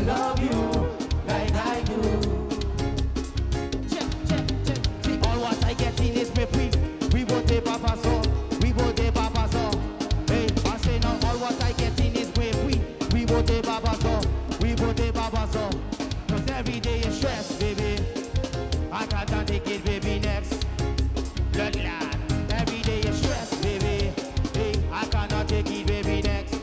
love you like I do. Check, check, check. See, all what I get in is me free. We both dey papa so. We both dey papa so. Hey, I say now all what I get in is me free. We both dey papa so. We both dey papa so. 'Cause every day is stress, baby. I can't take it, baby, next. Blood lad. Every day is stress, baby. Hey, I cannot take it, baby, next.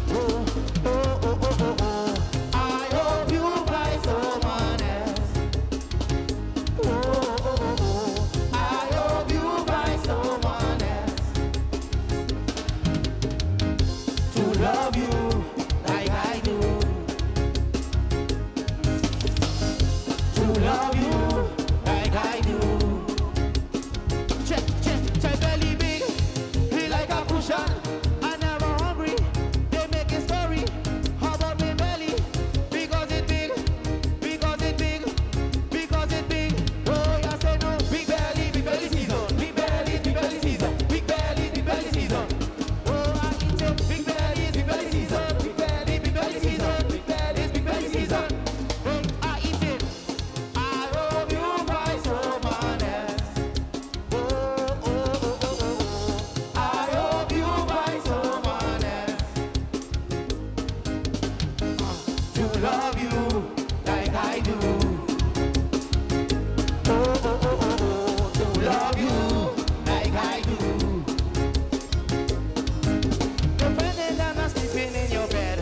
Oh, oh, oh, oh, oh, oh. I hope you find someone else. Oh, oh, oh, oh. I hope you find someone else to love you like I do. To love you like I do. Check, check, check, belly big, he like a cushion. I never hungry. They make a story about me belly because it big, because it big, because it big. Oh, yeah, say no, big belly season, big belly season, big belly season. Oh, I eat it, big belly season, big belly season, big belly season. Hey, I eat it. I hope you find someone else. Oh, oh, oh, oh, oh, oh. I hope you find someone else to love you like I do. Oh, oh, oh, oh, oh, to love you like I do. Your friend and I'm not sleeping in your bed.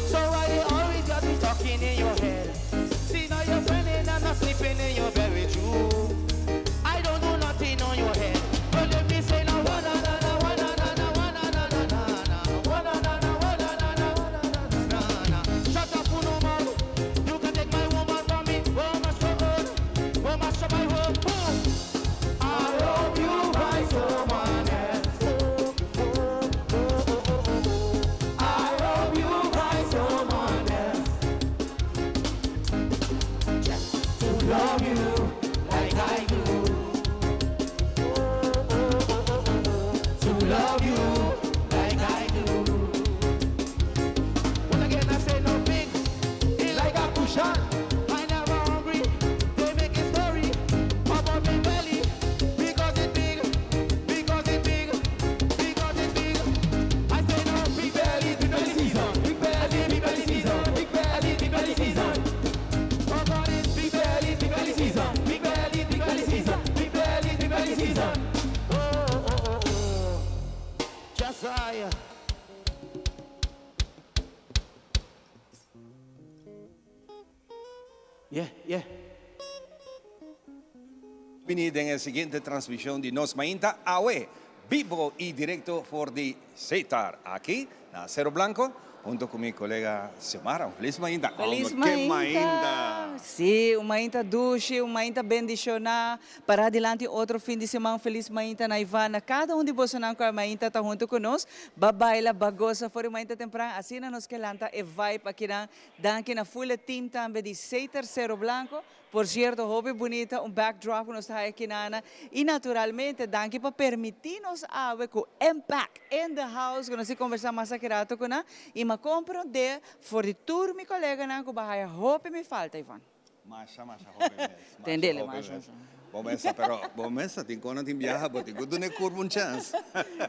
So why they always got me talking in your head? See now your friend and I'm not sleeping in your bed with you. I don't do nothing on your head. But let me say now, one na na na, one na na na, one na na na na na, one na na na, one na na na, one na na na na. Shut up, no mouth. You can take my woman from me. Oh, my soul, oh, my soul, my hope. Boom. I hope you find someone else. Oh, oh, oh, oh, oh, oh, oh. I hope you find someone else to love you like I do. Oh, oh, oh, oh, oh, oh. To love you like I do. Once again, I say no big, it like a cushion. I never hungry. They make a story about me belly because it big, because it big, because it big. I say no big belly, big belly season, big belly season, big belly season. Oh God, it's big belly season, big belly season, big belly season. Oh, oh, oh, oh. Josiah. Yeah. Bini den e siguiente transmision di Nos Mainta Awe, bibo y directo for di Setar, aki na Cero Blanco, hunto cu mi colega Xiomara. Un feliz mainta. Feliz Hombre, ke mainta. Mainta. Si, un mainta dushi, un mainta bendiciona. Para adelante otro fin di siman. Feliz mainta na Ivana. Cada un di boso nan cu mainta ta hunto cu nos. Ba baila, ba goza for mainta tempran. Asina nos ke lanta e vibe aki nan. Danki na full team tambe di Setar Cero Blanco. Por cierto, hopi bunita, un backdrop nos ta aki nan. Y naturalmente, danki pa permiti nos awe cu Impact in the house, cu nos a conversa mas aki rato cu nan. Y m'a compronde for di tur mi coleganan cu b'a haya hopi mi falta, Ivan. Masha, masha hopi mes. Masha Tendele, hopi masha, mes. Masha. Bo mesa, pero bo mesa, tin kono tin viaja, bo tin ku dune curva un chance.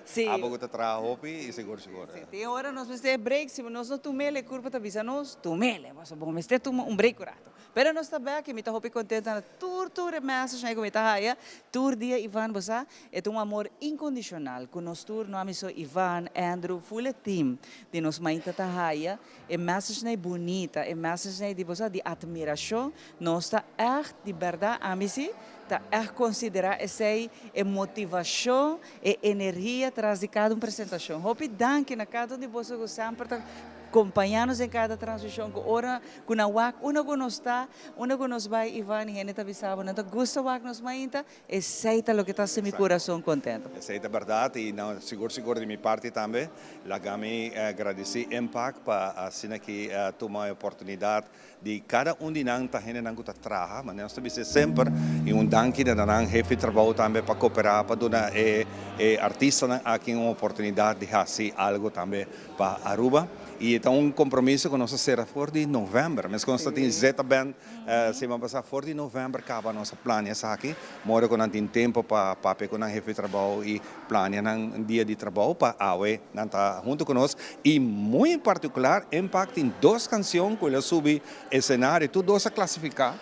Si. Abo ku ta traha hopi y sigur sigur. Si, tin ora nos mester break, si nos no tumele, curva ta bisa nos, tumele. Mas bo mester tuma un break un rato. Pero nos ta back, mi ta hopi contenta na tur tur e message na ku mi ta haya. Tur dia, Ivan, bo sa, e un amor incondicional. Ku nos tur, no ami so Ivan, Andrew, full team, di Nos Mainta ta haya. E message na bunita, e message na di bo sa, di admiracion. Nos ta echt, di berdad, ami si, ta echt considera esey e motivacion e energia tras di cada un presentacion. Hopi danki na cada un di boso cu semper ta acompaña nos den cada transmision, cu ora cu nan wak unda cu nos ta, unda cu nos bay, Ivan, hende ta bisa bo, nan ta gusta wak Nos Mainta, esey ta loke ta haci mi curason contento. Esey ta berdad y no, sigur sigur di mi parti tambe, laga mi gradici Impact pa asina cu tuma e oportunidad di cada un di nan ta hende nan cu ta traha, ma nos ta bisa semper y un danki na nan jefe di trabou tambe pa coopera pa duna e artistanan aki un oportunidad di haci algo tambe pa Aruba. I ta un kompromiso ku nos a sera for di novèmber. Meskos ta tin Zeta Band siman pasá, for di novèmber kaba nos a plania esaki. Mora ku nan tin tempu pa papia ku nan hefe di trabou i plania nan dia di trabou pa awe nan ta huntu ku nos. I muy en partikular Impact tin dos kansion ku el a subi esenario, tur dos a klasifiká.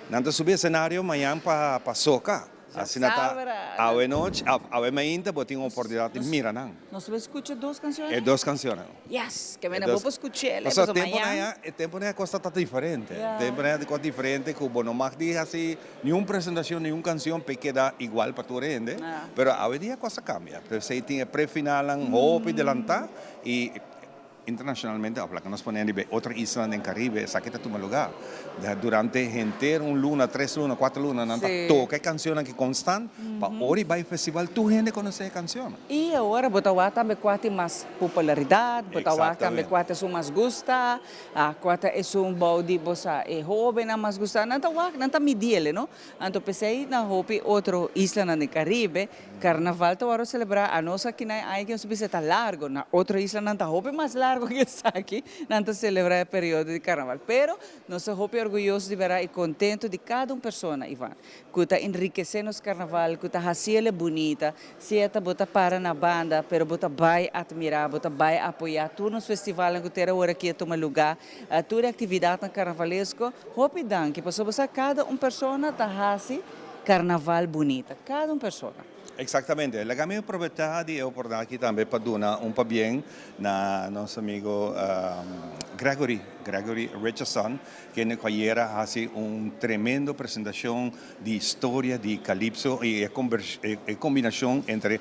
Nan ta subi esenario mañan pa soka. Asina ta awe nochi, awe mainta bo tin oportunidat di mira nan. Nos ta skucha dos kanshonnan? E dos kanshonnan. Yes, ke mena bo por skuch'el e pasobra mañan. E tempunan e kos ta diferente. E tempunan e kos diferente ku bo no mag di hasi niun presentashon, niun kanshon p'e keda igual pa tur hende. Pero awe dia kos a kambia. P'esei tin e prefinalnan hopi delantá i Internacionalmente of laga nos pone riba e otro islanan den Caribe esaki ta tuma lugar. Durante henter un luna, tres luna, cuatro luna nan ta toca e cancionnan aki constant pa ora y bay festival tur hende conoce e cancionnan. Y awor bo ta wak tambe cua tin mas popularidad, bo ta wak tambe cua ta esun mas gusta, cua ta esun bou di bo sa e hobennan mas gusta, nan ta wak, nan ta midi ele no. Anto p'esey na hopi otro islanan den Caribe Carnaval ta wòrdu selebrá, anos aki na e aña ki nos bisa ta largo, na otro islanan ta hopi mas largo ki esaki, nan ta selebrá e periodo di carnaval. Pero nos ta hopi orguyoso di bèrdat i kontentu di kada un persona, Ivan, ku ta enrikesé nos carnaval, ku ta hasi el e bunita, sea ta bo ta para na banda, pero bo ta bai atmirá, bo ta bai apoyá tur nos festivalnan ku ter awor aki a tuma lugá, tur e aktividatnan carnavalesko. Hopi danki, pasobra bo sa kada un persona ta hasi Carnaval bunita, cada un persona. Exactamente. Laga mi aprovecha di e oportunidad aki tambe pa duna un pabien na nos amigo Gregory, Gregory Richardson, kende cu ayer a haci un tremendo presentacion di historia di Calypso y e combinacion entre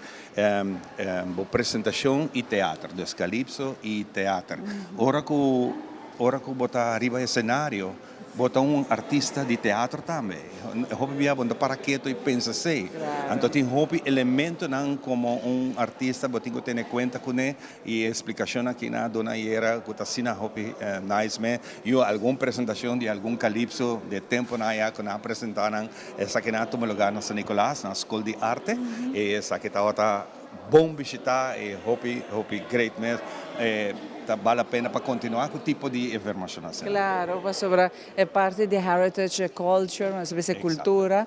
bo presentacion y teatro, dus Calypso y teatro. Ora cu ora cu bo ta riba escenario, Bo ta un artista di teatro tambe. Hopi bia bo no ta para keto y pensa esey. Anto tin hopi elementonan como un artista bo tin cu tene cuenta cune y e explicacionnan aki nan a duna ayera cu ta asina hopi nice me. Yo algun presentacion di algun calypso di e temponan aya cu nan a presenta nan esaki nan a tuma lugar na San Nicolas na School di Arte y esaki tabata bon bishita y hopi hopi great mes. Ta bal la pena pa continua cu tipo di informacion asina. Claro, pasobra e parti di heritage, e culture, nos a bisa e cultura,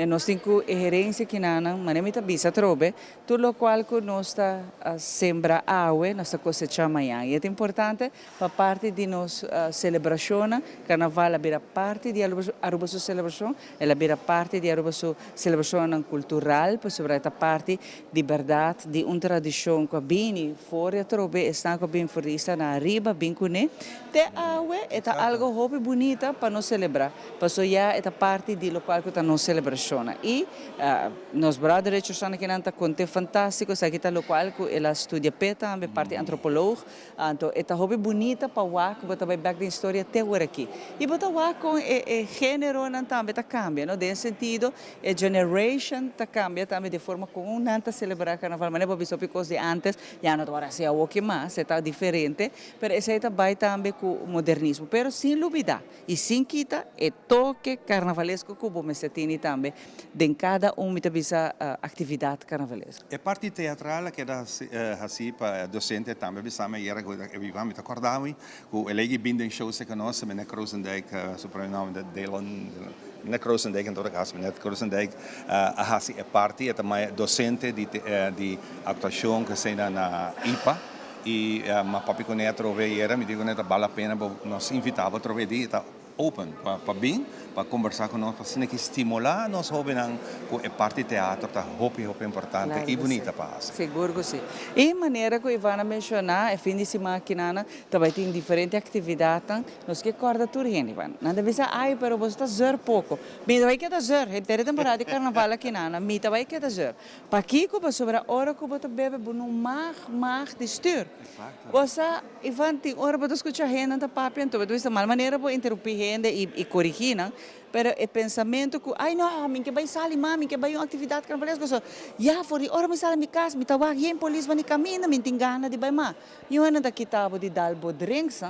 nos tin cu e herencia kinanan, manera mi ta bisa atrobe, tur locual cu nos ta sembra awe, nos ta cosecha mañan. Y e ta importante pa parti di nos celebracionnan, Carnaval a bira parti di Aruba su celebracion, el a bira parti di Aruba su celebracionnan cultural, pasobra e ta parti di berdad di un tradicion cu a bini for di atrobe esnan cu a bin for di isla na ariba bin cune te awe e ta algo hopi bunita pa nos celebra paso ya e ta parti di locual cu ta nos celebracionnan y nos brother Richardson akinan ta conte fantastico esaki ta locual cu el a studia p'e tambe parti antropoloog Anto e ta hopi bunita pa wak, bo ta bai bek den historia te ora aki. I bo ta wak kon e e generonan tambe ta kambia, no? Den e sentido e generation ta kambia tambe di forma kon nan ta selebrá karnaval. Manera bo a bisa hopi kos di antes ya no ta wòrdu hasi awoki mas, e ta diferente, pero esei ta bai tambe ku modernismo. Pero sin lubidá i sin kita e toke karnavalesko ku bo mester tini tambe den kada un, mi ta bisa, aktividat karnavalesko. E parti teatral a keda haci pa docente tambe bisa mi ayera cu e biba mi ta corda mi cu e ley bin den show cerca nos meneer Krozendijk su primer nomber ta Dylan meneer Krozendijk en todo caso meneer Krozendijk a haci e parti e ta docente di actuacion cu esey na ipa y mi a papia cune atrobe ayera mi di cune ta bal la pena bo nos invita bo atrobe di ta open pa bin pa combersa cu nos pa asina ki stimula nos hobennan cu e parti teatro ta hopi hopi importante y bunita pa haci. Sigur cu si. Y manera cu Ivan a menciona e fin di siman akinana ta bay tin diferente actividadnan. Nos ke corda tur hende Ivan. Nan ta bisa ay pero boso ta zeur poco. Mi ta bay keda zeur henter e temporada di carnaval akinana mi ta bay keda zeur. Pakico? Pasobra ora cu bo ta bebe bo no mag mag di stuur. Bo sa, Ivan, tin ora bo ta scucha hendenan ta papia, anto bo ta bisa mal manera bo interumpi hende y corigi nan, pero e pensamento cu, ay no, mi ke bay sali mas, mi ke bay un actividad carnavalesco, so, ya for di ora mi sali mi cas, mi ta wak yen polis bani caminda, mi tin gana di bay mas. Yu hende ta kita bo di dal bo drinks,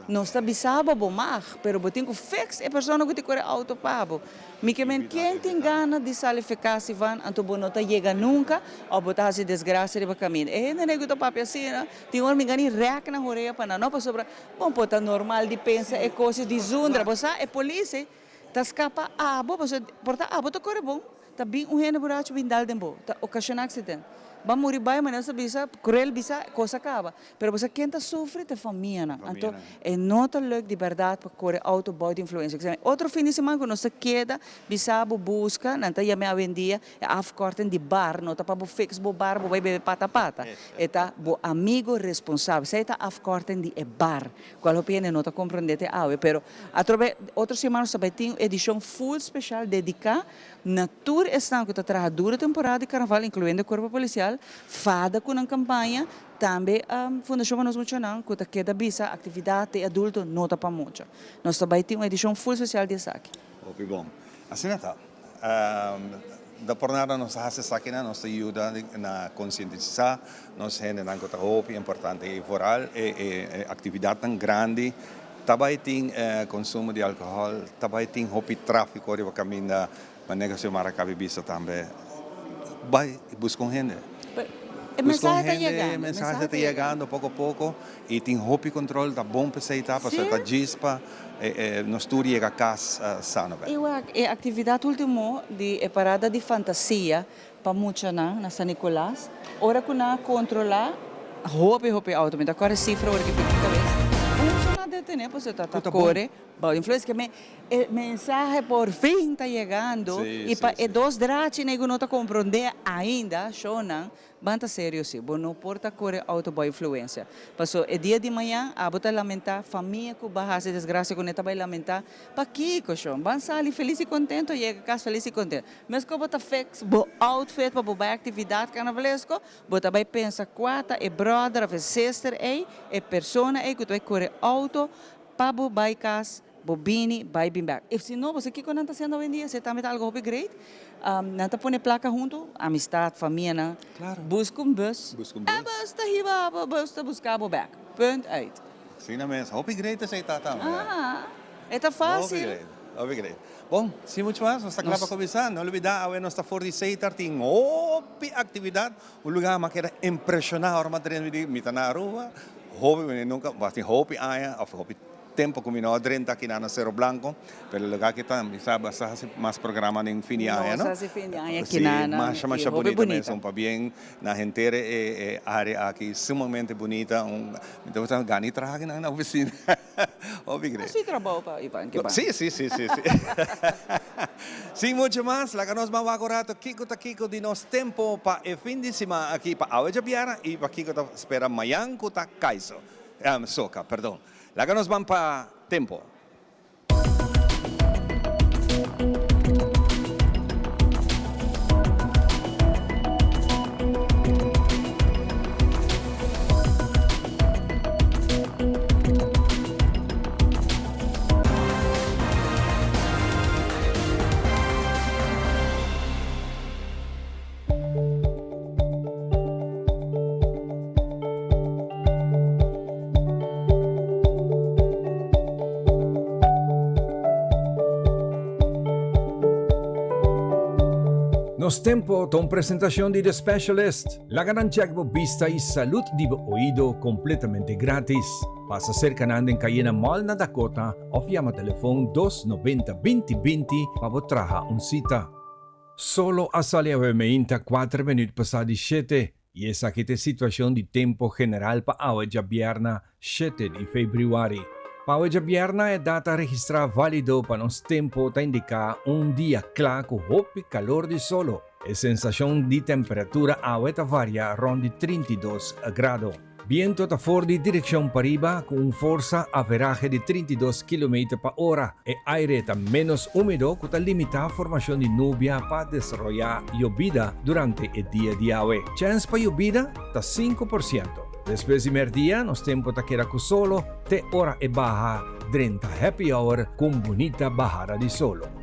Nos ta bisa bo bo mag, pero bo tin ku fix e persona ku tin kore outo pa bo. Mi ke men ken tin gana di sali fekas Ivan, anto bo no ta yega nunka òf bo ta hasi desgrasia riba kaminda. E hendenan ku ta papia asina, tin ora mi gana i rèk nan horea pa nan no, pasobra bon por ta normal di pensa e kos di zundra. Bo sa e polis ei ta skapa abo, pasobra por ta abo ta kore bon, Ta bin un hende buracho bin dal den bo, ta ocasiona accident. Ba muri bai manera sa bisa, cruel bisa, cos a caba. Pero bo sa ken ta sufri? Ta e famianan. Anto e no ta leuk di berdad pa core auto bao di influencia. Kese otro fin di siman cu nos ta keda bisa bo busca, nan ta yama awendia e afkorting di bar, no ta pa bo fix bo bar bo bai bebe pata pata. E ta bo amigo responsabel. Esey ta afkorting di e bar. Cual hopi hende no ta comprende te awe. Pero atrobe otro siman nos ta bai tin un edicion full special dedica Na tur esnan ku ta traha duro temporada di karnaval, inkluyendo e kuerpo polisial, fada ku nan kampaña, tambe Fundashon pa Nos Muchanan ku ta keda bisa aktividat di adulto no ta pa mucha. Nos ta bai tin un edishon ful spesial di esaki. Hopi bon. Asina ta. Da por nada nos ta hasi esakinan, nos ta yuda na konsientisá nos hendenan ku ta hopi importante i vooral e aktividatnan grandi. Ta bai tin konsumo di alkohòl, ta bai tin hopi tráfiko riba kaminda, manera ku Xiomara kabi bisa tambe, bai buska un hende. E mensahe ta yegando. E mensahe ta yegando poko poko i tin hopi kontrol, ta bon p'esei ta, pasobra ta djis pa nos tur yega kas sano bèk. I wak, e aktividat último di e parada di fantasia pa muchanan na San Nicolas, ora cu nan a controla hopi hopi auto, mi ta corre cifra ora ki piki cabes, un so nan a detene pasobra ta ta core bao influencia, ke men e mensahe por fin ta yegando y pa e dos drachinan cu no ta compronde ainda, shownan, Ban ta serio si, bo no por ta kore auto bo influencia. Paso e dia di mañan abo ta lamenta, famia ku ba hasi desgracia kuné ta bai lamenta, pakiko shon? Ban sali felis i kontento, yega kas felis i kontento. Meskos bo ta fix bo outfit pa bo bai aktividat karnavalesko, bo ta bai pensa kua ta e brother of e sister ei, e persona ei ku ta bai kore auto pa bo bai kas. Bo bini, bai bin bek. If si no, bo sa kiko nan ta hasiendo awendia? Esei tambe ta algo hopi great. Nan ta pone plaka huntu, amistad, famianan. Claro. Buska un bus. Buska un bus. E bus ta hiba bo, bus ta buska bo bek. Punt uit. Asina mes. Hopi great esei ta tambe. Ah, e ta facil. Hopi great, hopi great. Bon, sin mucho mas, nos ta kla pa kuminsá. No lubidá, awe nos ta for di Seitar, tin hopi aktividat. Un lugá mi a keda impreshoná ora mi a drenta, mi di, mi ta na Aruba, hopi, mi nunka, tin hopi aña òf hopi. Tempo cu mi no a drenta aki na Cerro Blanco, pero e lugar aki ta, mi sa basta haci mas programa den fin di aña, no? Nos haci fin di aña aki na, Si, masha, y masha hopi bunita bunita. mes, un pabien na henter e e area aki, sumamente bunita, un, mi ta bisa gana di traha aki na oficina, hopi great. Haci trabao pa Ivan ke ban. Si, si, si, si, si. Sin mucho mas, laga nos ban wak un rato kico ta kico di nos tempo pa e fin di siman aki, pa awe djabièrnè y pa kico ta spera mayan cu ta Kaiso, Soca, perdon. Laga nos ban pa tempo. Nos Tempo ta un presentacion di The Specialist. Laga nan check bo bista y salud di bo oido completamente gratis. Pasa cerca nan den Cayena Mall na Dakota of yama telefon dos noventa binti binti pa bo traha un cita. Solo a sali awe meinta kuater minuut pasá di shete i esaki ta e situashon di tempo general pa awe djabièrna shete di febrüari. Pa awe djabièrna e data registrá válido pa nos tempo ta indiká un dia kla ku hopi kalor di solo. E sensashon di temperatura awe ta varia rònt di 32 grado. Biento ta for di direkshon pariba ku un forsa averahe di 32 kilometer pa ora. E aire ta ménos úmedo ku ta limitá formashon di nubia pa desaroyá yobida durante e dia di awe. Chèns pa yobida ta 5%. Despues di mèrdia nos tempu ta keda ku solo te ora e baha drenta happy hour ku un bunita bahada di solo.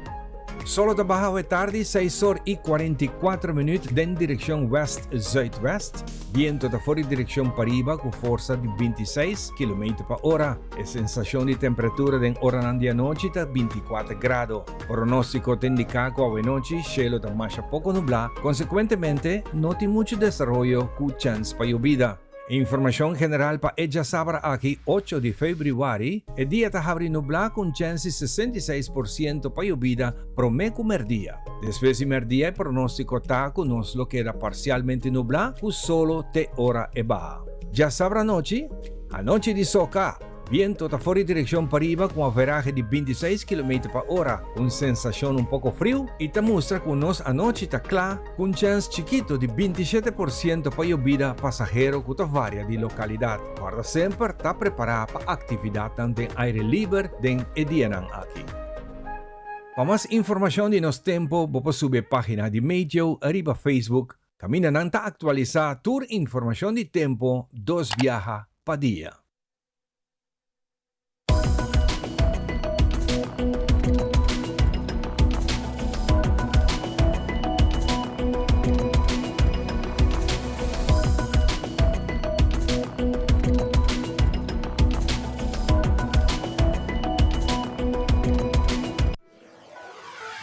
Solo ta baha awe tardi seis or i 44 minuut den direkshon west-zuidwest. Biento ta for di direkshon pariba ku forsa di 26 kilometer pa ora. E sensashon di temperatura den oranan di anochi ta 24 grado. Pronóstiko ta indiká ku awe nochi shelu ta masha poko nublá, konsekuentemente no tin muchu desaroyo ku chèns pa yobida. Informashon general pa e djasabra aki ocho di febrüari, e dia ta habri nublá ku un chèns di 66% pa yobida promé ku mèrdia. Despues di mèrdia e pronóstiko ta ku nos lo keda parsialmente nublá ku solo te ora e baha. Djasabra anochi, anochi di soka! Biento ta for di direkshon pariba ku un averahe di 26 kilometer pa ora, un sensashon un poko friu i ta mustra ku nos anochi ta kla ku un chèns chikitu di 27% pa yobida pasahero ku ta varia di lokalidat. Kòrda semper ta prepará pa aktividatnan den aire liber den e dianan aki. Pa mas informashon di nos tempu bo por subi e página di Meteo riba Facebook kaminda nan ta aktualisá tur informashon di tempu dos biaha pa dia.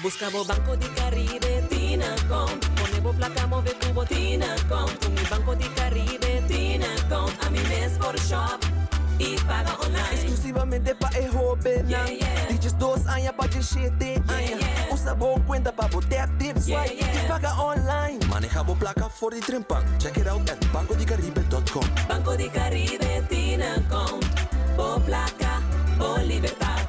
Busca bo Banco di Caribe Tinacom Pone bo placa move cu bo Tinacom Cu mi Banco di Caribe Tinacom Ami mes por shop y paga online. Exclusivamente pa e hobennan di 12 aña pa 17 aña. Usa bo cuenta pa bo tap, tip, swipe y paga online. Maneha bo placa for di trempan. Check it out at bancodicaribe.com. Banco di Caribe Tinacom Bo placa, bo libertad.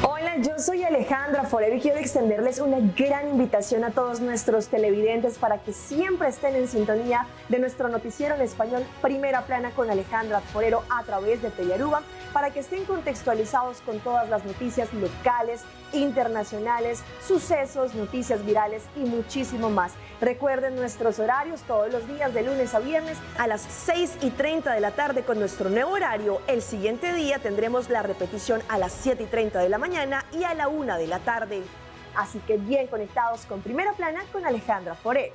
Hola, yo soy Alejandra Forero y quiero extenderles una gran invitación a todos nuestros televidentes para que siempre estén en sintonía de nuestro noticiero en español Primera Plana con Alejandra Forero a través de Telearuba, para que estén contextualizados con todas las noticias locales, internacionales, sucesos, noticias virales y muchísimo más. Recuerden nuestros horarios todos los días de lunes a viernes a las 6:30 de la tarde con nuestro nuevo horario. El siguiente día tendremos la repetición a las 7:30 de la mañana y a la 1 de la tarde. Así que bien conectados con Primera Plana con Alejandra Forero.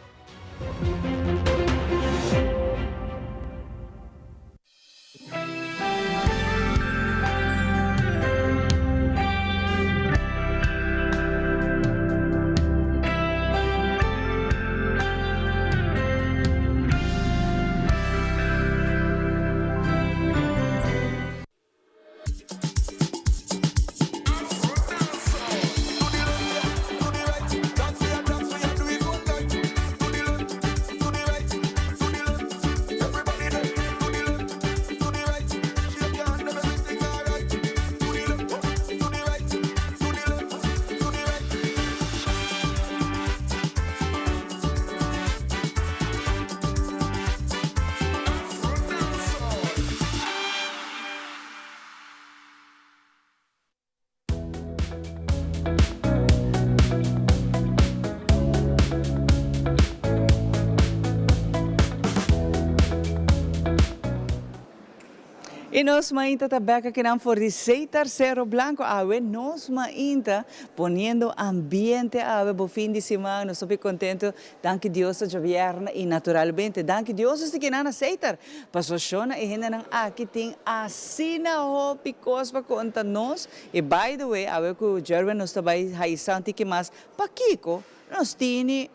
Y nos mainta ta bek akinan for di Seitar Cerro Blanco awe nos mainta poniendo ambiente awe bo fin di siman nos hopi contento danki Dios ta djabièrnè y naturalmente danki Dios nos ta kinan na Seitar Paso shona e hendenan aki tin asina hopi kos pa konta nos y by the way awe ku Jerwin nos ta bai haisa un tiki mas pakiko nos tini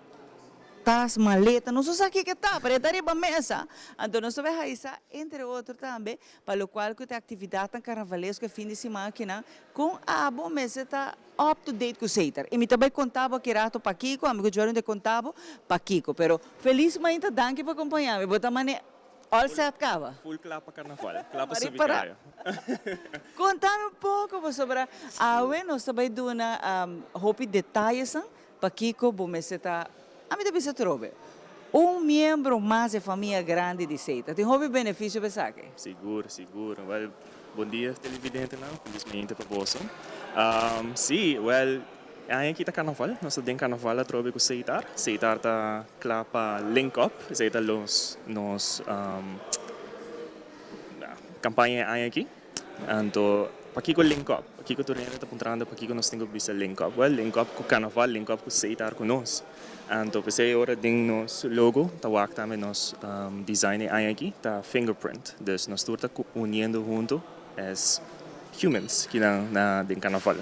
tas maleta nos no sa kiko e ta pero e ta riba mesa anto nos ta bai haisa entre otro tambe pa lokual ku ta aktividatnan karnavalesko e fin di siman akinan kon abo mester ta up to date ku Seiter y mi ta bai konta bo aki rato pakiko ami ku Jerwin ta konta bo pakiko pero felis mainta danki pa kompaña mi bo ta mane All set caba. Full cla pa carnaval. Cla pa subi cayo. Contami un poco pasobra awe nos ta bay duna hopi detayesnan pakico bo mester ta, ami ta bisa trobe, un miembro mas e famia grandi di Seita. Tin hopi beneficio pa esaki. Sigur, sigur. Well, bon dia televidentenan, felis mainta pa boso. Si, well, E aña aki ta carnaval, nos ta den carnaval atrobe cu Seitar. Seitar ta cla pa link up, esey ta los nos campaña e aña aki. Anto, pakico link up? Pakico tur hende ta puntrando pakico nos tin cu bisa link up? Well, link up cu Carnaval, link up cu Setar cu nos. Anto, p'esey ora den nos logo ta wak tambe nos design e aña aki ta fingerprint. Dus nos tur ta uniendo hunto as humans kinan na den Carnaval.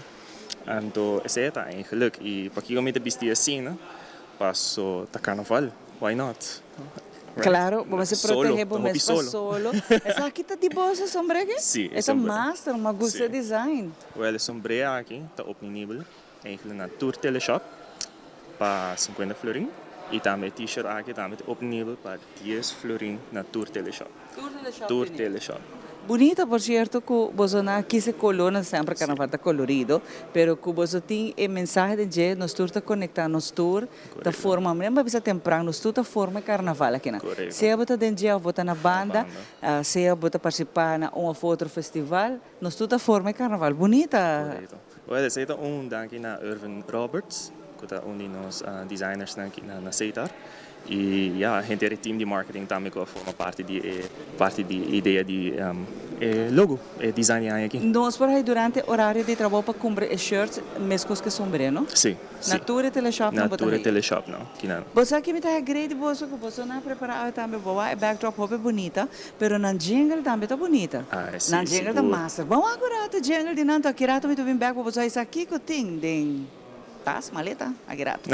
Anto, esey ta eigenlijk. Y pakico mi ta bisti asina? Paso ta Carnaval, why not? Right? Claro, bo mester Solo, protege bo ta hopi mes pa solo. solo. Esaki ta di bo e sombré aki? Sí, e E ta sombré. master, mi a gusta e Sí. design. Well, e sombré aki ta obtenibel eigenlijk na tur teleshop pa 50 florin. Y tambe e t-shirt aki tambe ta obtenibel pa 10 florin na tur teleshop. Tur teleshop Tur tene. teleshop. Bunita, por cierto, cu boso na kies e color, no semper carnaval ta colorido, pero cu boso tin e mensahe den dje, nos tur ta conecta, nos tur ta forma, mi a bisa tempran, nos tur ta forma e carnaval akinan. Sea bo ta den dje of bo ta na banda, sea bo ta participa na un of otro festival, nos tur ta forma e carnaval. Bunita. Corecto. Well, esey ta un danki na Irvin Roberts, cu ta un di nos designersnan aki na Setar. Y ya, henter e team di marketing tambe cu a forma parti di e parti di e idea di e logo, e design di aña aki. Nos por hay durante horario di trabou pa cumpra e shirts mescos cu e sombré, no? Sí, sí. Na tur e teleshopnan Na bo ta tur e hay. teleshopnan, kinan. Bo sa ki mi ta agree di boso cu boso nan a prepara awe tambe bo wak e backdrop hopi bunita, pero nan jingle tambe ta bunita. Ah, sí, Nan jingle ta sigur. master. Bon wak un rato jingle di nan to aki rato mi ta bin bek pa boso hay sa kico tin den tas, maleta, aki rato.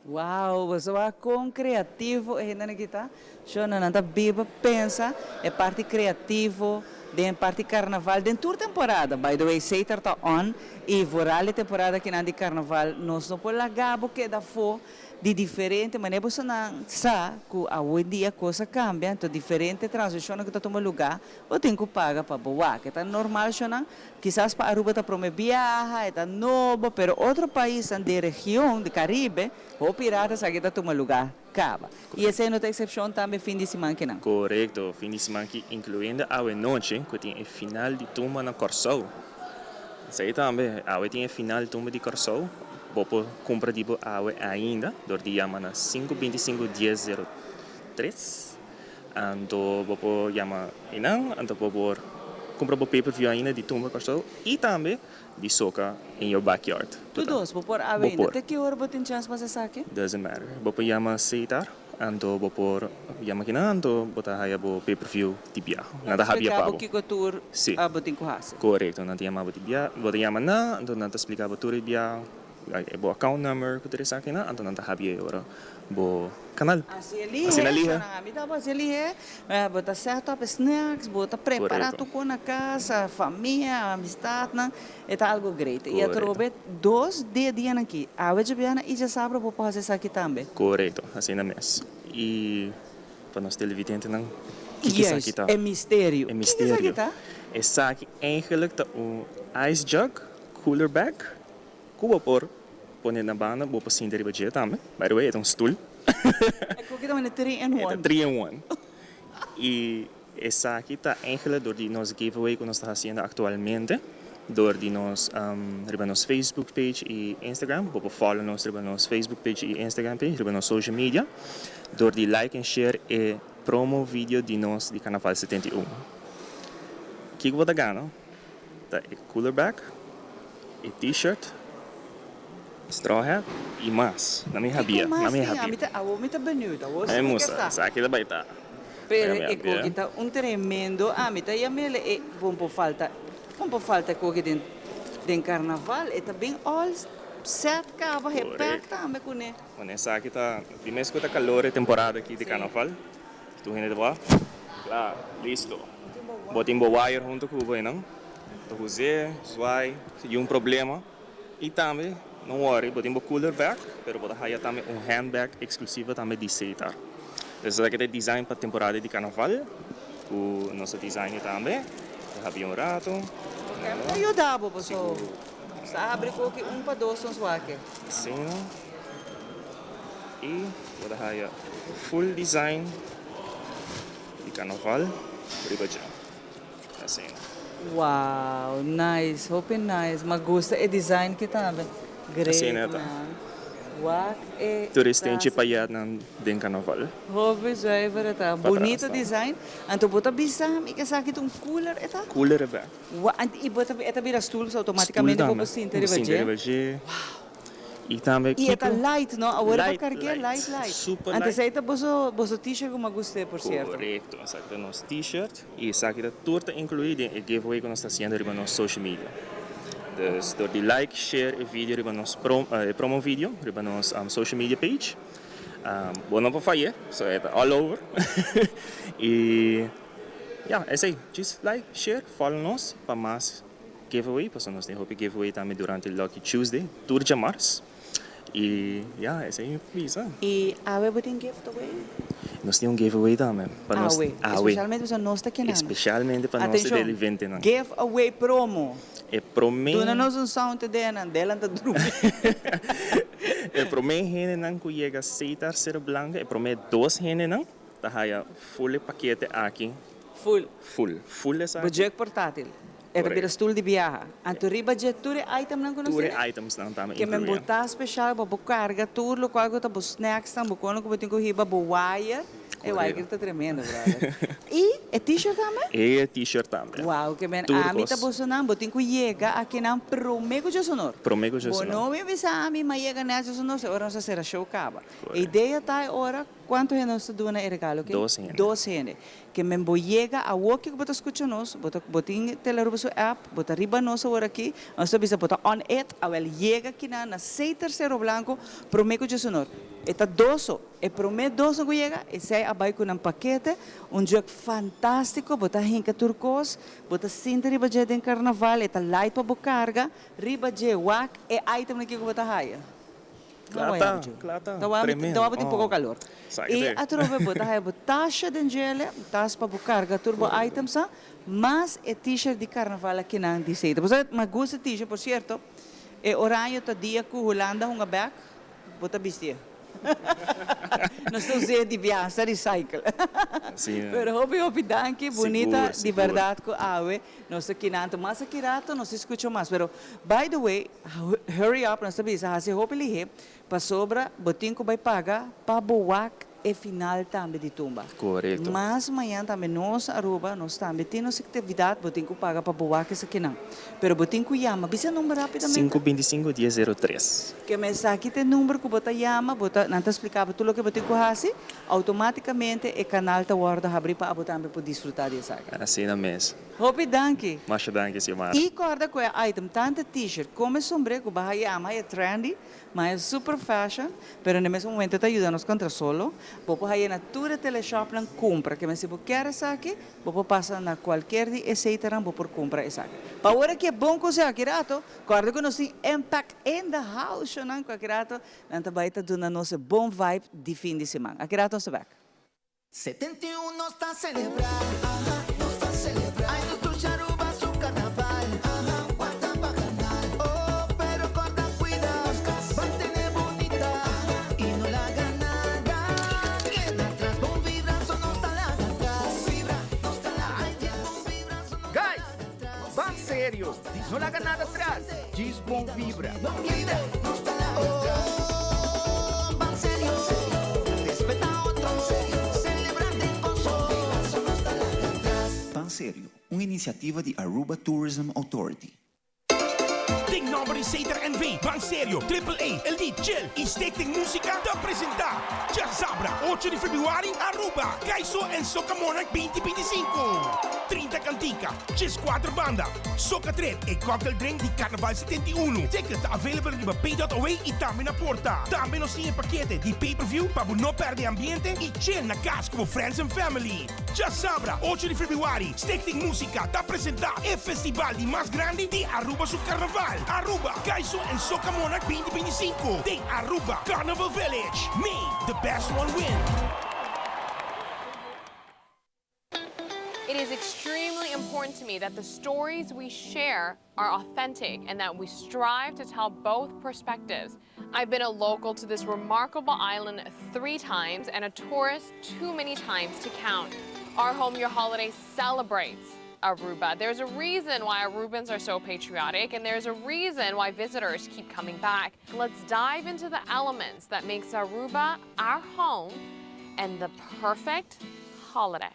Wow, boso a con creativo e hendenan aki ta. Shona, nan ta biba pensa e parti creativo den e parti carnaval den tur temporada. By the way, Setar ta on y vooral e temporada akinan di carnaval nos no por laga bo keda afo di diferente manera. Bosonan sa cu awendia cos a cambia, anto diferente transicionnan cu ta tuma lugar Bo tin ku paga pa bo wak. E ta normal shonan. Kisas pa Aruba ta prome biaha, e ta nobo, pero otro paisnan den region di Caribe, hopi rato esaki ta tuma luga kaba. I esei no ta eksepshon tambe fin di siman kinan. Korekto, fin di siman ki inkluyendo awe nochi ku tin e final di tumba na Kòrsou. Esei tambe, awe tin e final tumba di Kòrsou, bo por kumpra di bo awe ainda dor di yama na sinku binti sinku dies zero tres. Anto bo por yama einan, anto bo por kumpra bo pay per view ainda di Tumba Kòrsou i tambe di Soca in your backyard. Tur dos bo por awe ainda. Te ki ora bo tin chèns pa hasi esaki? Doesn't matter. Bo por yama Setar, anto bo por yama kinan, anto bo ta haya bo pay per view di bia. Nan ta habia pa Splika bo bo. kiko tur Si. bo tin ku hasi. Korekto. Nan ta yama bo di bia, bo ta yama nan, anto nan ta splika bo tur e bia. E bo account number ku tur esakinan, anto nan ta habia e ora bo kanal. Así e lihe, Asina lihe. shonnan, ami ta bo así e lihe, bo ta set up e snacks, bo ta prepara Korekto. tur kon na casa, famia, amistadnan, e ta algo great. I Korekto. atrobe dos di e dianan aki, awe djabièrnè i djasabra bo por hasi esaki tambe. Korekto, asina mes. I pa nos televidentenan, kiko esaki Juist, ta? e misterio. E Kiko esaki misterio. ta? Esaki eigenlijk ta un ice jug, cooler bag, Ku bo por pone na banda, bo por sinta riba dje tambe. By the way, e ta un stul. E koki ta manda three in E ta one. three in one. I esaki ta eigenlijk dor di nos giveaway ku nos ta hasiendo aktualmente dor di nos riba nos Facebook page i Instagram. Bo por follow nos riba nos Facebook page i Instagram page, riba nos social media dor di like en share e promo video di nos di Carnaval 71. Kiko bo ta gana? Ta e cooler bag, e t-shirt, straw hat y mas. Na mi Kiko habia, na mas mi tin? habia. Ami ta, awor mi ta benieuwd, awor Na si mi mi ke mustra, sa. esaki ta bay ta. Pero Na mi e habia. koki ta un tremendo, ami ta yam'el e bon por falta, bon por falta e koki den den carnaval, e ta bin all set caba, he pack Correcto. tambe cune. Bueno, esaki ta, di mes cu ta calor e temporada aki di Sí. carnaval, tur hende ta wak, kla, listo. Bo tin bo wire hunto cu bo einan. Ta huz'é, zwaai, si tin un problema, Y tambe, no worry, bo tin bo cooler bag, pero bo ta haya tambe un handbag exclusivo tambe di Setar. Dus esaki ta e design pa temporada di carnaval, cu nos a design tambe. Ta habri un rato. Ok, mi ta yuda bo paso sa habri koki un pa dos nos wak. Asina. Y bo ta haya full design di carnaval riba dje. Asina. Wow, nice, hopi nice. Ma gusta e design ki tambe. Great Asina ta. man. Wak e Tur e stenchi tas. payetnan den carnaval. Hopi zuiver e ta. Pa Bunito tras ta. design. Anto bo ta bisa mi ke esaki ta un cooler e ta? Cooler e bek. Wa, ant i bo ta e ta bira stoel so Stoel automaticamente bo tambe. por sinta Bo riba sinta dje. riba dje. Wow. Y tambe Y e ta kiko? light no? Awor e pa Light, cargué light. light light. Super Antes light. ey ta boso boso t-shirt cu mi a gust'é por cierto. Correcto, esaki ta nos t-shirt y esaki ta tur ta inclui den e giveaway cu nos ta haciendo riba nos social media. Dus door di like, share e video riba nos prom e promo video riba nos social media page. Bo no por fay'é, so e ta all over. Y ya, esey, djis like, share, follow nos pa mas. Giveaway, pasobra nos tin hopi giveaway tambe durante Lucky Tuesday, tur djamars. Y ya, esey mi por bisa. Y awe bo tin giveaway? Nos tin un giveaway tambe pa nos. Awe, Awe. especialmente pasobra nos ta kenando. Especialmente pa nos Atencion, televidentenan. giveaway promo. E prome. Duna nos un sound te denan, Delan ta drumi. E prome hendenan cu yega Setar Cerro Blanco, e prome dos hendenan ta haya full e pakete aki. Full. Full, full esaki. Bo jug portatil. E ta bira stul di biaha. Anto riba dje tur e itemnan ku nos Tur e tene. itemsnan tambe Ke men bo inkluí. ta speshal pa bo karga tur lokual ku ta bo snacksnan, bo kono ku bo tin ku hiba, bo wire. E wire ta tremendo, brother. I e t-shirt tambe? E t-shirt tambe. Wow, ke men Tur ami ta kos. bosonan, bo tin ku yega akinan prome ku djesonor. Prome ku Bo djesonor. no bin bisa ami, m'a yega net djesonor, si ora nos a sera show kaba. E idea ta e ora Kuantu hende nos ta duna e regalo aki? Dos hende. Dos hende. Ke men bo yega awoki ku bo ta skucha nos, bo ta bo tin Telearuba su app, bo ta riba nos awor aki, nos ta bisa bo ta on it, awel yega kinan na sei Tercero Blanco prome ku djesunor. E ta doso, e prome doso ku yega, esei a bai ku nan pakete, un jug fantastiko, bo ta hinka tur kos, bo ta sinta riba dje den karnaval, e ta light pa bo karga, riba dje wak e itemnan ki ku bo ta haya. Kla ta, kla ta. Tremendo. Tawa tin poko kalor. I atrobe bo ta haya bo tasha den djele, tas pa bo karga tur bo itemsnan, mas e t-shirt di karnaval akinan di Seita. Bo sa mi gusta e t-shirt, por sierto, e oraño ta dia ku Hulanda hunga bek, bo ta bistié. Nos ta us'é di biaha, sa recycle. Pero hopi hopi danki, bunita di bèrdat ku awe nos ta kinan. Mas aki rato nos ta skucha mas, pero by the way, Hurry up, nos ta bisa hasi hopi lihé, pasobra bo tin ku bai paga pa bo wak e final tambe di tumba. Korekto. Mas mañan tambe nos Aruba, nos tambe tin nos aktividat, bo tin ku paga pa bo wak esakinan. Pero bo tin ku yama, bisa e number rápidamente. Sinku bintisingu dies zero tres. Keme esaki ta e number ku bo ta yama, bo ta, nan ta splika bo tur loke bo tin ku hasi, outomátikamente e kanal ta wòrdu habrí pa abo tambe por disfrutá di esaki. Asina mes. Hopi danki. Masha danki Xiomara. I corda cu e item tanto t-shirt como e sombre cu baha yama e trendy, ma e super fashion, pero na e mesun momento ta yuda nos contra solo. Bo por haya na tur e teleshopnan cumpra. Keme si bo kier esaki, bo por pasa na cualkier di e seiternan bo por cumpra esaki. Pa ora ki e bon conseho aki rato, corda cu nos tin Impact in the house shownan cu aki rato nan ta bay ta duna nos e bon vibe di fin di siman. Aki rato nos ta bek. 71 nos ta celebra, aha, nos ta celebra. Ay nos dushi Aruba su carnaval, aha, warda pa gana. Oh, pero corda cuida, mantene bunita, aha, y no laga nada keda atras. Bon vibra, so no ta laga atras. Bon vibra, nos ta laga atras. Bon vibra, so no ta Guys, laga atras. ban serio, no laga nada atras, djis bon vibra. Bon vibra, nos ta laga atras. Oh, ban serio, respeta otro, celebra den gozo. Bon vibra, so nos ta laga atras. Ban Serio, un iniciativa di Aruba Tourism Authority. Den nomber di Sater NV, Ban Serio, Triple A, El Di, Chill y Stichting Musica ta presenta Djasabra ocho di februari Aruba, Kaiso en Soca Monarch binti bintisinco. 30 cantica, 14 banda. Soca Trip, e cocktail drink di Carnaval 71. Ticket ta available riba pay.away y tambe na porta. Tambe nos tin e pakete di pay-per-view pa bo no perde ambiente y chill na cas cu bo friends and family. Djasabra, ocho di februari, Stichting Musica ta presenta e festival di mas grandi di Aruba su Carnaval, Aruba Kaiso and Soca Monarch 2025 den Aruba Carnival Village. May the best one win! It is extremely important to me that the stories we share are authentic and that we strive to tell both perspectives. I've been a local to this remarkable island three times and a tourist too many times to count. Our Home Your Holiday celebrates Aruba. There's a reason why Arubans are so patriotic and there's a reason why visitors keep coming back. Let's dive into the elements that makes Aruba our home and the perfect holiday.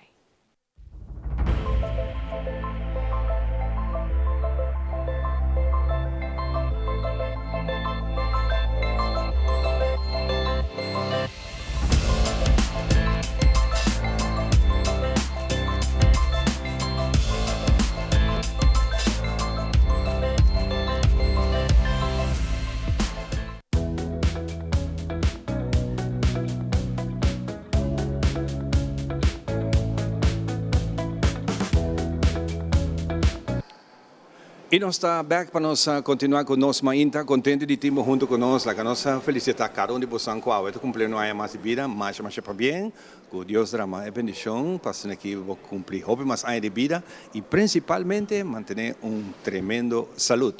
Y nos ta back pa nos continua cu nos mainta contento di tin bo hunto cu nos. Laga nos felicita cada un di bosan cu awe ta cumpli un aña mas di bida. Masha masha pabien. Cu Dios drama e bendicion pa asina ki bo cumpli hopi mas aña di bida y principalmente mantene un tremendo salud.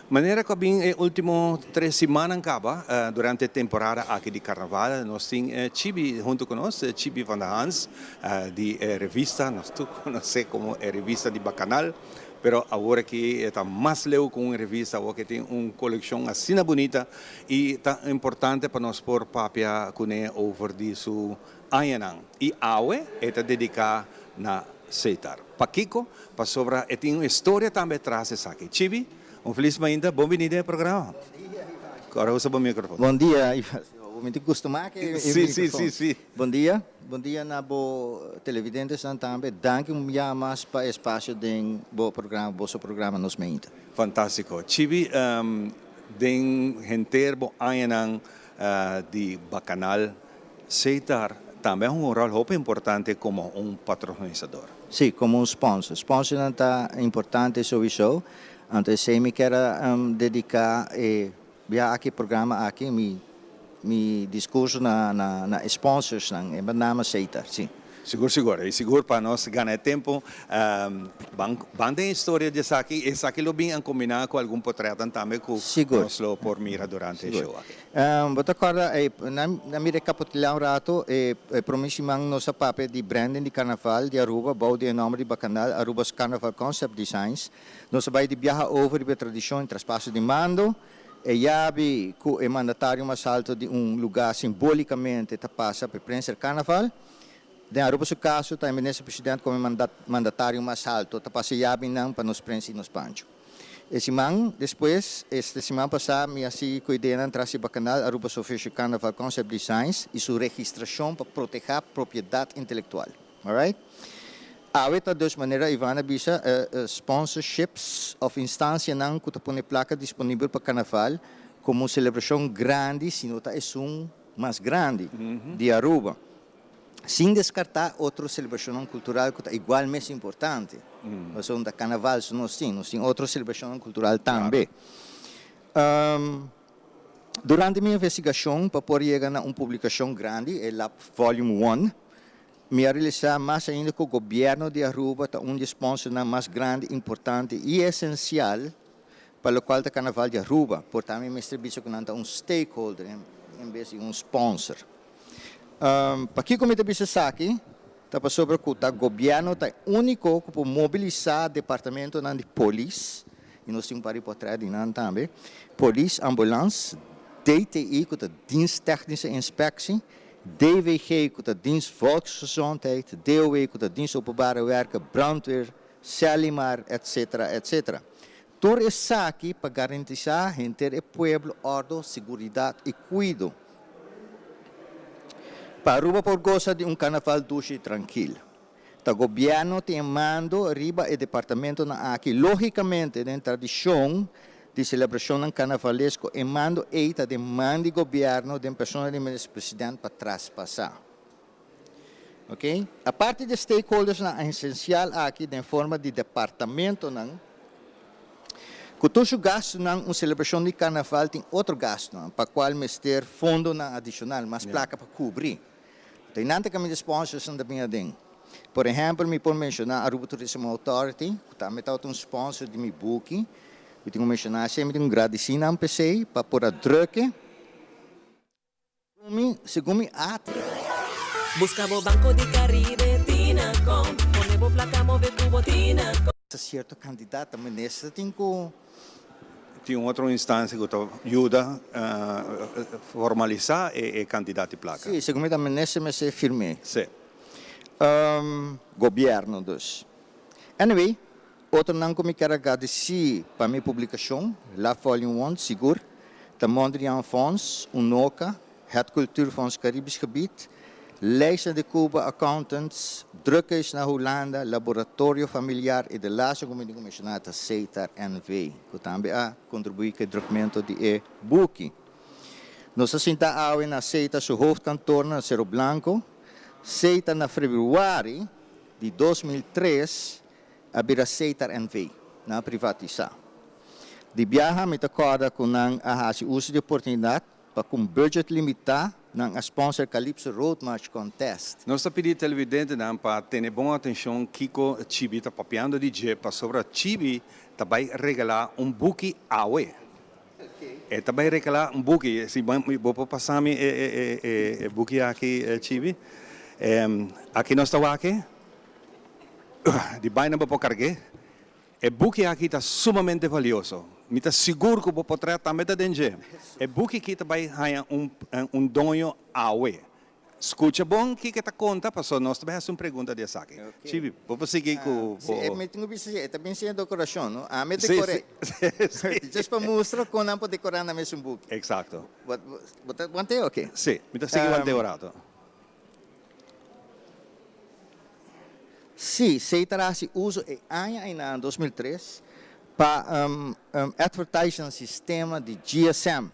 Manera cu a bin e ultimo tres simannan caba durante e temporada aki di Carnaval, nos tin Chibi hunto cu nos, Chibi van der Hans di e revista, nos tur conoce como e revista di Bacanal, pero awor aki e ta mas leu cu un revista, awor aki tin un coleccion asina bunita y ta importante pa nos por papia cune over di su añanan. Y awe e ta dedica na Setar. Pakico? Pasobra e tin un historia tambe tras esaki. Chibi, un felis mainta, bon bini den e programa. Ora usa bo microfon. Bon dia, Ivan. Bo mi tin custuma cu e microfon. Si, si, si, si. Bon dia. Bon dia na bo televidentesnan tambe. Danki un bia mas pa e espacio den bo programa, boso programa Nos Mainta. Fantastico. Chibi, den henter bo añanan di Bacanal, Setar tambe a hunga un ròl hopi importante komo un patronisador. Sí, komo un sponsor. Sponsornan ta importante souiso. Anto esei mi kier a dediká e bia aki, e programa aki, mi mi diskurso na na e sponsorsnan, e nama Setar, sí. Sigur sigur, i sigur pa nos gana e tempu, ban ban den historia di esaki, esaki lo bin a kombiná ku algun potretnan tambe ku nos lo por mira durante e show aki. Bo ta kòrda e nan a mi rekapitulá un rato e promé siman nos a papia di branding di karnaval di Aruba bou di e nòmber di Bacanal Aruba's Carnaval Concept Designs. Nos a bai di biaha over riba e tradishon i traspaso di mando. E yabi ku e mandatario mas alto di un lugá simbólikamente ta pasa pa e prensa di karnaval. Den Aruba su kaso ta e minister president komo e mandatario mas alto ta pasa e yabinan pa nos prensa i nos pancho. E siman despues, este siman pasá, mi a sigui ku ideanan tras di Bacanal Aruba's Official Carnaval Concept Designs i su registrashon pa protehá propiedat intelektual. Alright. Awe ta dus manera Ivan a bisa, sponsorships òf instansianan ku ta pone plaka disponibel pa Carnaval komo un selebrashon grandi, si no ta esun mas grandi, di Aruba. Sin deskartá otro selebrashonnan kultural ku ta igual mes importante. Pasobra ta karnaval so nos tin, nos tin otro selebrashonnan kultural tambe. Durante mi investigashon pa por yega na un publikashon grandi, e Lab Volume One, mi a realisá mas ainda ku gobièrnu di Aruba ta un di e sponsornan mas grandi, importante i esensial pa lokual ta karnaval di Aruba. Por ta mi mester bisa ku nan ta un stakeholder en bes di un sponsor. Pakiko mi ta bisa esaki? Ta pasobra ku ta gobièrnu ta e úniko ku por mobilisá departamentonan di polis, i nos tin un par di potrèt di nan tambe, polis, ambulans, DTI ku ta Dienst Technische Inspectie, DWG ku ta Dienst Volksgezondheid, DOW ku ta Dienst Openbare Werken, Brandweer, Selimar, etcetera, etcetera. Tur esaki pa garantisá henter e pueblo òrdo, siguridat i kuido. Pa Aruba por gosa di un karnaval dushi i trankil. Ta gobierno tin e mando riba e departamentonan aki. Logicamente den tradicion di celebracionnan carnavalesco e mando ey ta den man di gobierno den persona di Minister President pa traspasa. Ok. Aparte di stakeholdersnan esencial aki den forma di departamentonan, cu tur su gastonan un celebracion di carnaval tin otro gastonan pa cual mester fondonan adicional, mas placa pa cubri. Ta einan ta caminda sponsorsnan ta bin aden. Por ehempel mi por menciona Aruba Tourism Authority cu tambe tabata un sponsor di mi buki. Mi tin cu menciona esey, mi tin cu gradici nan p'esey pa por a druk'e. Mi, segun mi at. Busca bo Banco di Caribe Tinacom Pone bo placa move cu bo Tinacom. Cierto candidato ta minister tin cu. Tin un otro instancia cu ta yuda formalisa e cantidad di placa. Si, segun mi ta minister mester firm'é. Si. Gobierno dus. Anyway, otronan cu mi kier a gradeci pa mi publicacion, La Volume One, sigur, ta Mondriaan Fonds, Unoca, Het Cultuurfonds Caribisch Gebied, Leisner de Cuba Accountants, Drukhuis na Hulanda, Laboratorio Familiar y de laatste cu mi tin cu menciona ta Setar NV, cu tambe a contribui cu e drukmento di e buki. Nos a sinta awe na Setar su hoofdkantoor na Cerro Blanco. Setar na februari di 2003 a bira Setar NV. Nan a privatisa. Di biaha mi ta corda cu nan a haci uso di oportunidad pa cu un budget limita nan a sponsor Calypso Road March Contest. Nos ta pidi televidentenan pa tene bon atencion kico Chibi ta papiando di dje pasobra Chibi ta bay regala un buki awe. E ta bay regala un buki. Si bo por pasa mi e buki aki Chibi. Aki nos ta wak e. Di baina bo por cargue. E buki aki ta sumamente valioso. Mi ta sigur ku bo potret tambe ta den dje. E buki aki ta bai haña un un doño awe. Skucha bon kiko e ta konta, pasobra nos ta bai hasi un pregunta di esaki. Chibi, bo por sigui ku bo. Si, mi tin ku bisa si, e ta bin siña dekorashon, no? Ami a dekor'é. Just pa mustra kon nan por dekorá nan mesun buki. Eksakto. Bo ta want'é oke? Si, mi ta sigui want'é un rato. Sí, Setar a hasi uso e aña einan, 2003, pa advertise nan sistema di GSM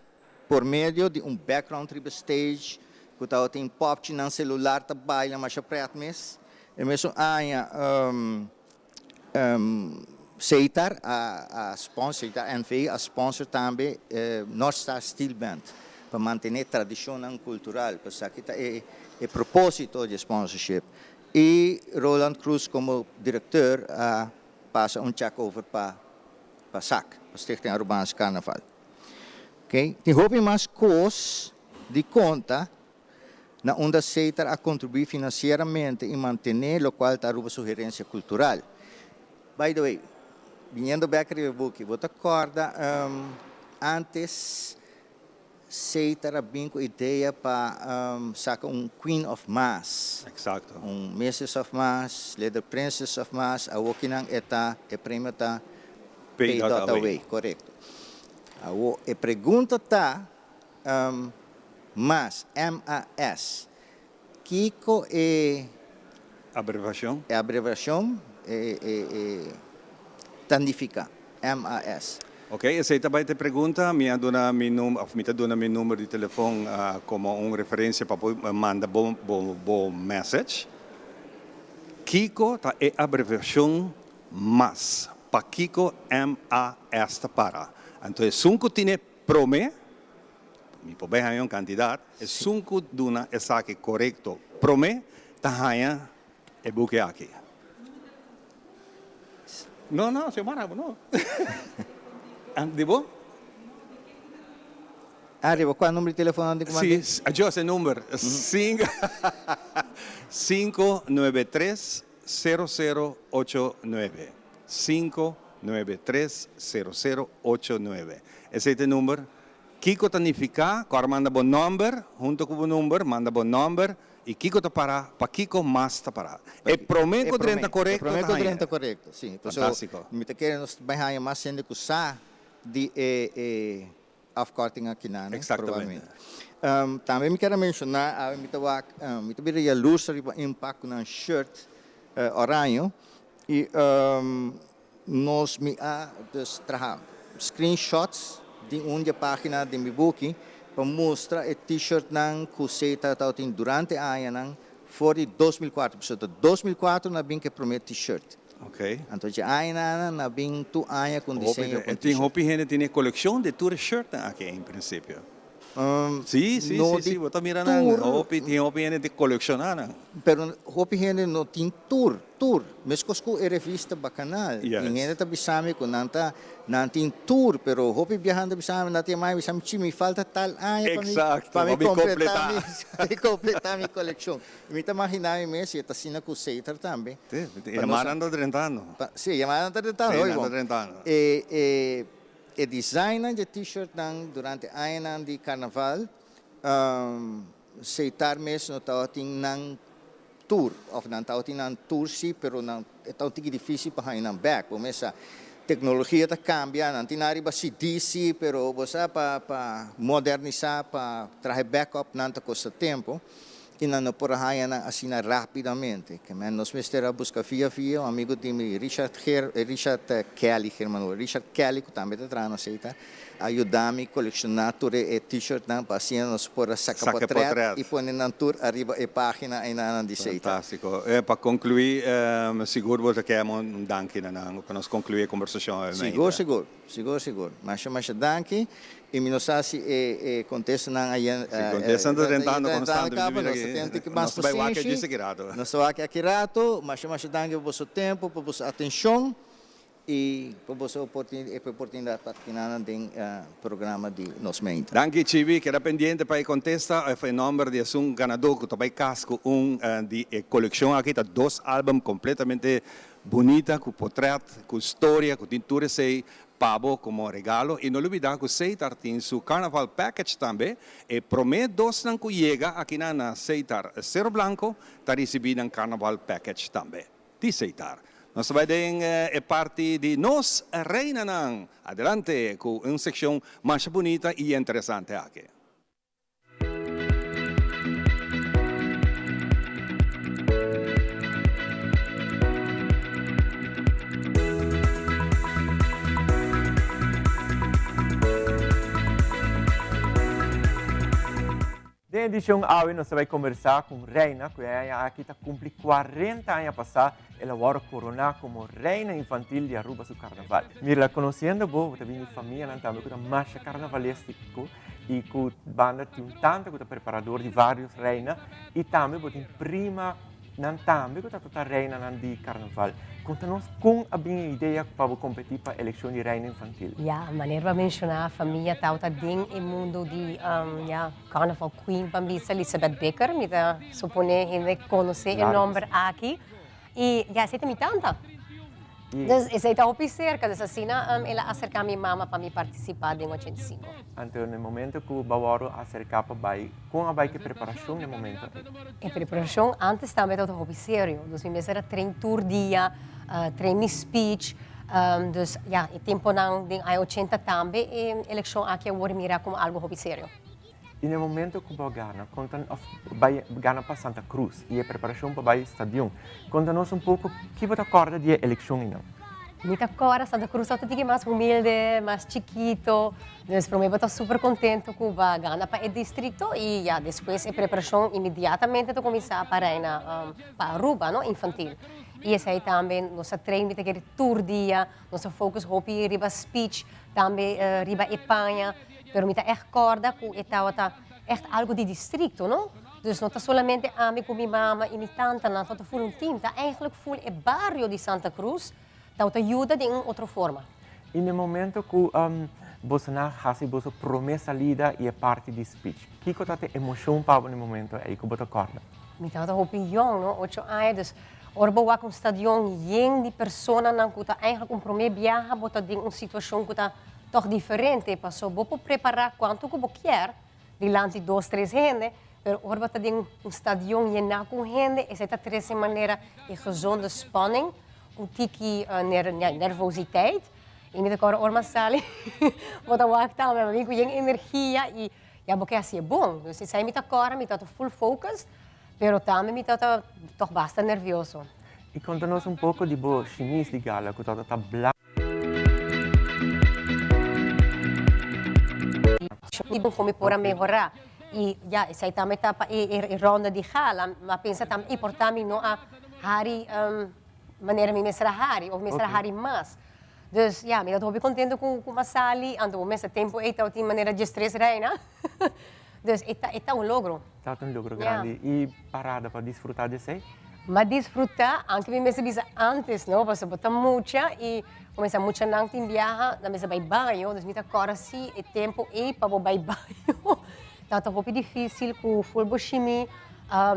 por medio di un background riba stage ku tabatin popchinan selular ta baila masha pret mes. E mesun aña Setar a sponsor, Setar NV a sponsor tambe North Star Steel Band pa mantene tradicionnan cultural, pasobra aki ta e proposito di e sponsorship. Y Roland Croes como directeur a pasa un check over pa pa sac, pa Stichting Arubaans Carnaval. Ok, tin hopi mas cos di conta na unda Setar a contribui financieramente y mantene locual ta Aruba su herencia cultural. By the way, biniendo bek riba e buki, bo ta corda antes Setar a bin cu idea pa saca un Queen of Mass. Exacto. Un Missus of Mass, Little Princess of Mass, awo kinan e ta, e premio ta Pay dot away. Correcto. Awo e pregunta ta, Mas, M-A-S, kiko e. Abreviacion. E abreviacion e e ta nifica, M-A-S. Ok, esey ta bay ta e pregunta. Mi a duna mi num of mi ta duna mi number di telefon como un referencia pa por manda bo bo bo message. Kiko ta e abreviacion mas? Pakiko M-A-S ta para? Anto esun cu tine Prome, mi por bay haña un kantidat, esun ku duna esaki korekto prome ta haña e buki aki. No, no, Xiomara, bo no. Di bo? Ariba, kua number di telefon nan tin ku manda? Si, adios e number, sinku, sinku nuebe tres Sero sero ocho nuebe. Sinku nuebe tres sero sero ocho nuebe. Esei ta e number. Kiko ta nifiká ku ora manda bo nòmber hunto ku bo number, manda bo nòmber i kiko ta pará, pa kiko mas ta pará. E promé ku drenta korekto ta E promé ku haña. drenta korekto, si. Fantástiko. Mi ta kere nos bai haña mas hende ku sa di e e afkorting akinan, Exactamente. Tambe mi kier a menshoná, awe mi ta wak, mi ta bira yalurs riba inpak ku nan shirt. oraño y nos mi a dus traha screenshots di un di e pagina den mi buki pa mustra e t-shirtnan cu Setar tabatin durante añanan for di 2004, pasobra ta 2004 nan a bin cu e prome t-shirt. Anto dje añanan nan a bin tur aña cu un diseño cu un t-shirt. Tin hopi hende tin e coleccion di tur e shirtnan aki en principio. Sí, sí, sí, sí, bo ta mira nan, hopi, tin hopi hende ta colecciona nan. Pero hopi hende no tin tur, tur, mescos cu e revista Bacanal, tin hende ta bisa mi cu nan ta, nan tin tur, pero hopi biaha nan ta bisa mi, nan ta yama mi bisa mi, chi mi falta tal aña pa mi, pa mi completa mi, pa mi completa mi coleccion. Y mi ta imagina mi mes si e ta asina cu Seiter tambe. Sí, e yamadanan ta drentando. Sí, e yamadanan ta drentando, Sí, nan ta drentando. E, e. E designnan dje t-shirtnan durante añanan di carnaval, Seitar mes no tabatin nan tur, of nan tabatin nan tur si, pero nan e ta un tiki dificil pa haña nan bek. Bo mes sa, tecnologia ta cambia, nan tin nan riba CD si, pero bo sa pa pa modernisa, pa traha e backup nan ta costa tempo. I nan no por a haña nan asina rápidamente. Ke men nos mester a buska via via un amigu di mi, Richard Ger, Richard Kelly, German Woord, Richard Kelly ku tambe ta traha na Seita, a yuda mi kolekshoná tur e T-shirtnan pa asina nos por a saka potrèt i pone nan tur ariba e página einanan di Seita. Fantástiko. Pa konkluí, sigur bo ta kema un danki na nan pa nos konkluí e kombersashon awe mainta. Sigur, sigur. Sigur sigur. Masha masha danki. Y mi no sa si e e contestanan a yen Si contestanan ta drentando constante mi mira aki nos ta bay wak aki djis aki rato. Nos ta wak aki rato. Masha masha danki pa boso tempo, pa boso atencion y pa boso e oportunidad pa kinanan den programa di Nos Meinta. Danki Chibi. Keda pendiente pa e contesta of e nomber di esun ganador cu ta bay cas cu un di e coleccion aki. Ta dos album completamente Bunita cu potret, cu storia, cu tin tur esey pa bo como regalo. Y no lubida cu Seitar tin su Carnaval Package tambe. E prome dosnan cu yega akinan na Seitar Cerro Blanco ta ricibi nan Carnaval Package tambe di Seitar. Nos ta bay den e parti di Nos Reinanan. Adelante cu un seccion masha bunita y interesante aki. Den edishon awe nos ta bai kombersá ku un reina ku e aña aki ta kumpli kuarenta aña pasá el a wòrdu koroná komo reina infantil di Aruba su karnaval. Mirla, konosiendo bo, bo ta bini di famianan tambe ku ta masha karnavalestiko y cu banda tin un tanta cu ta preparador di varios reina y tambe bo tin prima nan tambe cu ta ta reinanan di carnaval. Conta nos con a bin e idea pa bo competi pa eleccion di reina infantil? Ya, manera bo a menciona famia tawata den e mundo di ya carnaval queen pa bisa Elisabeth Bikker, mi ta supone hende conoce e nomber aki y ya esey ta mi tanta. Dus esei ta hopi serka, dus asina el a aserká mi mama pa mi partisipá den 85. Anto na e momento ku bo a wòrdu aserká pa bai, kon a bai ku e preparashon na e momento ei? E preparashon antes tambe tabata hopi serio, dus mi mester a train tur dia, train mi speech, dus ya, e temponan den aña ochenta tambe e elekshon aki a wòrdu mirá komo algu hopi serio. I na e momento ku bo gana, konta òf bai gana pa Santa Cruz i e preparashon pa bai stadion, konta nos un poko ki bo ta kòrda di e elekshon einan. Mi ta kòrda Santa Cruz tabata tiki mas humilde, mas chikito, dus promé bo ta super kontento ku bo a gana pa e distrikto i ya despues e preparashon inmediatamente ta kuminsá pa reina pa Aruba, no, infantil. I esei tambe nos a train mi ta kere tur dia, nos a focus hopi riba speech, tambe riba e paña. Pero mi ta ègt kòrda ku e tabata ègt algu di distrikto, no? Dus no ta solamente ami ku mi mama i mi tantanan tabata ful un tim, ta eigentlik ful e bario di Santa Cruz tabata yuda den un otro forma. I na e momento ku boso na hasi boso promé salida i e parti di speech, kiko tabata e emoshon pa bo na e momento ei ku bo ta kòrda? Mi tabata hopi yòn, no? Ocho aña, dus ora bo wak un stadion yen di personanan ku ta eigentlik un promé biaha bo ta den un situashon ku ta Toch diferente, paso bo por prepara cuanto cu bo kier dilanti dos, tres hende, pero ora bo ta den un stadion yena cu hende, esey ta trece manera e gezonde spanning, un tiki nervositeit. Y mi ta corda ora mi a sali, bo ta wak tambe, bo bin cu yen energia y ya bo ke haci'e bon. Dus esey mi ta corda, mi ta full focus, pero tambe mi ta toch basta nervioso. Y conta nos un poco di bo shimis di gala cu tabata ta blanco. Y con mi por a mehora. Y ya, esey tambe ta pa e ronda di gala. Mi a pensa tambe y por ta mi no a hari manera mi mester a hari of mester a hari mas. Dus ya, mi ta hopi contento cu cu m'a sali, anto bo mester tempo ey tabatin manera diestres reina. Dus e ta e ta un logro. Ta un logro grandi. Y parada pa disfruta di esey? M'a disfruta, aunke mi mester bisa antes no, pasobra bo ta mucha y cuminsa muchanan tin biaha, nan mester bay baño, dus mi ta cora si e tempo ey pa bo bay baño tabata hopi dificil cu ful bo shimi.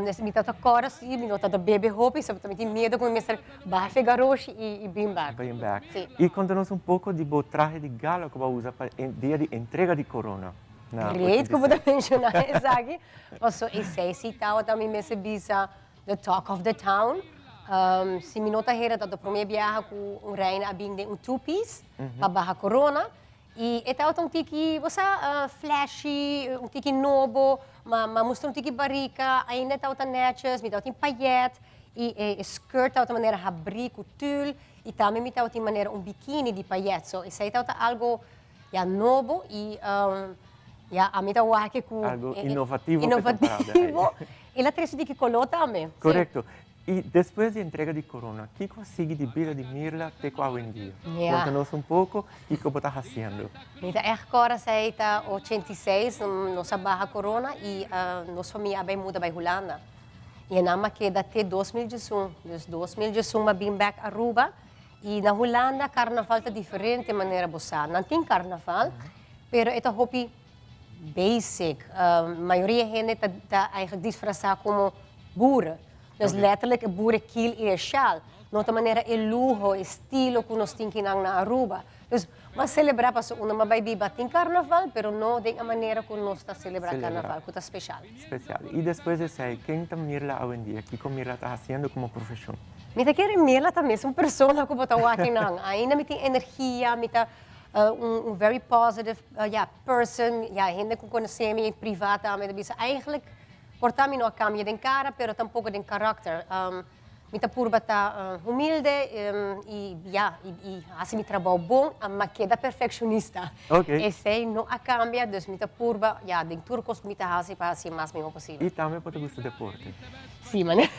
Dus mi tabata cora si, mi no tabata bebe hopi, pasobra mi tin miedo cu mi mester baha fe garoshi y bin bek. Bin bek. Si. Y conta nos un poco di bo trahe di gala cu bo a usa pa e dia di entrega di corona na Great cu bo ta 86. menciona esaki, pasobra esey si tabata mi mester bisa the talk of the town. Si mi no ta hera ta prome biaha cu un reina a bin den un two piece pa baha corona. Y e tabata un tiki, bo sa, flashy, un tiki nobo, ma ma mustra un tiki barica, ainda e tabata netjes, mi tabatin payet, y e skirt tabata manera habrí cu tul, y tambe mi tabatin manera un bikini di payet. So esey tabata algo ya nobo y ya ami ta wak cu Algo innovativo pa e temporada ey. Innovativo. El a trece un tiki color tambe. Sí. Correcto. Y despues di entrega di corona, kico a sigui di bida di Mirla te cu awendia? Conta nos un poco kico bo ta haciendo. Mi ta echt cora esey ta 86, nos a baha corona y nos famia a bay muda bay Hulanda. Y nan a keda te 2011, dus 2011 a bin bek Aruba y na Hulanda carnaval ta diferente manera bo sa. Nan tin carnaval, pero e ta hopi basic. Mayoria hende ta eigenlijk disfrasa como boeren. Dus letterlijk e boerenkiel y e sjaal. No ta manera e luho, e estilo cu nos tin kinan na Aruba. Dus mas celebra paso uno mas bay biba tin carnaval, pero no den e manera cu nos ta celebra carnaval, cu ta special. Special. Y despues di esey, ken ta Mirla awendia? Kico Mirla ta haciendo como profesion? Mi ta kere Mirla ta mes un persona cu bo ta wak kinan. Ainda mi tin energia, mi ta un very positive, ya, person. Ya, hende cu conoce mi priva tambe ta bisa eigenlijk Por ta mi no a cambia den cara, pero tampoco den karakter. Mi ta purba ta humilde y ya, y haci mi trabou bon, ma keda perfeccionista. Esey no a cambia, dus mi ta purba, ya, den tur cos cu mi ta haci pa haci e mas miho posibel. Y tambe bo ta gusta deporte? Si, mane.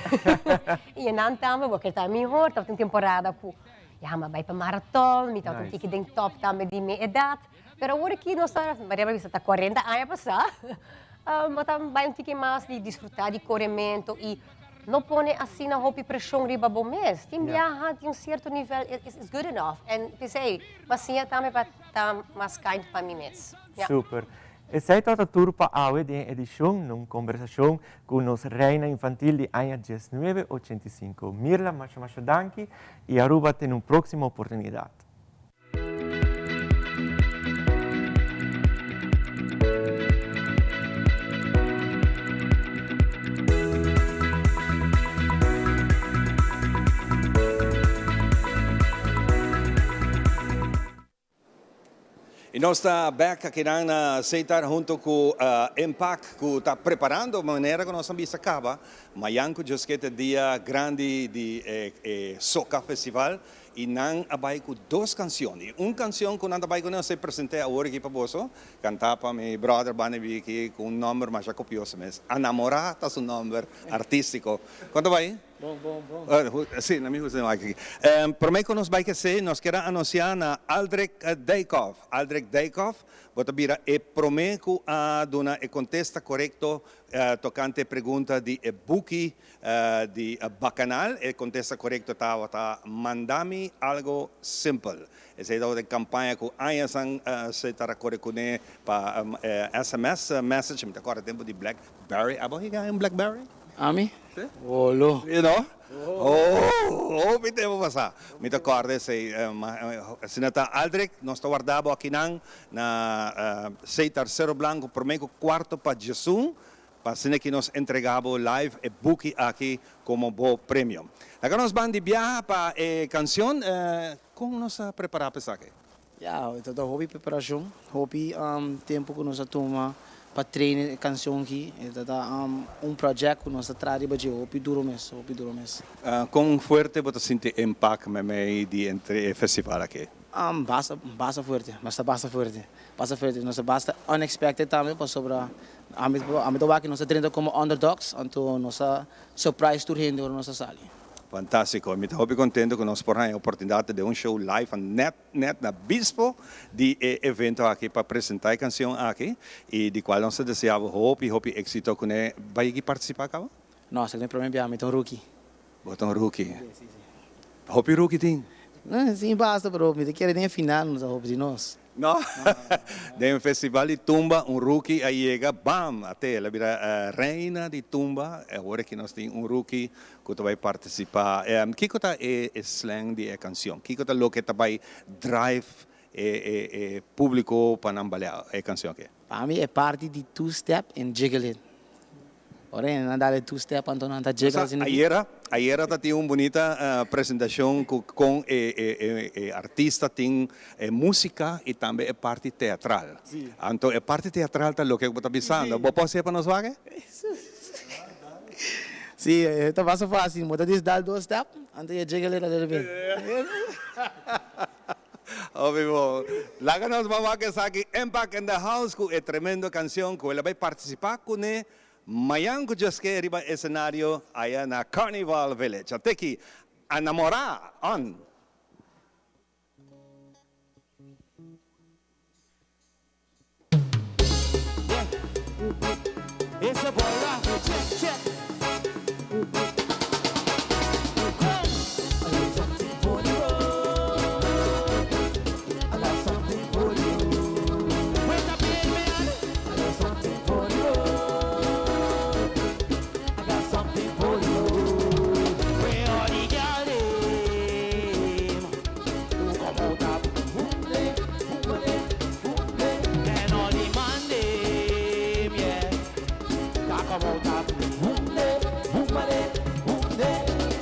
Y enan tambe, bo ke ta mihor, tabatin un temporada cu, ya, mi a bay pa maraton, mi tabatin un tiki den top tambe di mi edad. Pero awor aki nos ta, Maria a bisa ta cuarenta aña pasá, bo ta bai un tiki mas di disfruta di coremento y no pone asina hopi presion riba bo mes. Tin biaha di un cierto nivel is good enough. En p'esei bo a siña tambe pa ta mas kind pa mi mes. Ya. Super. Esei tabata tur pa awe den e edicion na un conversacion cu nos Reina Infantil di aña diesnuebe ochenta i sinku. Mirla, masha masha danki y Aruba te na un proximo oportunidad. Y nos ta bek akinan na Seitar hunto cu Impact cu ta preparando manera cu nos a bisa caba mayan cu djoske ta dia grandi di e Soca Festival. I nan a bai ku dos kansion. I un kansion ku nan ta bai kuné nos a present'é awor aki pa boso, kantá pa mi bròder Barnaby aki ku un nòmber masha kopioso mes. Anamorá ta su nòmber artístiko. Kon ta bai? Bon, bon, bon. Sí, na mi gusta den aki. Promé ku nos bai kesé, nos kier a anunsiá na Aldrich Dijkhoff. Aldrich Dijkhoff, bo ta bira e promé ku a duna e kontesta korekto tokante e pregunta di e buki Di Bacanal, e contesta corecto tabata manda mi algo simpel. Esey tabata e campaña cu añasan se ta racore cune pa sms message, mi ta corda tempo di Blackberry. Abo higa un Blackberry? Ami? Si. Olo. You know? Oh, hopi tempo pasa. Mi ta corda esey. Asina ta Aldrich, nos ta warda bo akinan na Seitar Cerro Blanco prome cu cuarto pa djesun. Pa asina ki nos entrega bo live e buki aki komo bo premio. Laga nos ban di biaha pa e kansion. Kon nos a prepará pa esaki? Ya, e ta ta hopi preparashon, hopi tempu ku nos a tuma Pa train e cancion aki, e ta ta un project cu nos ta traha riba dje hopi duro mes, hopi duro mes. Con fuerte bo ta sinti impact meimei di entre e festival aki? Basta, basta fuerte, nos ta basta fuerte, basta fuerte, nos ta basta unexpected tambe pasobra ami ami ta wak nos ta drenta como underdogs anto nos a surprise tur hende ora nos a sali. Fantastico, mi ta hopi contento cu nos por haña oportunidad den un show live net net na bispo di e evento aki pa presenta e cancion aki y di cual nos ta desea bo hopi hopi exito cune. Bay yegi participa caba? No, esaki ta mi prome biaha, mi ta un rookie. Bo ta un rookie? Si, si. Hopi rookie tin? Si, basta, pero mi ta kere den e final no ta hopi di nos. No, den festival di tumba un rookie a yega, bam, ate el a bira reina di tumba, awor aki nos tin un rookie cu ta bay participa. Kico ta e slang di e cancion? Kico ta loke ta bay drive e publico pa nan balia e cancion aki? Pa mi e parti di two step and jiggle it. Ora e nan dal e two step anto nan ta jiggle asina aki. Ayera, ayera ta tin un bunita presentacion cu con e artista tin e musica y tambe e parti teatral. Anto e parti teatral ta loke bo ta bisando. Bo por haci'e pa nos wak? Si, e ta basta facil. Bo ta dis dal dos step anto e jiggle it a little bit. Hopi bon. Laga nos ban wak esaki Impact in the house ku e tremendo kansion ku el a bai partisipá kuné mayan ku djaske riba esenario aya na Carnival Village. A teki a namorá on. It's your boy Rafi, check, check. Come. I got something for the road. I got something for you. Wake up, baby. I got something for the road. I got something for you. Where all the girls dem who come out of And all the man dem, yeah, that come out of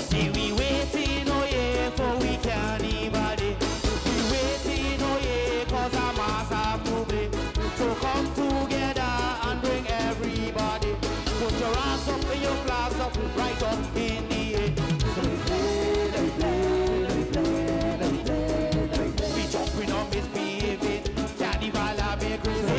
See we waiting, oh yeah, for we carnival day. We waiting, oh yeah, 'cause a mass have to play. So come together and bring everybody. Put your hands up and your flags up, right up in the air. So we play, let we play, let we play, let we play, let we play. We jumping up, misbehaving, carnival a be crazy.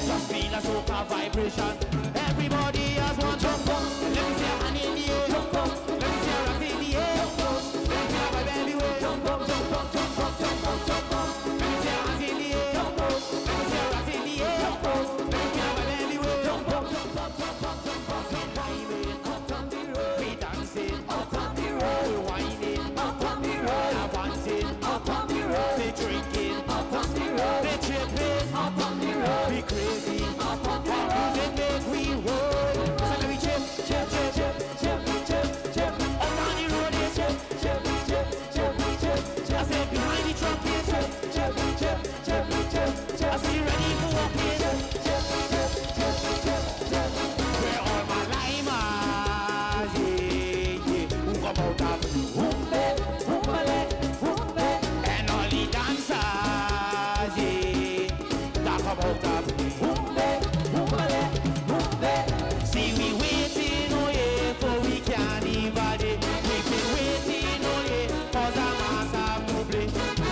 Just feel a soca vibration. Everybody has one jump up. Let me see a hand in the air. Jump up. Let me see a rat in the air. Jump up. Let me see a vibe everywhere. Jump up, jump up, jump up, jump up, jump up. Let me see a hand in the air. Jump up. Let me see a rat in the air. Jump up. Let me feel a vibe everywhere. Jump up, jump up, jump up, jump up. We climbing up on the road. We dancing up on the road. We whining up on the road. Advancing up on the road. They drinking up on the road. They tripping up on the road. We crazy up on the road. Music make we roll. So let me chip, chip, chip, chip, chip, chip, chip. Up on the road, yeah, chip, chip, chip, chip, chip, chip. I said behind the truck, yeah, chip, chip, chip, chip, chip, chip. I see you ready for walking, chip, chip, chip, chip, chip, chip. Where all my limas, yeah, yeah, who come out of Humbe, Humbale, Humbe, and all the dancers, yeah, that come out of Humbe, Humbale, Humbe. See we waiting, oh yeah, for we carnival day. We been waiting, oh yeah, 'cause a mass have to play.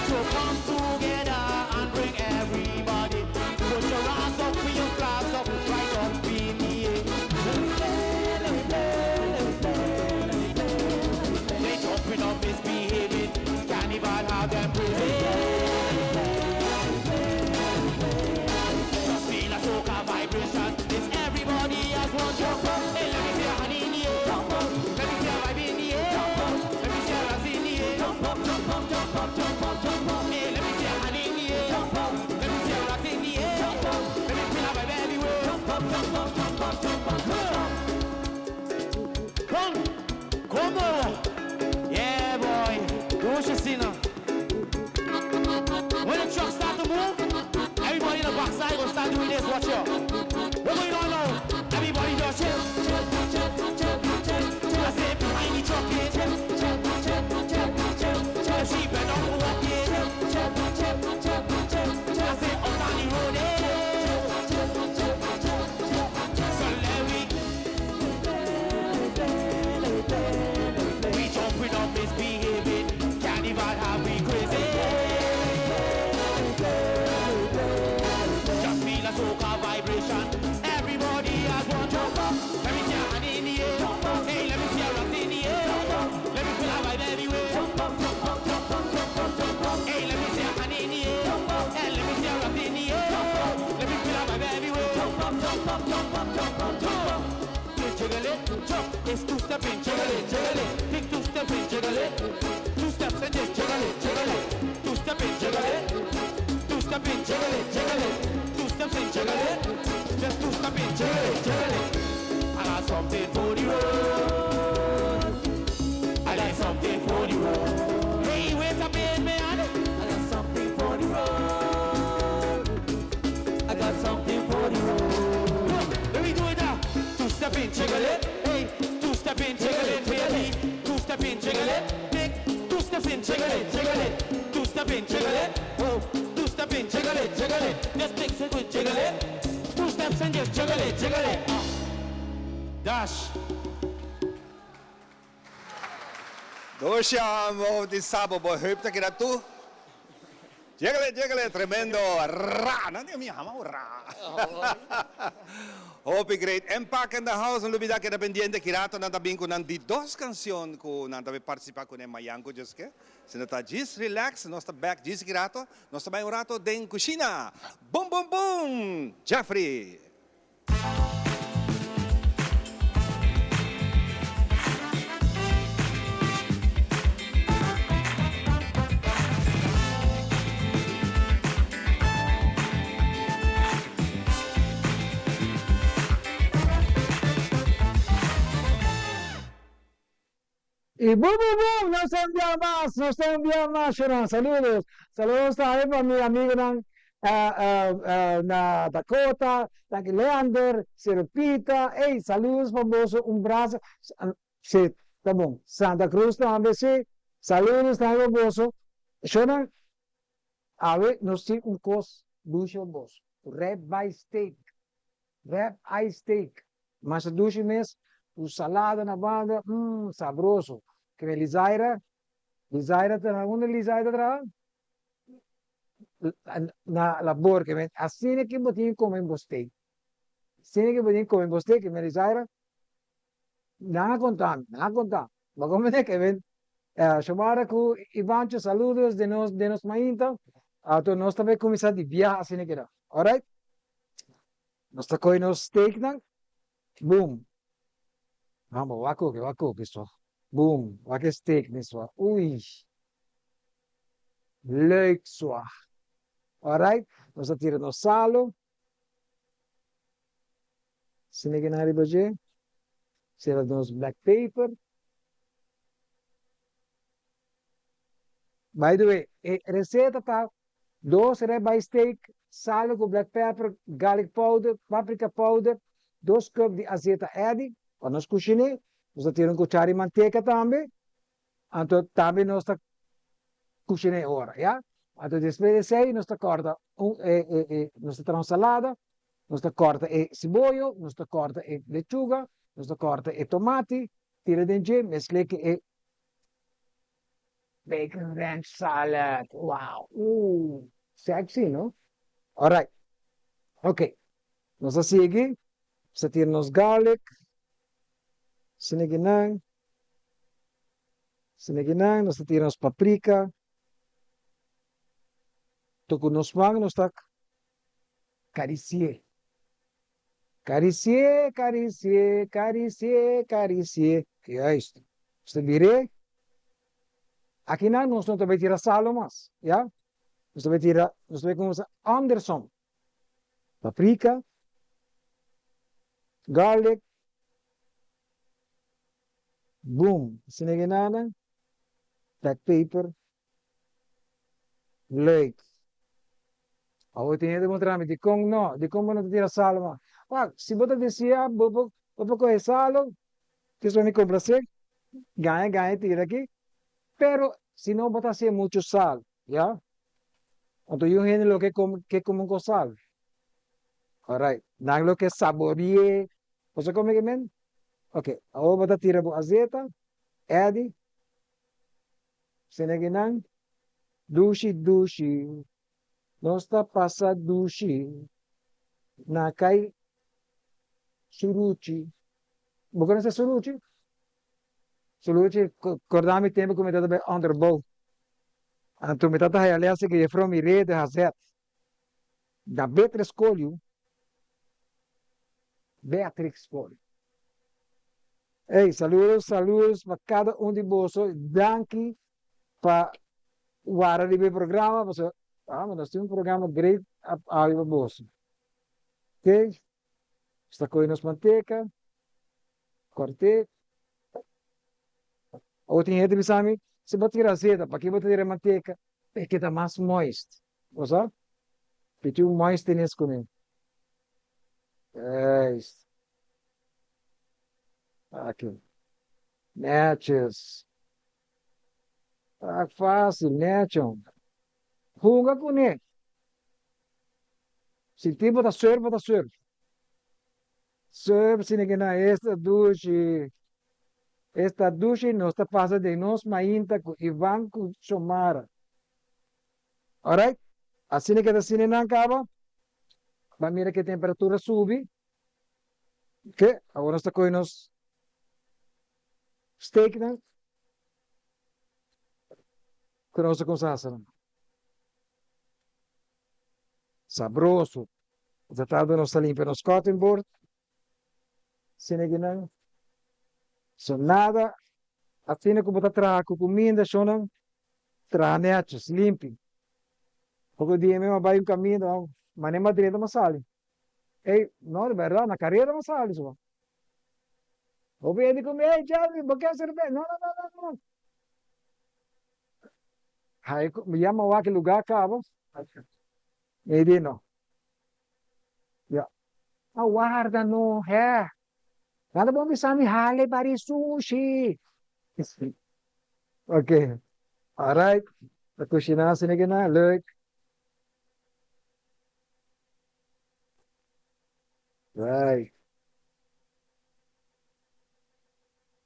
So come together and bring everybody. Put your hands up, with your flags up, right up in the air. Let me play, let me play, let me play, let me play, let me play. They jumping up, misbehaving. Carnival have them crazy. Just feel a soca vibration. It's everybody as one jump up. Hey, let me see a hand in the air. Jump up. Let me see a vibe in the air. Jump up. Let me see a hands in the air. Jump up, jump up, jump up, jump up, jump up. Hey, let me see a hand in the air. Jump up. Let me see a rocks in the air. Jump up. Let me feel a vibe everywhere. Jump up, jump up, jump up, jump up, jump up. Come, come over. Yeah, boy. Don't you see now? When the truck start to move, everybody in the backside gonna start doing this. Watch out. What's going on now? Everybody just chip, chip, chip, chip, chip, chip. I say behind the truck, yeah. Chip, chip, chip, chip, chip, chip. She better walk, yeah. Chip, chip, chip, chip, chip, chip. I say Jump up, jump up, jump up, jump up. Yeah, jiggle it, jump. It's two stepping, jiggle it, jiggle it. Take two stepping, jiggle it. Two steps and just jiggle it, jiggle it. Two stepping, jiggle it. Two stepping, jiggle it, jiggle it. Two steps and jiggle it. Just two stepping, jiggle it, jiggle it. I got something for the road. I got something for the road. Hey, wait a minute, man. I got something for the road. I got something for the road. Look, let me do it now. Two step in, jiggle it. Hey, two step in, jiggle it, baby. Two step in, jiggle it. Nick, two steps in, jiggle it, jiggle it. Two step in, jiggle it. Oh, two step in, jiggle it, jiggle it. Just take a good jiggle it. Two steps and just jiggle it, jiggle it. Dash. Dosha, mo di sabo bo heup ta keda tu. Jegele, jegele, tremendo. Ra, nan di mi hama ra. Hopi great. Impact in the house, no lubida keda pendiente ki rato nan ta bin ku nan di dos cancion ku nan ta bay participa ku ne mayan ku Joske. Si no ta djis relax, nos ta back djis ki rato. Nos ta bay un rato den cushina. Boom, boom, boom! Jeffrey. Y boom, boom, boom, nos ta un bia mas, nos ta un bia mas, Sharon. Saludos. Saludos tambe pa mi amigonan na Dakota, Taki Leander, Seropita. Ey, saludos pa boso, un brasa. Si, ta bon. Santa Cruz tambe, si. Saludos tambe pa boso. Sharon, awe nos tin un cos dushi pa boso. Rib eye steak. Rib eye steak. Masha dushi mes, ku salada na banda, mm, sabroso. Kende Lizaira? Lizaira ta na unda Lizaira ta traha? Na labor ke men. Asina ke bo tin kome bo steak. Asina ke bo tin kome bo steak, kende Lizaira? Nan a konta mi, nan a konta. Bo kome ke men. Shomara ku Ivancho, saludos de nos, de nos mainta. Ato nos ta bai kuminsá di biaha asina ke ta. Alright? Nos ta kohe nos steaknan, boom. Vamos, wak koke, wak koke so. Boom, wak e steak mes so. Uy. Leuk so. Alright, nos ta tira nos salo. Asina ke nan riba dje. Tira nos black pepper. By the way, e receta ta Dos ribeye steak, salo ku black pepper, garlic powder, paprika powder, dos cup di azeta edi, pa nos kushiné, nos ta tira un kuchara di manteka tambe, anto tambe nos ta kushiné ora, ya. Anto despues di esei nos ta kòrta un e nos ta traha un salada, nos ta kòrta e siboyo, nos ta kòrta e lechuga, nos ta kòrta e tomati, tira den dje, meskl'é ku e Bacon ranch salad, wow, ooh, sexy no? Alright, ok, nos a sigui, nos a tira nos garlic, sinikinan, sinikinan, nos ta tira nos paprika, to ku nos man nos ta karisié, karisié, karisié, karisié, karisié, juist, nos ta bir'é. Akinan nos no ta bay tira salo mas, ya. Nos ta bay tira, nos ta bay cuminsa andersom. Paprika, garlic, boom, asina e nan, black pepper, leuk. Awor tin hende puntra mi, dikon no? Dikon bo no ta tira salo mas? Wak, si bo ta desea, bo por, bo por coge salo, Dios pa mi complacer, gaña gaña tira aki, pero si no bo ta hacié mucho sal, ya? Anto yu hende lo ke come ke come un cos sal. Alright, nan lo ke saborié, bo sa come ke men? Ok, awor bo ta tira bo azeta, Eddie, sene kinan, dushi dushi, nos ta pasa dushi, na kai suruchi. Bo conoce suruchi? Suruchi, corda mi tempo cu mi tata bay onderbouw. Anto mi tata haya les cu juffrouw Mireille de Hazet. Na betere school yu. Beatrix Ford. Ey, saludos, saludos pa cada un di boso. Danki pa wara riba e programa, pasobra ah, nos tin un programa great awe pa boso. Ok, sta kohe nos manteca, kort'é. Awor tin hende bisa mi, si bo tira azeta, paki bo ta tira manteca? E keda mas moist, bo sa? Piti un moistness kuné. Juist. Aki. Netjes. Ta fácil, nechon. Hunga kuné. Si tipo ta surf, bo ta surf. Surf sini na esta dushi. Esta dushi nos ta pasa den nos mainta ku Ivan ku Xomara. Alright, asina ke ta asina nan kaba, ba mira ke temperatura subi. Ok, awor nos ta kohe nos steaknan ku nos ta kumsa hasa nan. Sabroso. Ta tarda nos ta limpia nos cutting board. Asina ki nan. So nada asina ku bo ta traha ku kuminda shonnan traha nètjes, limpi. Poko dia mi a bai un kaminda, mane madrenta mi a sali. Ey, no, di bèrdat, na karera mi a sali so. Hopi hende ku mi, ey Jelvin, bo ke serbes? No, no, no, no, no. Hai, mi yama wak e lugá kaba. Mi di no. Ya. A warda no, hè. Nan ta bon bisa mi hale bari sushi. Ok. Alright. Ta kushiná asina ke nan. Leuk. Right.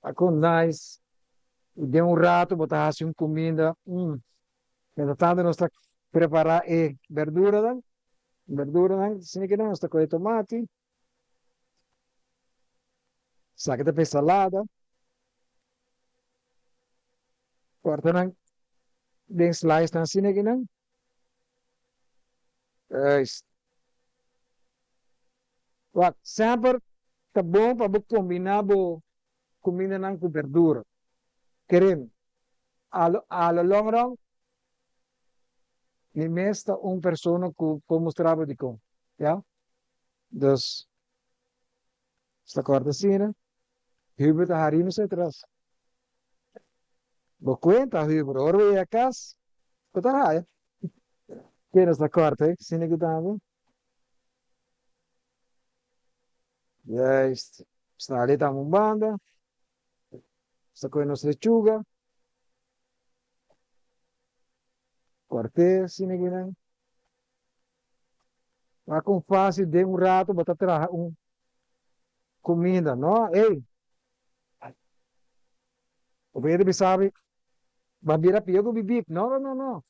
A kon nice. I den un rato bo ta hasi un kuminda. Mm. Mientras tanto nos ta prepara e berduranan. Berduranan, asina ke nos ta kohe tomati. Esaki ta pa e salada. Korta nan den slice nan asina ke nan. Juist. Wak, semper ta bon pa bo kombina bo kumindanan ku berdura. Keremi, a lo long run, mi mes ta un persona ku por mustra bo dikon. Ya? Dus, sta kòrta asina, Hubert ta hari nos atras. Bo kuenta, Hubert, ora bo yega kas, bo ta haya. Ke nos ta kòrta, eh? Asina ku tambe. Juist. Sta ali tambe un banda. Sta kohe nos lechuga. Kòrt'é asina kinan. Wak kon fásil den un rato bo ta traha un kuminda, no? Ey! Bo por yega bisa mi, Bo a bira pió ku bibip. No, no, no, no.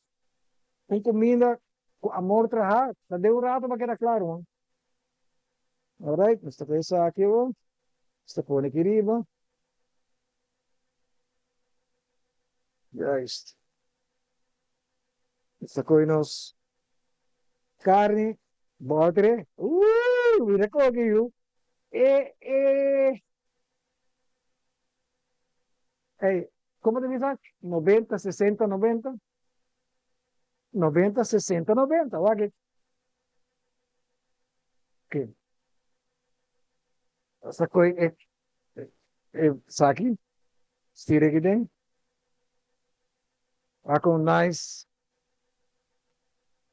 Un kuminda ku amor trahá, ta den un rato bo a keda kla, ruman. Alright, nos ta kohe esaki awor. Nos ta pone aki riba. Juist. Nos ta kohe nos karni, bòlter. Uuh! Mira koke yu. E, e. Ey, komo ta bisa? 90, 60, 90? 90, 60, 90. Wak e. Ke. Nos ta kohe e, e esaki, stira aki den. Wak un nice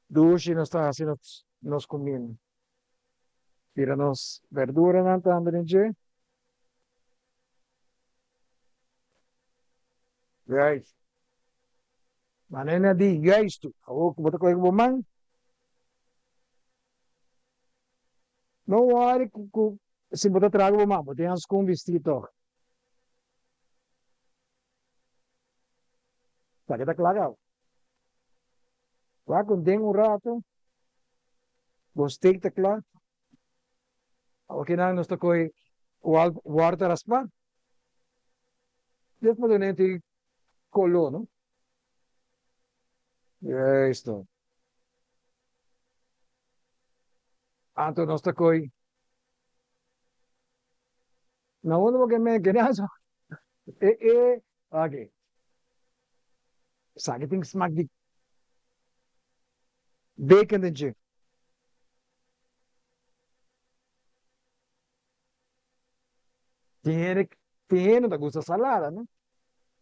dushi nos ta hasi nos, nos kuminda. Tira nos berduranan tambe den dje. Juist. Manera di juistu. Awor ku bo ta kohe ku bo man. No worry ku ku si bo ta traha ku bo man, bo tin hanskun bisti tòg. Esaki ta kla kaba. Wak un den un rato, bo steak ta kla. Awor kinan nos ta kohe wòrta raspá. Dios por duna e koló, no? Juisto. Anto nos ta kohe. Na unda bo ke men kenaso? E e ok. Esaki tin smak di bacon den dje. Tin hende tin hende ta gusta salada no.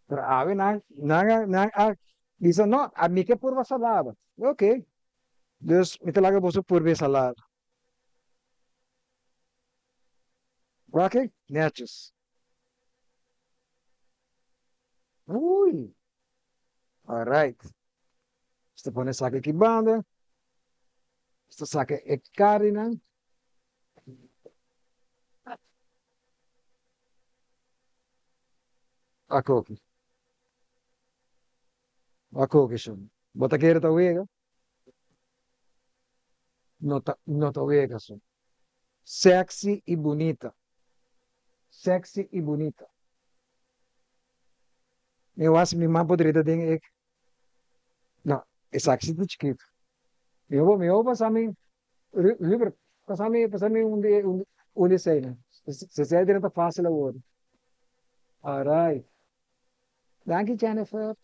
Pero awe nan nan a nan a bisa no ami ke purba salada. Ok. Dus mi ta laga boso purba e salada. Wak netjes. Ui! Alright. Nos ta pone esaki aki banda. Nos ta saka e karinan. Akoki. Akoki shon. Bo ta kere ta wega? No ta no ta wega so. Sexy y bunita. Sexy y bunita. Mi wak si mi man por drenta den e No, esaki si ta chikito. Mi hopi mi hopi pasa mi Hubert pasa mi pasa mi un di un di eseinan. Si esei drenta facil awor. Alright. Danki Jennifer.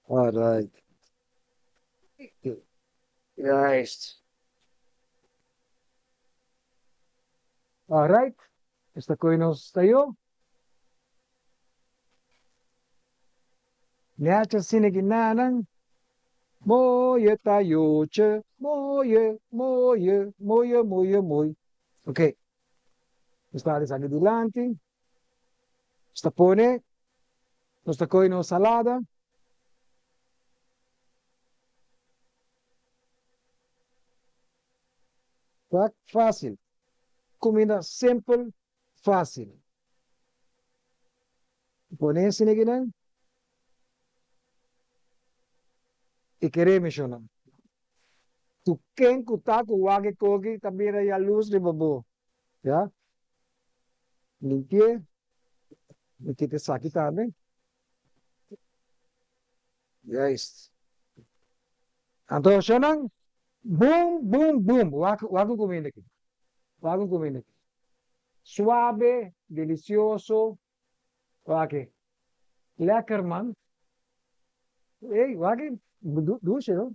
Alright. Juist. Alright. Esta koe nos ta yo. Necha asina ki nanan. Mooie tayootje, mooie, mooie, mooie, mooie, mooi. Oké. Nos ta esaki dilanti. Nos ta pone, nos ta kohe nos salada. Ta fácil. Kuminda simpel, fácil. Pone esei akinan i kere mishona. Tu ken ku ta ku wak e koki ta bira yalus riba bo. Ya. Limpi'é. Mi kita esaki tambe. Juist. Anto shonnan, boom, boom, boom. Wak, wak un kuminda aki. Wak un kuminda aki. Suabe, delisioso. Wak e. Lekker man. Ey, wak e. Dushi no.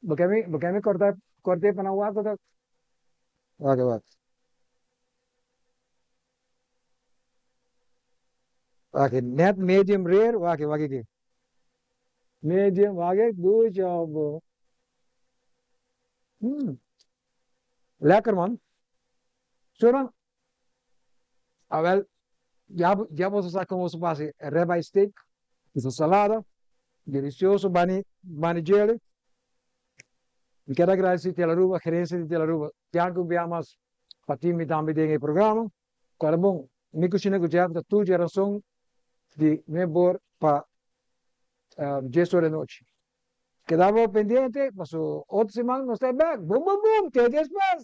Bo ke mi, bo ke mi korta, kort'e pa nan wak ku ta. Wak e wak. Wak e net medium rare, wak e, wak e ki. Medium, wak e, dushi hobo. Hmm. Lekker man. Sura, awel, ya, ya boso sa kon boso por hasi ribeye steak ku su salada, delicioso bani, bani jelly. Mi kier agradeci Telaruba, gerencia di Telaruba, danki un bia mas pa tin mi tambe den e programa. Kòrda bon, mi kushina ku Jeff ta tur djerason di nuebe or pa dies or di anochi. Keda bo pendiente paso otro siman nos ta e bek. Bum bum bum! Te despues!